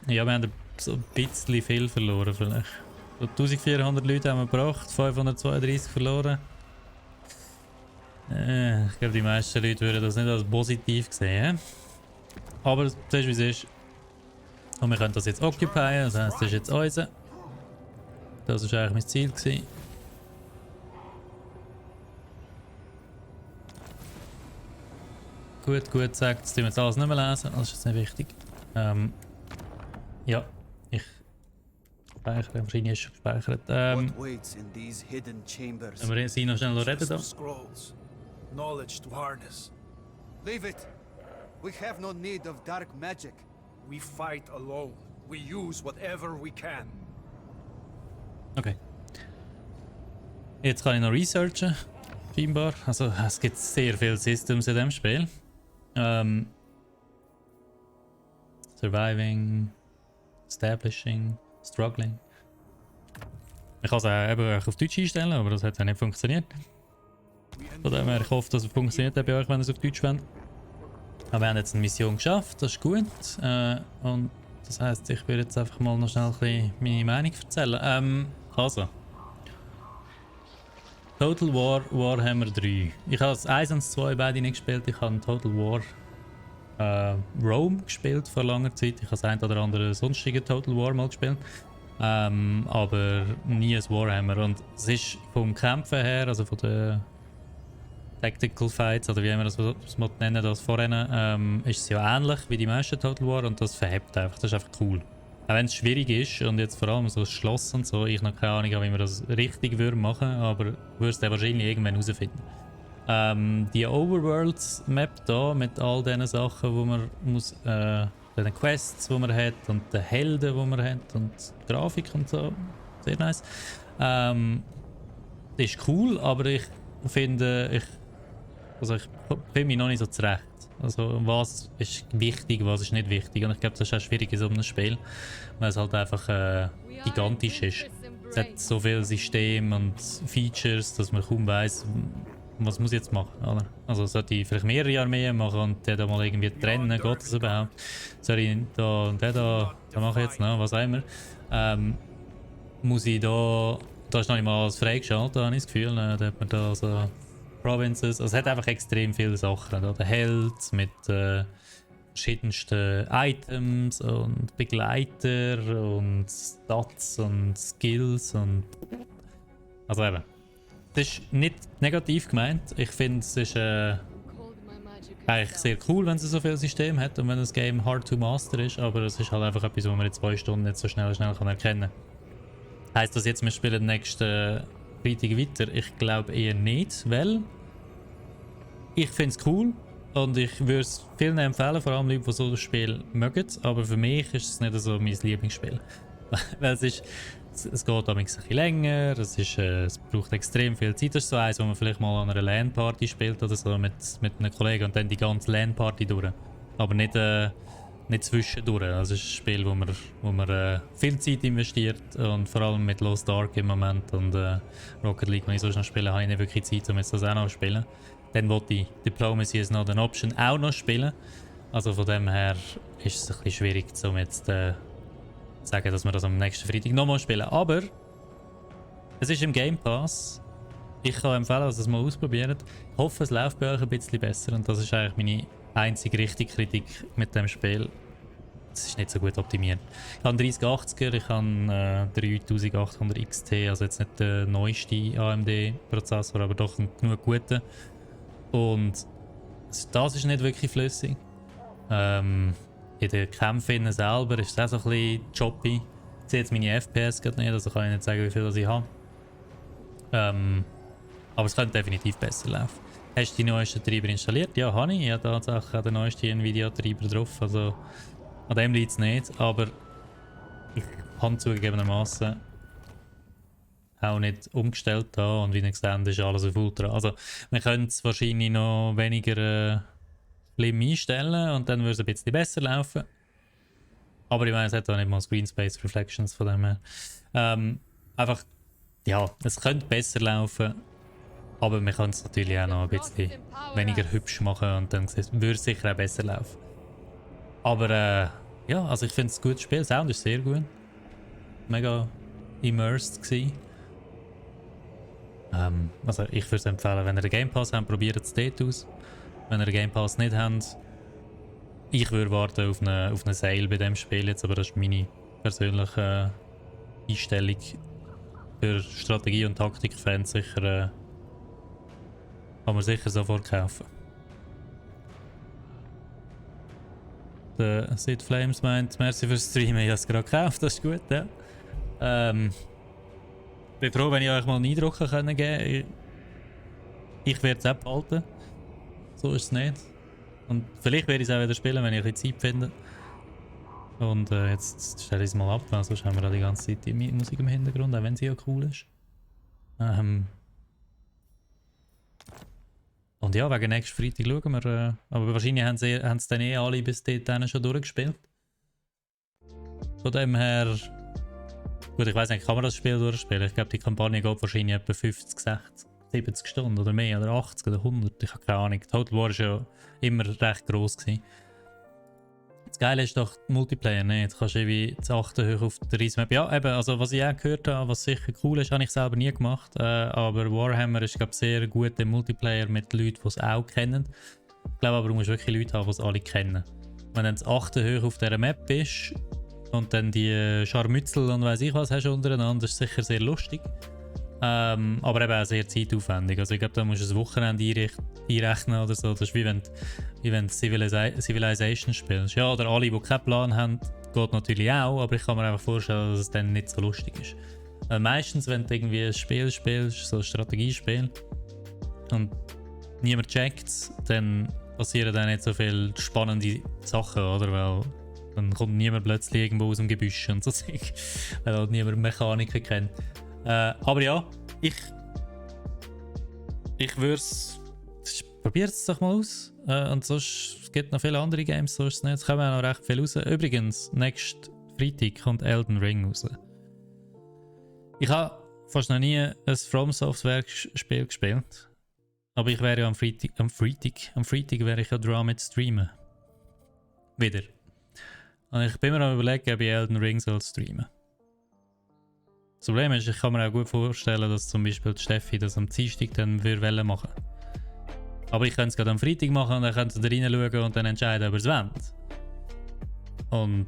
ja, wir haben so ein bisschen viel verloren vielleicht. So 1400 Leute haben wir gebracht, 532 verloren. Ich glaube, die meisten Leute würden das nicht als positiv sehen. Aber das ist, wie es ist. Und wir können das jetzt occupyen, das heisst, das ist jetzt unser. Das war eigentlich mein Ziel gewesen. Gut, sagt, das tun wir jetzt alles nicht mehr lesen, das ist jetzt nicht wichtig. Ja, ich speichere, wahrscheinlich ist schon gespeichert. Wir sind noch schnell reden da. Knowledge to harness. Leave it. We have no need of dark magic. We fight alone. We use whatever we can. Okay. Jetzt kann ich noch researchen, scheinbar. Also es gibt sehr viele Systems in diesem Spiel. Surviving, Establishing, Struggling. Ich kann es auch eben auf Deutsch einstellen, aber das hat ja nicht funktioniert. Von dem her, ich hoffe, dass es funktioniert bei euch, wenn ihr es auf Deutsch wollt. Aber wir haben jetzt eine Mission geschafft, das ist gut. Und Das heisst, ich würde jetzt einfach mal noch schnell ein bisschen meine Meinung erzählen. Also. Total War Warhammer 3. Ich habe das 1 und 2 beide nicht gespielt. Ich habe Total War Rome gespielt vor langer Zeit. Ich habe das ein oder andere sonstige Total War mal gespielt. Aber nie ein Warhammer. Und es ist vom Kämpfen her, also von den Tactical Fights oder wie immer das nennen, das Vorrennen, ist es ja ähnlich wie die meisten Total War und das verhebt einfach. Das ist einfach cool. Auch wenn es schwierig ist und jetzt vor allem so das Schloss und so, ich noch keine Ahnung habe, wie man das richtig machen würde, aber du wirst es wahrscheinlich irgendwann herausfinden. Die Overworld-Map da mit all diesen Sachen, wo man muss, den Quests, die man hat und den Helden, die man hat und die Grafik und so, sehr nice. Ist cool, aber ich finde, ich bin mich noch nicht so zurecht. Also was ist wichtig, was ist nicht wichtig. Und ich glaube, das ist auch schwierig in so einem Spiel, weil es halt einfach gigantisch ist. Es hat so viele Systeme und Features, dass man kaum weiss, was muss ich jetzt machen, oder? Also sollte ich vielleicht mehrere Armeen machen und den da mal irgendwie trennen, geht das überhaupt? Soll ich da und den da mache ich jetzt noch, was auch immer. Muss ich da ist noch nicht mal alles freigeschaltet, habe ich das Gefühl. Da hat man da so Provinces. Also es hat einfach extrem viele Sachen. Da der Held mit verschiedensten Items und Begleiter und Stats und Skills und also eben. Das ist nicht negativ gemeint. Ich finde es ist eigentlich sehr cool, wenn es so viele Systeme hat und wenn das Game hard to master ist, aber es ist halt einfach etwas, was man in 2 Stunden nicht so schnell kann erkennen kann. Heisst das jetzt, wir spielen nächsten Freitag weiter? Ich glaube eher nicht, weil ich finde es cool und ich würde es vielen empfehlen, vor allem Leute, die so das Spiel mögen, aber für mich ist es nicht so mein Lieblingsspiel. Weil es geht ein bisschen länger, es braucht extrem viel Zeit. Das ist so eins, wo man vielleicht mal an einer LAN-Party spielt oder so mit einem Kollegen und dann die ganze LAN-Party durch. Aber nicht zwischendurch. Also es ist ein Spiel, wo man viel Zeit investiert und vor allem mit Lost Ark im Moment und Rocket League, wenn ich so schnell spiele, habe ich nicht wirklich Zeit, um jetzt das auch noch zu spielen. Dann wollte ich Diplomacy is not an option auch noch spielen. Also von dem her ist es ein bisschen schwierig, um jetzt sagen, dass wir das am nächsten Freitag nochmal spielen. Aber es ist im Game Pass. Ich kann empfehlen, dass ihr es mal ausprobiert. Ich hoffe, es läuft bei euch ein bisschen besser und das ist eigentlich meine einzige richtige Kritik mit dem Spiel. Es ist nicht so gut optimiert. Ich habe einen 3080er, ich habe 3800 XT, also jetzt nicht der neueste AMD-Prozessor, aber doch einen genug guten. Und das ist nicht wirklich flüssig. In den Kämpfen selber ist es auch so ein bisschen choppy. Ich sehe jetzt meine FPS gerade nicht, also kann ich nicht sagen, wie viel das ich habe. Aber es könnte definitiv besser laufen. Hast du die neuesten Treiber installiert? Ja, habe ich. Ich habe tatsächlich auch den neuesten Nvidia-Treiber drauf. Also an dem liegt es nicht, aber ich habe zugegebenermaßen auch nicht umgestellt da und wie ihr seht, ist alles auf Ultra. Also wir können es wahrscheinlich noch weniger schlimm einstellen und dann würde es ein bisschen besser laufen. Aber ich meine, es hat auch nicht mal Screen Space Reflections von dem her. Einfach, ja, es könnte besser laufen, aber wir können es natürlich auch noch ein bisschen weniger hübsch machen und dann würde es sicher auch besser laufen. Aber ja, also ich finde es ein gutes Spiel. Sound ist sehr gut. Mega immersed gewesen. Also ich würde es empfehlen, wenn ihr den Game Pass habt, probiert es dort aus. Wenn ihr den Game Pass nicht habt, ich würde warten auf eine Sale bei dem Spiel jetzt, aber das ist meine persönliche Einstellung. Für Strategie- und Taktik-Fans sicher kann man sicher sofort kaufen. Der Sid Flames meint, merci fürs Streamen, ich habe es gerade gekauft, das ist gut, ja. Ich bin froh, wenn ich euch mal einen Eindruck geben kann. Ich werde es auch behalten. So ist es nicht. Und vielleicht werde ich es auch wieder spielen, wenn ich ein bisschen Zeit finde. Und jetzt stelle ich es mal ab, weil sonst haben wir auch die ganze Zeit die Musik im Hintergrund, auch wenn sie ja cool ist. Und ja, wegen nächsten Freitag schauen wir. Aber wahrscheinlich haben es dann alle bis dahin schon durchgespielt. Von dem her... Gut, ich weiß nicht, kann man das Spiel durchspielen? Ich glaube, die Kampagne geht wahrscheinlich etwa 50, 60, 70 Stunden oder mehr, oder 80 oder 100, ich habe keine Ahnung. Total War war ja immer recht gross gewesen. Das Geile ist doch Multiplayer, ne? Jetzt kannst du irgendwie das 8. hoch auf der Reise-Map. Ja, eben, also was ich auch gehört habe, was sicher cool ist, habe ich selber nie gemacht. Aber Warhammer ist, glaube ich, sehr gut im Multiplayer mit Leuten, die es auch kennen. Ich glaube aber, du musst wirklich Leute haben, die es alle kennen. Wenn du das 8. hoch auf dieser Map bist und dann die Scharmützel und weiss ich was hast untereinander, ist sicher sehr lustig. Aber eben auch sehr zeitaufwendig. Also ich glaube, da musst du ein Wochenende einrechnen oder so. Das ist wie wenn du Civilization spielst. Ja, oder alle, die keinen Plan haben, geht natürlich auch, aber ich kann mir einfach vorstellen, dass es dann nicht so lustig ist. Meistens, wenn du irgendwie ein Spiel spielst, so ein Strategiespiel, und niemand checkt es, dann passieren dann nicht so viele spannende Sachen, oder? Weil dann kommt niemand plötzlich irgendwo aus dem Gebüsch und so, weil halt niemand Mechaniker kennt. Aber ja, ich würde es. Probiert es doch mal aus. Und sonst es gibt noch viele andere Games, sonst nicht. Es kommen auch noch recht viel raus. Übrigens, nächsten Freitag kommt Elden Ring raus. Ich habe fast noch nie ein From Software Spiel gespielt. Aber ich wäre ja am Freitag wäre ich ja dran mit streamen. Wieder. Und ich bin mir am überlegen, ob ich Elden Ring soll streamen. Das Problem ist, ich kann mir auch gut vorstellen, dass zum Beispiel die Steffi das am Dienstag dann machen würde. Aber ich könnte es gerade am Freitag machen und dann könnt ihr da reinschauen und dann entscheiden, ob ihr es wollt. Und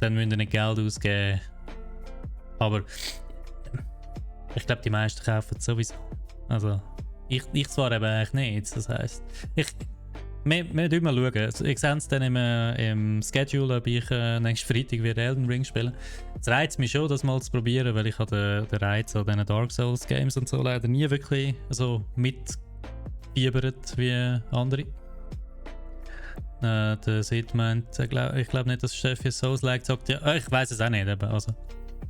dann müsst ihr nicht Geld ausgeben. Aber ich glaube, die meisten kaufen es sowieso. Also, ich zwar eben eigentlich nicht. Das heisst, wir müssen mal schauen. Ich sehe es dann im Schedule, ob ich nächsten Freitag wieder Elden Ring spiele. Es reizt mich schon, das mal zu probieren, weil ich den Reiz an diesen Dark Souls Games und so leider nie wirklich so mitfiebert wie andere. Der Sid meint, ich glaube nicht, dass Steffi Souls-like sagt. Ja, ich weiß es auch nicht. Eben. Also,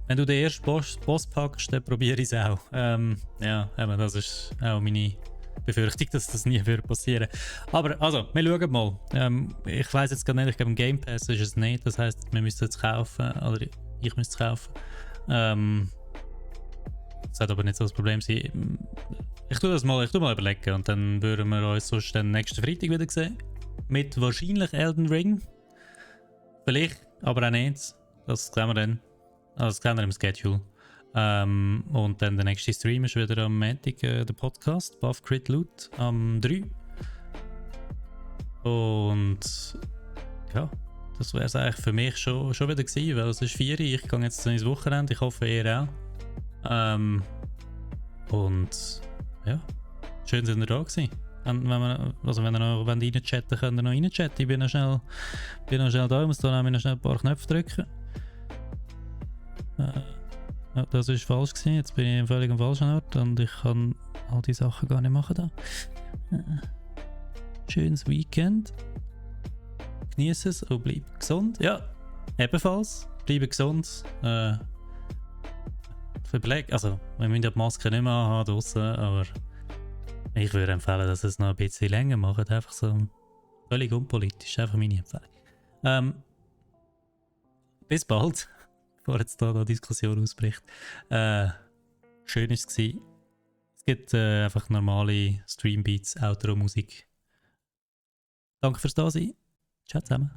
wenn du den ersten Boss packst, dann probiere ich es auch. Ja, eben, das ist auch meine Befürchtung, dass das nie passieren würde. Aber also, wir schauen mal. Ich weiß jetzt gar nicht, ich glaube im Game Pass ist es nicht. Das heisst, wir müssen es kaufen. Oder ich müsste es kaufen. Das sollte aber nicht so das Problem sein. Ich tue mal überlegen und dann würden wir uns sonst den nächsten Freitag wieder sehen. Mit wahrscheinlich Elden Ring. Vielleicht, aber auch nicht. Das sehen wir dann. Also das sehen wir im Schedule. Und dann der nächste Stream ist wieder am Montag der Podcast, Buff Crit Loot, am 3. Und ja, das wäre es eigentlich für mich schon wieder gewesen, weil es ist 4 Uhr, ich gehe jetzt ins Wochenende, ich hoffe ihr auch. Und ja, schön sind ihr da gewesen. Und wenn ihr noch reinchatten könnt ihr noch reinchatten. Ich bin noch schnell da, ich muss da nämlich noch schnell ein paar Knöpfe drücken. Ja, das war falsch gewesen. Jetzt bin ich im völlig falschen Ort und ich kann all die Sachen gar nicht machen da. Schönes Weekend. Genieße es und bleib gesund. Ja, ebenfalls. Bleibe gesund. Überleg, also, wir müssen ja die Maske nicht mehr anhaben draussen, aber ich würde empfehlen, dass es noch ein bisschen länger macht. Einfach so völlig unpolitisch. Einfach meine Empfehlung. Bis bald. Bevor jetzt da eine Diskussion ausbricht. Schön war es. Es gibt einfach normale Streambeats, Outro-Musik. Danke fürs Dasein. Ciao zusammen.